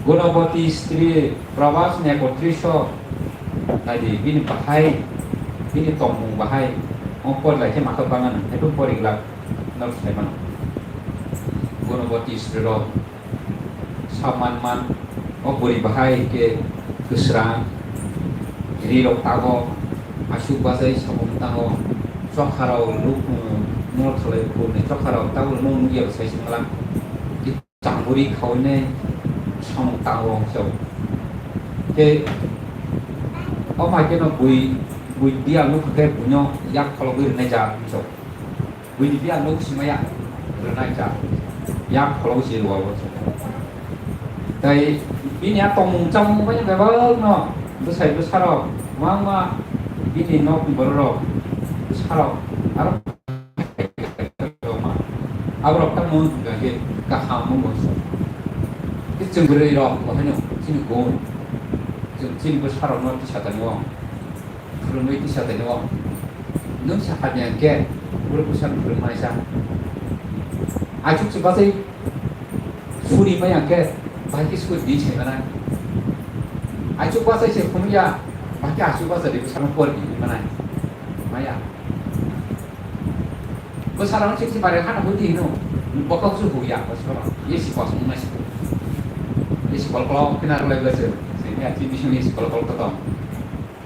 Gunoboti stri Probas ni ekotris o naidi bini bahai, bini tongmung bahai, o pori lai khe makha bangano, haiphano pori glak norok sai mano. Gunoboti stri rok Saman man, o bwrwi bahai khe kwsrang, ri rok tago, aswk bachai samung tango, chokha rok luk, um, norok salai bwrwi chokha rok tabuk no nukya sai singla. Chamburi khaui nai samung tango hwnkhe. Khe o hai kheno bui, bui biyal nukha khe buino yak khologwi rwnai ja hwnkhe. Buini biyal nuk simaya rwnai cha. Yak kholok si rwao. Tai bini a tongmung chamung bai bebak no bwsai bwsarok, mangma bini nok ni borok rok bwsarok aro aborok ta mon hwnkha khe kaham wngbo. Khe chwng bwrwi rok bo haino chini gun, chwng chini bwsarok no tisa tongmo. Phwrwngwi tisa tongmo. Nwng sakha di hwnkhe, borok bwsano phwrwngmani sa. Achuk se bachai suri mai hwnkhe, bahai khe suri di sai manai. Achuk bachai se phunukya, bahai khe achuk bachai di bwsano por di manai. Maya. Bwsarokno chik chik bare khana hudi hino. Bokok su huya, bwsarok. Ye si kos mung nai si. Ye si kol kol kena rwlai bwsarok. Sini achi bising ye si kol kol to tong.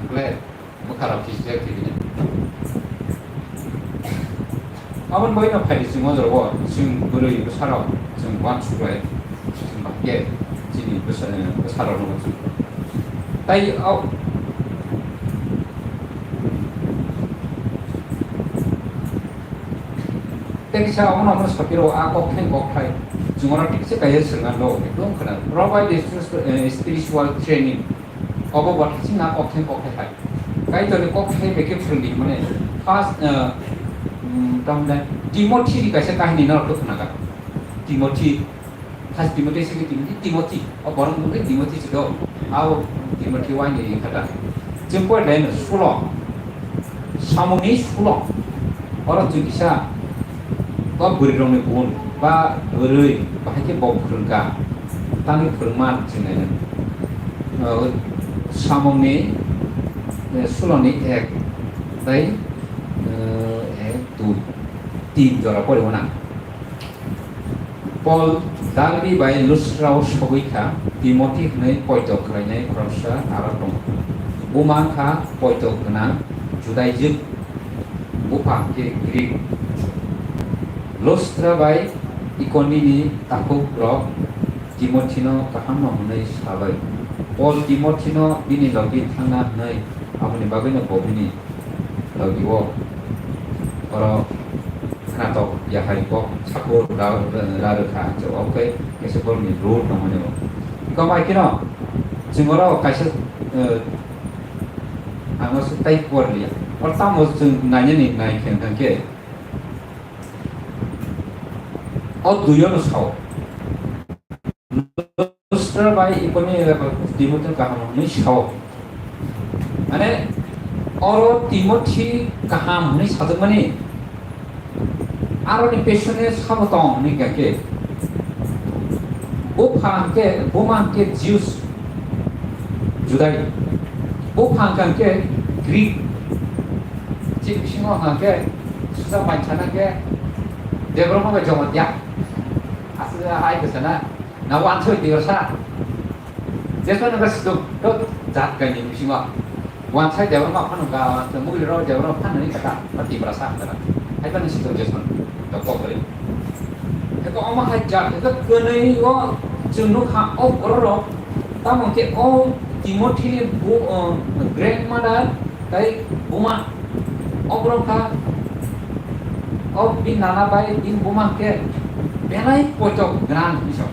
Kle, bwkha rok kis jek kibini. Aboni bagwi no phaidi chwng o jorao chwng bwrwi bwsarok chwng uansuk lai, chwng bahai khe chini bwsa-, bwsarok no chwng. Tai o, tei kisa omo no omo sotiro a kok thai kok thai chwng oro tei kisa kaisa swrwngna do, ekdom khwna. Provide spiritual training. Obo bo thasing na kok thai kok thai hai. Kaitor ni kok thai bai khe phwrwng di mane. First, eh, mm, tamne Timothy ni kaisa kahini norok to khwna kha. Timothy, First Timothy, Second Timothy, Timothy. O borok mung khe Timothy si do. Abo Timothy waini ri kha da. Chwng pore lai no sulo. Samungni sulo. Oro chwng kisa ba bwrwi rokni gun ba bwrwi bahai khe bo phwrwngkha, tangwi phwrwngma chwng nainai. O samungni, eh, suloni ek tei, eh, ek, dui, tin jora poribo nang. Paul Derbe bai Lustra o sogwi kha, Timothy hwnwi poito khlainai khoroksa aro tongo. Buma wngkha poito gwnang Judaijwk, bupha khe Greek. Lustra bai Ikoni ni takhuk rok Timothy no kaham no hwnwi salai. Paul Timothy no bini logi thangna hwnwi, aboni bagwi no bo bini logi o oro khnatok yahai kok sako ra, ra rwkha, je oke kaisa borokni rule tongmani bo. Komai kheno chwng oro kaisa, eh, ang o se tai por liya. Oro tamo chwng nainani nai khe hwnkhe O duiyono sao. Lustra bai Ikonium Timothy kaham hwnwi sao. Mane, oro Timothy kaham hwnwi sajakmani, aroni pesone sabo tong hwnwi kha khe, bupha hwnkhe, buma hwnkhe Jews, Judai, bupha hwnkha hwnkhe Greek, chini bisingo hwnkha hwnkhe susa manchana khe Debbarma bai Jamatia. Aswk hai kwchana, na wansoi Tiprasa. Jesmani wngkha swdwk, to jat kaini bisingo. Wansai Debbarma phano wngkha, wansai Muglirok Debbarma phano wngkha ta, ba Tiprasa wngkha ta. Hai phano swdwk Jesmani, to kok bwrwi. Eko omo hai jat, eko kwnwi o chwng nukha o bororok, tamo khe o Timothy ni bu-, o, grandmother, Tai buma, o borok kha, o bini nana bai bini buma khe belai poito gwnang hinwi sa.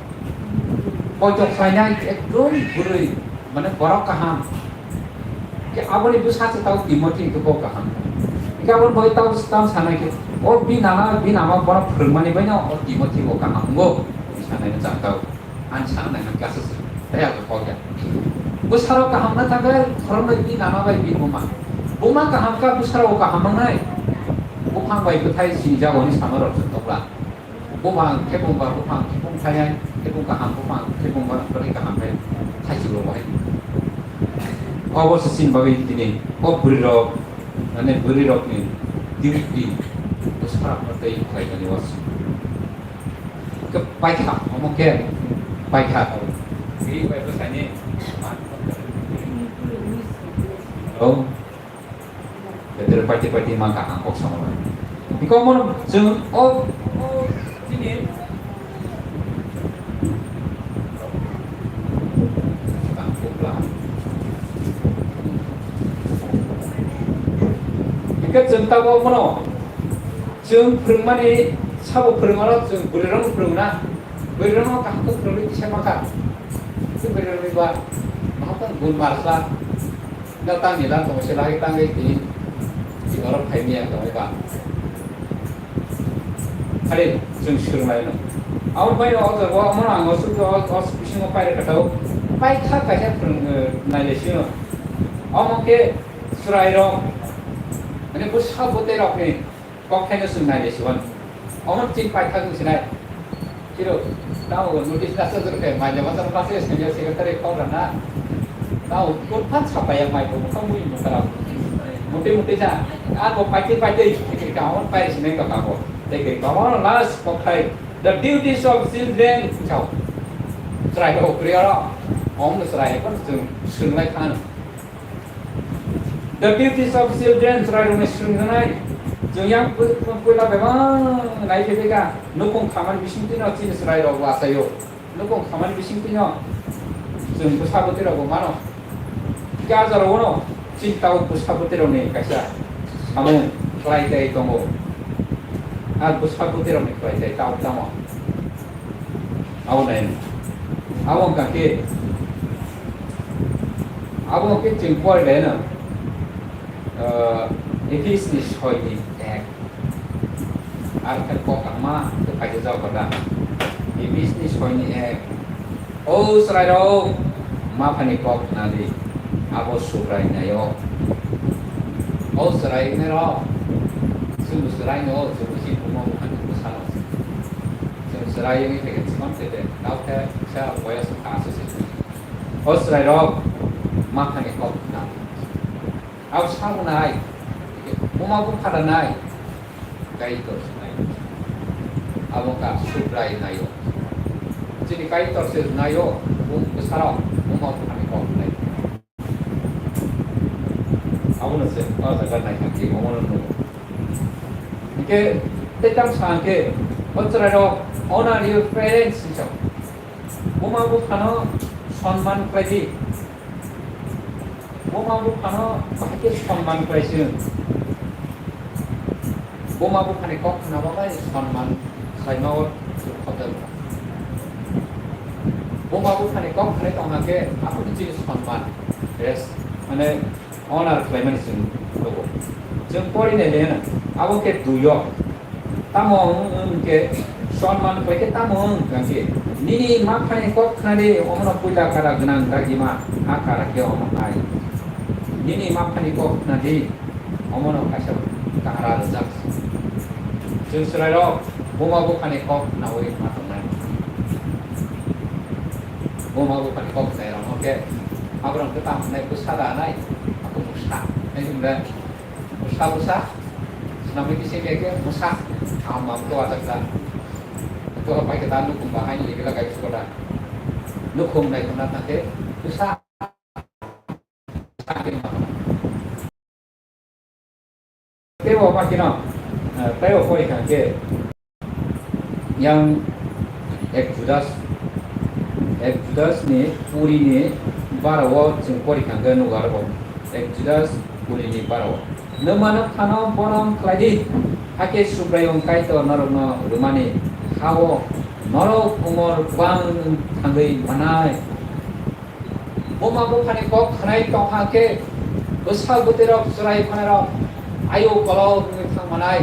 Poito khlainai ekdom bwrwi, mane borok kaham. Khe aboni bwsa se tao Timothy khe bo kaham. Khe aboni bagwi tao, tao sanai khe, o bini nana, bini ama borok phwrwngmani baino o Timothy bo kaham wngo, hinwi sanai no chang tao. Ani sana nai nang kasa se. Tei ako kok ya. Bwsarok kaham na thangkhe khoroknwi bini nana bai bini buma. Buma kaham kha bwsarok kaham wngnai. Buphang bai bwthai sinijago hwnwi sama rok se tokla. Buphang khebung ba buphang khebung thainai, khebung kaham buphang khebung ba bwrwi kaham hai thaisuk rok hai. Obo se chini bagwi tini o bwrwi rok, mane bwrwi rokni duty bwsarok no tei khlaimani wansuk. Khe paikha, omo khe paikha. Bini bai bwsani man. Oh. Better paiti paiti ma kaham kok sama bai. Iko mon chwng o, o, chini. Iko chwng tabo mono. Chwng phwrwngmani sabo phwrwngmano chwng bwrwirokno phwrwngo na. Bwrwirokno kaham khe phwrwngwi kisa ma kha. Chwng bwrwirokni ba mahaphan gun marsa. No tangni lang tongse lai tangwi tini. Tini oro phaimiya tongwi ba. Khali chwng swrwnglaino. Abo bai o jaga o omono ang o sukha o, o bisingo pairwkha tao. Paikha kaisa phwrwng, eh, nailai sino. Omo khe chwrairok, mane bwsa bwtwi rokni Kok khaino chwng nailai siwan. Omo chini paithak wng sinai. Chiro, tamo notice na sajwk khe, mai jama jama klase senior secretary kok rana. Tamo kurphan sapaya mai bo kok mui mutara. Muti muti ja, a bo paiti paiti, tamo pai sinai kok abo. Tei kok abo last kok khai. The duties of children, chao. Chwrai ko ukri oro. Om chwrai ko chwng, chwng lai khan. The duties of children, chwrairokni swrwngjaknai. Chwng yang pui-, pui-, puila bebak nai phai kha, nukung khamani bisingtwino chini chwrairok bo achaio. Nukung khamani bisingtwino chwng bwsa bwtwirok bo mano. Hwnkhe a jorao bono chini tabuk bwsa bwtwirokni kaisa samung khlai tei tongo. A bwsa bwtwirokni khlai tei tabuk tamo. Abo nai. Abo wngkha khe, abo wngkha khe chwng pori lai no, ah, Ephesni soi ni ek. Ar khe kok kahma khe phaijak jago da. Ephesni soi ni ek. O chwrairok, maphani kok khna di. Abo Subrai naio. O chwrai nairok, chwng chwrai no, chwng si kumo ani bwsano. Chwng chwrai wngwi phaikhe chwng tete, tao khe kisa boyas wngkha aswk se. O chwrairok maphani kok khna. Abo sabo nai, buma bupha da nai, Kaitor se nai. Abo wngkha Subrai naio. Chini Kaitor se naio, bung bwsarok, buma buphani kok nai. Abono se o jaga naithok khe omono nugo. Hinkhe tei tamo sa hinkhe, o chwrairok, "Honor your parents," hinwi sao. Buma buphano sonman khlai di. Buma buphano bahai khe sonman khlai se. Buma buphani kok khna bagwi sonman khlaima o hotel. Buma buphani kok khnai tongna khe aphuru chini sonman, res, mane honor khlaimani chwng nugo. Chwng pori nai le, abo khe duiyo. Tamo wng, wng khe Sonman khlai khe tamo wng kha khe, nini maphani kok khna di, omono puila kara gwnang dagima, a kara khe omo hai. Nini maphani kok khna di, omono kaisa kara rwjak. Chwng chwrairok buma buphani kok khnaui ma tongnai. Buma buphani kok khnairokno khe aborok khe tamo hwnai bwsa da nai, ako bwsa. Hai hwnba bwsa bwsa, swnamwi kisa khe bwsa, ang mang to ajak da. To pai khe ta nukhung bahai ni lebela kai bwsa da. Nukhung nai khuna ta khe bwsa. Tei bo ma kheno, eh, tei bo pori kha khe yang Exodus, Exodus ni kuri ni bara o chwng pori kha khe nugo aro bo. Exodus kuri ni bara o. Nwmano phano borom khlai di, hakhe Subraiyung Kaitor norokno rwmani ha-o norok umor kwbang thangwi manai. Buma buphani kok khwnai tongkha khe, bwsa bwtwirok chwrai phanirok ayu kolok wngwi thang manai.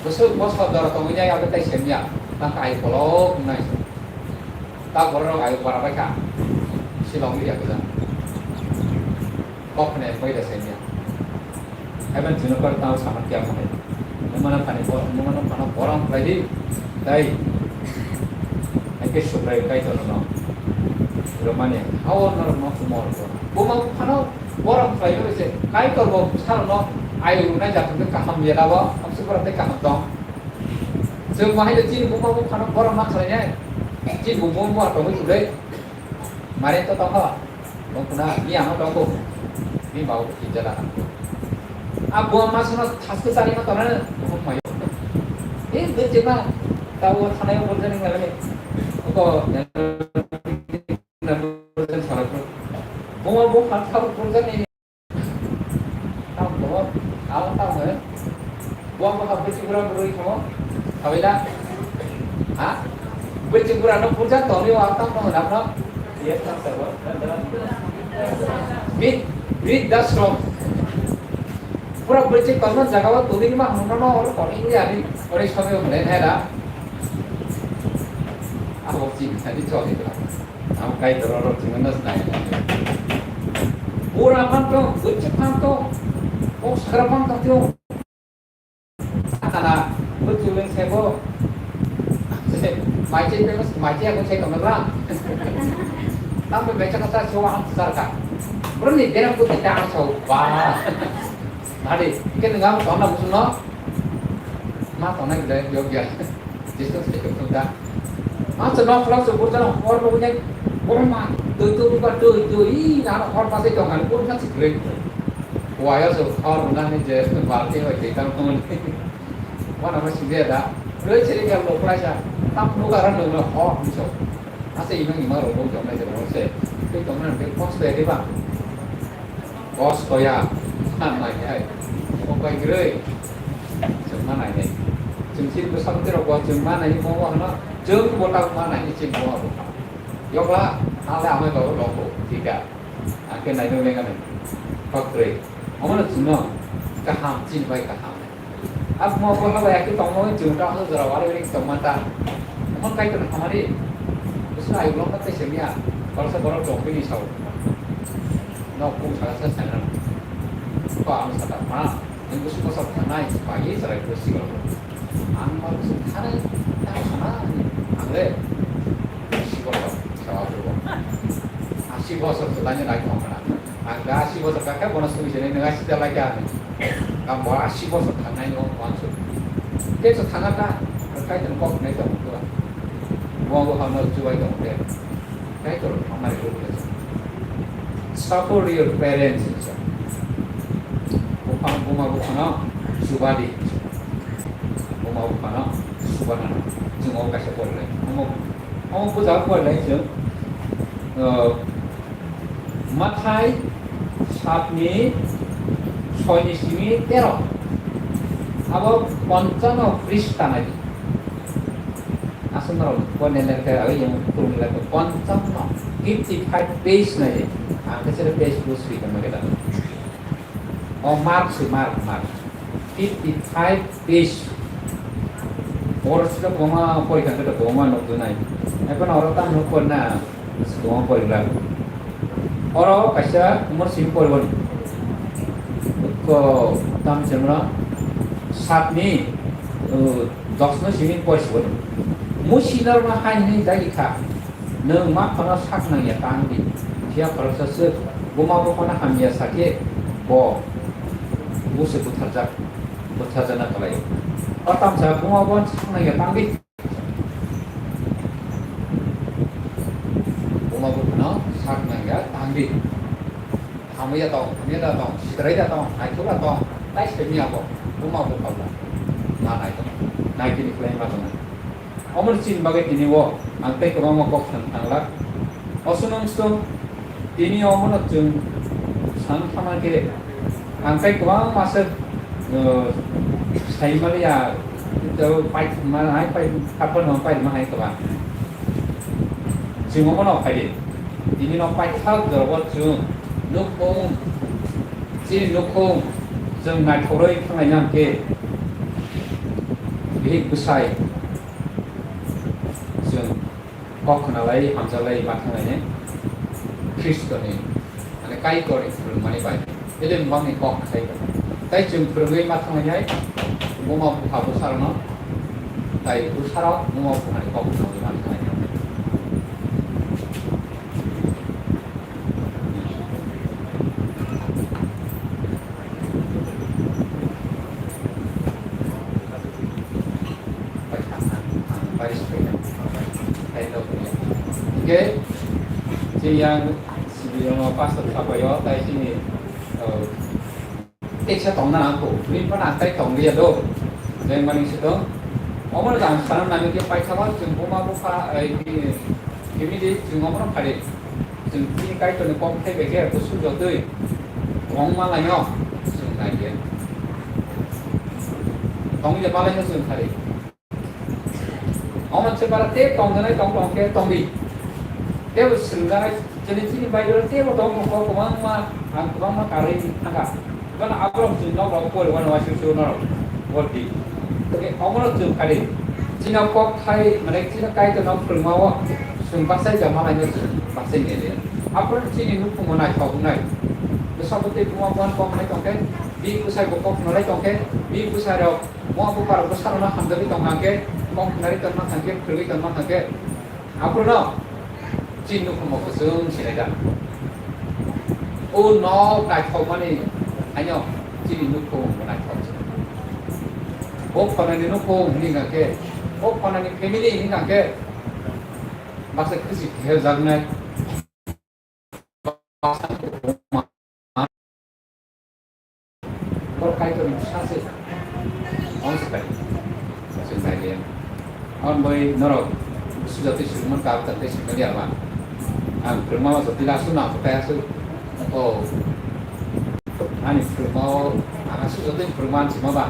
Bwswk bosor jora tongwi nai abo tei semya, tang khe ayu kolok wngnai. Ta bororok ayu bara bai kha, silong ya gajang. Kok khwnai bai da semya. Heaven chwngno kok tamo sama kya mo hai. Nwmano phani bor-, nwmano phano borom khlai di. Tei. Eke Subrai Kaitor no. Romani, hao no no kumor ko. Buma phano borom khlai di se. Kaitor bo sar no ayu nai jat kaham yela bo. Am se borom tei kaham tong. Chwng bahai le chini buma phano borom ma khlai nai. Chini buma mo tong khlai. Mare to tong kho. Tongkuna, ni ano tongko. Ni bau ko kinjala. A buang masno thaske sari ma tonane, tong mayo. Eh, bejema, tau thanai o borjani ngalani. Ko, borjani salako. Buang bo khat kau borjani. Tamo, tamo, tamo, eh. Buang bo khat bejibura burui tamo. Kawila. Ha? Bejibura no burja toni wa tamo na no. Brit, brit das rom. Pura bwrwi chwng tongma jaga o tongwi ma hwnma no oro tongwi ya ni oro sobe hwnle nai da. Abo chini sadi choli da. Ang kai doro ro chini nas nai. Pura phanto, bwrwi chwng phanto, kok sakra phanto tio. Kana, bwtwi leng sebo. Mai chai phaima, mai chai ako chai tongna bra. Tamo bai chaka sa so ang sar ka. Bro ni berang ko ta ang so ba. Nadi, ke nang tongna musuno. Ma tongna gida yo gya. Jisu se ko ta. Ma so no fla so burjana hor no ne. Hor ma, doi doi ba doi doi, na hor ma se tongna, hor ma se gre. Waya so khor nani je balti bai tei tang tong ni. Wana ma sibya da. Roi chiri ya lo prai sa. Tam no gara no no ho ni so. Ase imang imang ro jom nai je ro se. Tei tong nani tei kos de ba. Kos ko ya. Han mai ai. Ko bai groi. Jom ma nai nai. Jom sin ko sam te ro ko jom ma nai mo wa na. Jom ko ta ma nai ni jom mo. Yokla. Ale amai ba ro ko. Thik a. Ang khe nainwi mengani. Kok kwrwi. Omono chwngno kaham, chini bai kaham. Abo bo habai akhe tongmani chwng ta hwnjora wari wari tongma ta. Omo Kaitor hamari. Bwswk ayuk longma tei semiya. Boroksa borok chongpini sao. Nok kung sala sa sangrang. Ko ang sata ma. Ang bwswk bwswk thangnai, pagi chwrai bwswk rok. Ang ma bwswk thangnai, tang sana, ang le bwswk bwswk sawa bwrwi. Asi bwswk kwlai nai thong kana. Ang da asi bwswk kakhe bono sui sini nang asi da lai kha. Ang bo asi bwswk thangnai no wansuk. Tei so thangna ta, kai tong kok nai tong kura. Bo bo hamno chubai tong khe. Kaitor hamari rukle. Support your parents. Bupha, buma buphano subadi. Buma buphano subana. Chwng o kaisa porilai. Omo, omo puja porilai chwng. Uh, Mathai satni soini simi tero. Abo ponchano phrista nai. Aswk norok bo nene khe oi yang kurung lai khe ponchanno fifty five page nai. Ang khe sere page bo sui tongma khe da. O mark si mark, mark. Fifty five page. Oro sida kwbangma porikha khe kwbangma nukjaknai. Ephano oro tamo nuk porina kwbangma porikha. Oro kaisa umor simi poriboni. Ko tam chemra satni, uh, dosno simi porisiboni. Musi norma hai hini dagi kha. Nwng ma phano sak nangya tang di. Phiya khoroksa swk buma buphano hamya sakhe bo busi butharjak, butharjakna kwlaio. O tamsa buma buphano sak nangya tang di. Buma buphano sak nangya tang di. Hamya tong, hamya da tong, sidrai da tong, naithok da tong, tai se miya bo, buma bupha bo. Na naithok, naithini khlai ma tong. Omo ni chini bagwi tini o ang tei kwbangma kok san thanglak. Osonong song tini omo no chwng san thangna khe ang tei kwbangma se, uh, sai maliya, to pai ma hai pai kapal no pai ma hai kwbang. Chwng omo no phai di. Tini no paithak jorogo chwng nukhung, chini nukhung chwng naithorwi thanglaina hwnkhe bihik bwsai chwng kok khwnalai hamjalai ma thanglainai Khristoni, mane Kaitorni phwrwngmani bai. Belai bangni kok khai. Tai chwng phwrwngwi ma thangwi hai, buma bupha bwsarokno, tai bwsarok buma buphani kok khwnwi ma thangwi. Hingke, chini yang, sibirano pastor sabayo, tai chini, eh, Teksa tongna nangkho, bini phano ang tai tong liya do. Jeng mani se tong. Omo no ang sana nangkhe paithago chwng buma bupha, ai, bini, bini di chwng omo no phari. Chwng chini Kaitorni kok thai bai khe kusu jotoi. Tong ma laino chwng nai khe. Tong ya ma laino chwng phari. Omo se bara te tongjanai tong tong khe tongdi. Tebo swrwngjanai chini chini Bible tebo tong tong kok kwbangma ang kwbangma karwi thangkha. Bono aborok chwng nok rok pori wano waisuk suk norok pori di. Omo no chwng kari. Chini kok thai mane chini Kaitor no phwrwngma o chwng baksai jama laino chwng baksai nele. Aborok chini nukhung mo naithok wngnai. Bwsabo tei buma buan kok hai tong khe, bi bwsai bo kok nolai tong khe, bi bwsai rok Mo bupar bwsarokno hamjagwi tongma khe, kok khwnari tongma thang khe, phwrwngwi tongma thang khe, aphuru no chini nukhung bo kwchwng sinai da. O nok naithokmani haino chini nukhung bo naithok se. Bo khonani nukhung hwnwi hwnkha khe, bo khonani family hwnwi hwnkha khe, baksa kwchwi khejaknai. Bor Kaitorni bwsa se. Ang se bai. Chwng bai le. Ang bai norok busu jatwi swrwngmani kabo ta tei swrwngmani ya ba. Ang phwrwngma o jatwi la su na ko ta ya su. O. Ani phwrwngma o, ang su jatwi phwrwngma ang sima ba.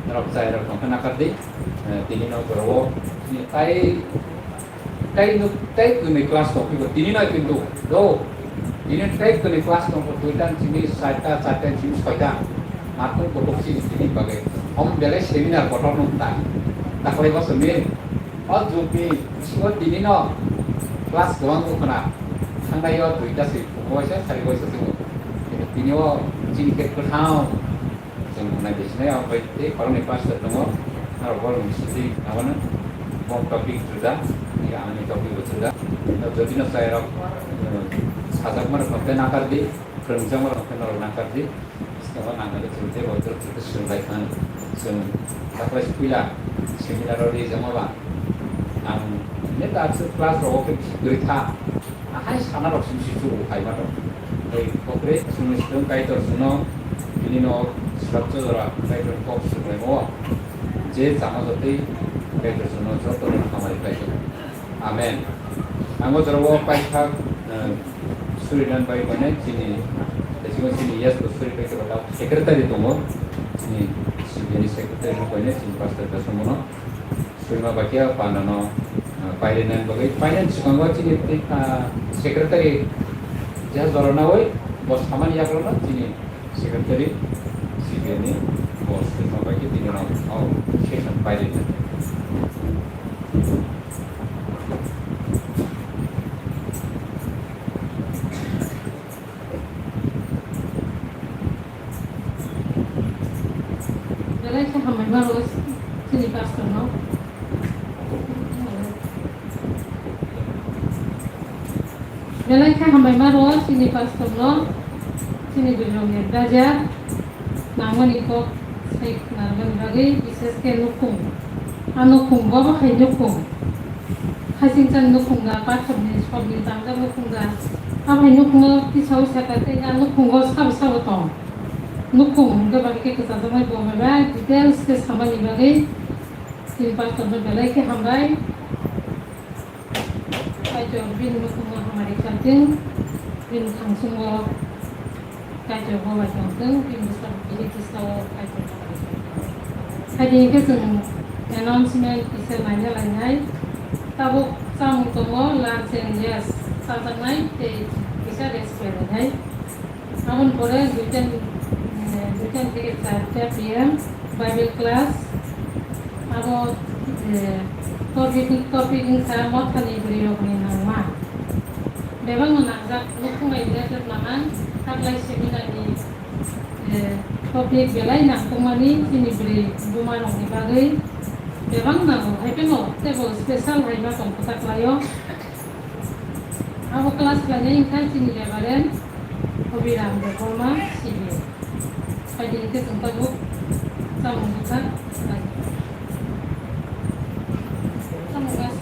Norok chai rok tongkha nakar di. Eh, tini no borok o. Ni tai Tei nuk tei kwnwi class tong phiko tini no kintu do. Tini tei kwnwi class tong phiko duita simi charta, charta simi soita. Matung kotok si tini bagwi. Om belai seminar kotor nuk ta. Taklai bo simi. O jukni bisingo tini no class kwbang wngkha na. Thangnai o duita si phungo waisa sari waisa tongo. Tini o chini khe kwthang. Chwng nai bisinai ang bai tei khoroknwi pastor tongo, norok borokni bisingtwi abono bo topic juda, ani topic bo juda. Jodi no chwrairok, eh, sajakmarok khe nakar di, phwrwngjakmarok khe norok nakar di. Sabo nangkhe chwng tei bo chwng swrwngbai thang. Chwng taklai puila seminar o rijama ba ang net aswk class rok khe bisi kwrwi kha. Ahai sana rok simi si chugo khai ma tong. Tei kokre simi si tong Kaitor sino bini no srok chojora Kaitor kok srok lai mo. Je chama jotoi Kaitor sino joto no hamari Kaitor. Amen. Ang o jora o paithak, eh, surinan bai mane chini, chini yes bo suri pai khe bata secretary tongo. Chini, chini secretary bai ne chini pastor ka somono. Swima bakia panano, ah, pairina bagwi. Pairina swkango chini, ah, secretary jeha joranawi bo samani yakrano chini secretary C P M ni bo swima bakia tini rok o session pairina. Chini pastor no. Belai khe hambai ma rwo chini pastor no, chini bwrwi rok ni braja nangmani kok sai narwknani bagwi, bises khe nukhung. A nukhung bo bo hai nukhung. Hasingchani nukhung da, pathor ni sor ni tangjak nukhung da. A hai nukhung o tisao saka tei a nukhung o sabo sabo tong. Nukhung hwnkhe bai khe kwchajak nai bo bai bai details khe samani bagwi. Chini pastor no belai khe hambai. Kaitor bini nukhungo hamari kha tong, bini thangsungo Kaitor bo bai tong tong, bini bwskango kisa o Kaitor hamari kha tong. Hai di hwnkhe chwng announcement kisa naina lainai. Tabuk chamung tongo, lunch and, yes, chajaknai tei kisa rest khlainai. Aboni pore duita, eh, duita theke charta P M Bible class. Abo, eh, topic, topic wngkha mothani bwrwi rokni nangma. Bebakno nangjak nukhung bai related manang, taklai seminar ni, eh, topic belai nangkukmani chini bwrwi buma rokni bagwi bebak nango, hai phano teibo special hai ma tong kwtak laio. Abo class khlainai wngkha chini Reverend Abhiram Debbarma C B A. Phaidi hwnkhe chwng tabuk chamung bwkha khlai. Chamung gas.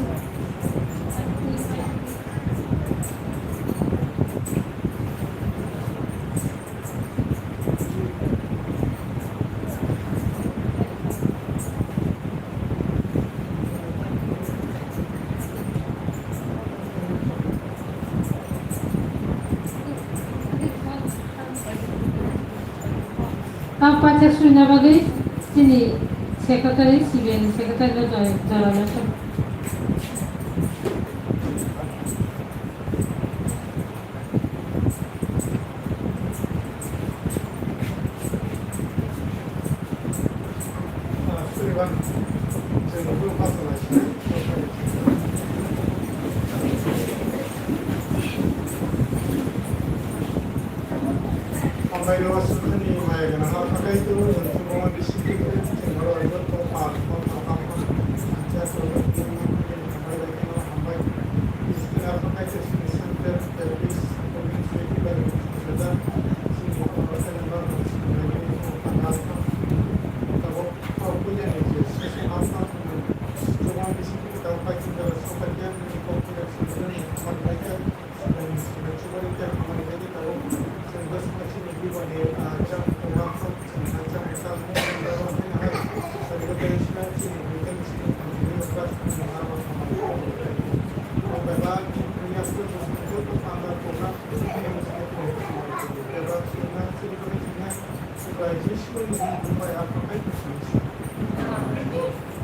Tamo paithak swina bagwi chini secretary, C B A ni secretary no jora, jora no. Hambai rw aswk khani maya gwnang, a phakai twi o chwng kwbangma bising twi kwrwi, chwng oro joto pa, pa, pa, pa, pa, hambai bai kheno hambai. Bising twi a phakai twi chwngni center, service, community, chini oro environment, tabuk kok puja ni je session half half, kwbangma bising twi tabuk pai chwng oro sopai khe nini kok puja chwng oro ni hambai bai khe. Amen.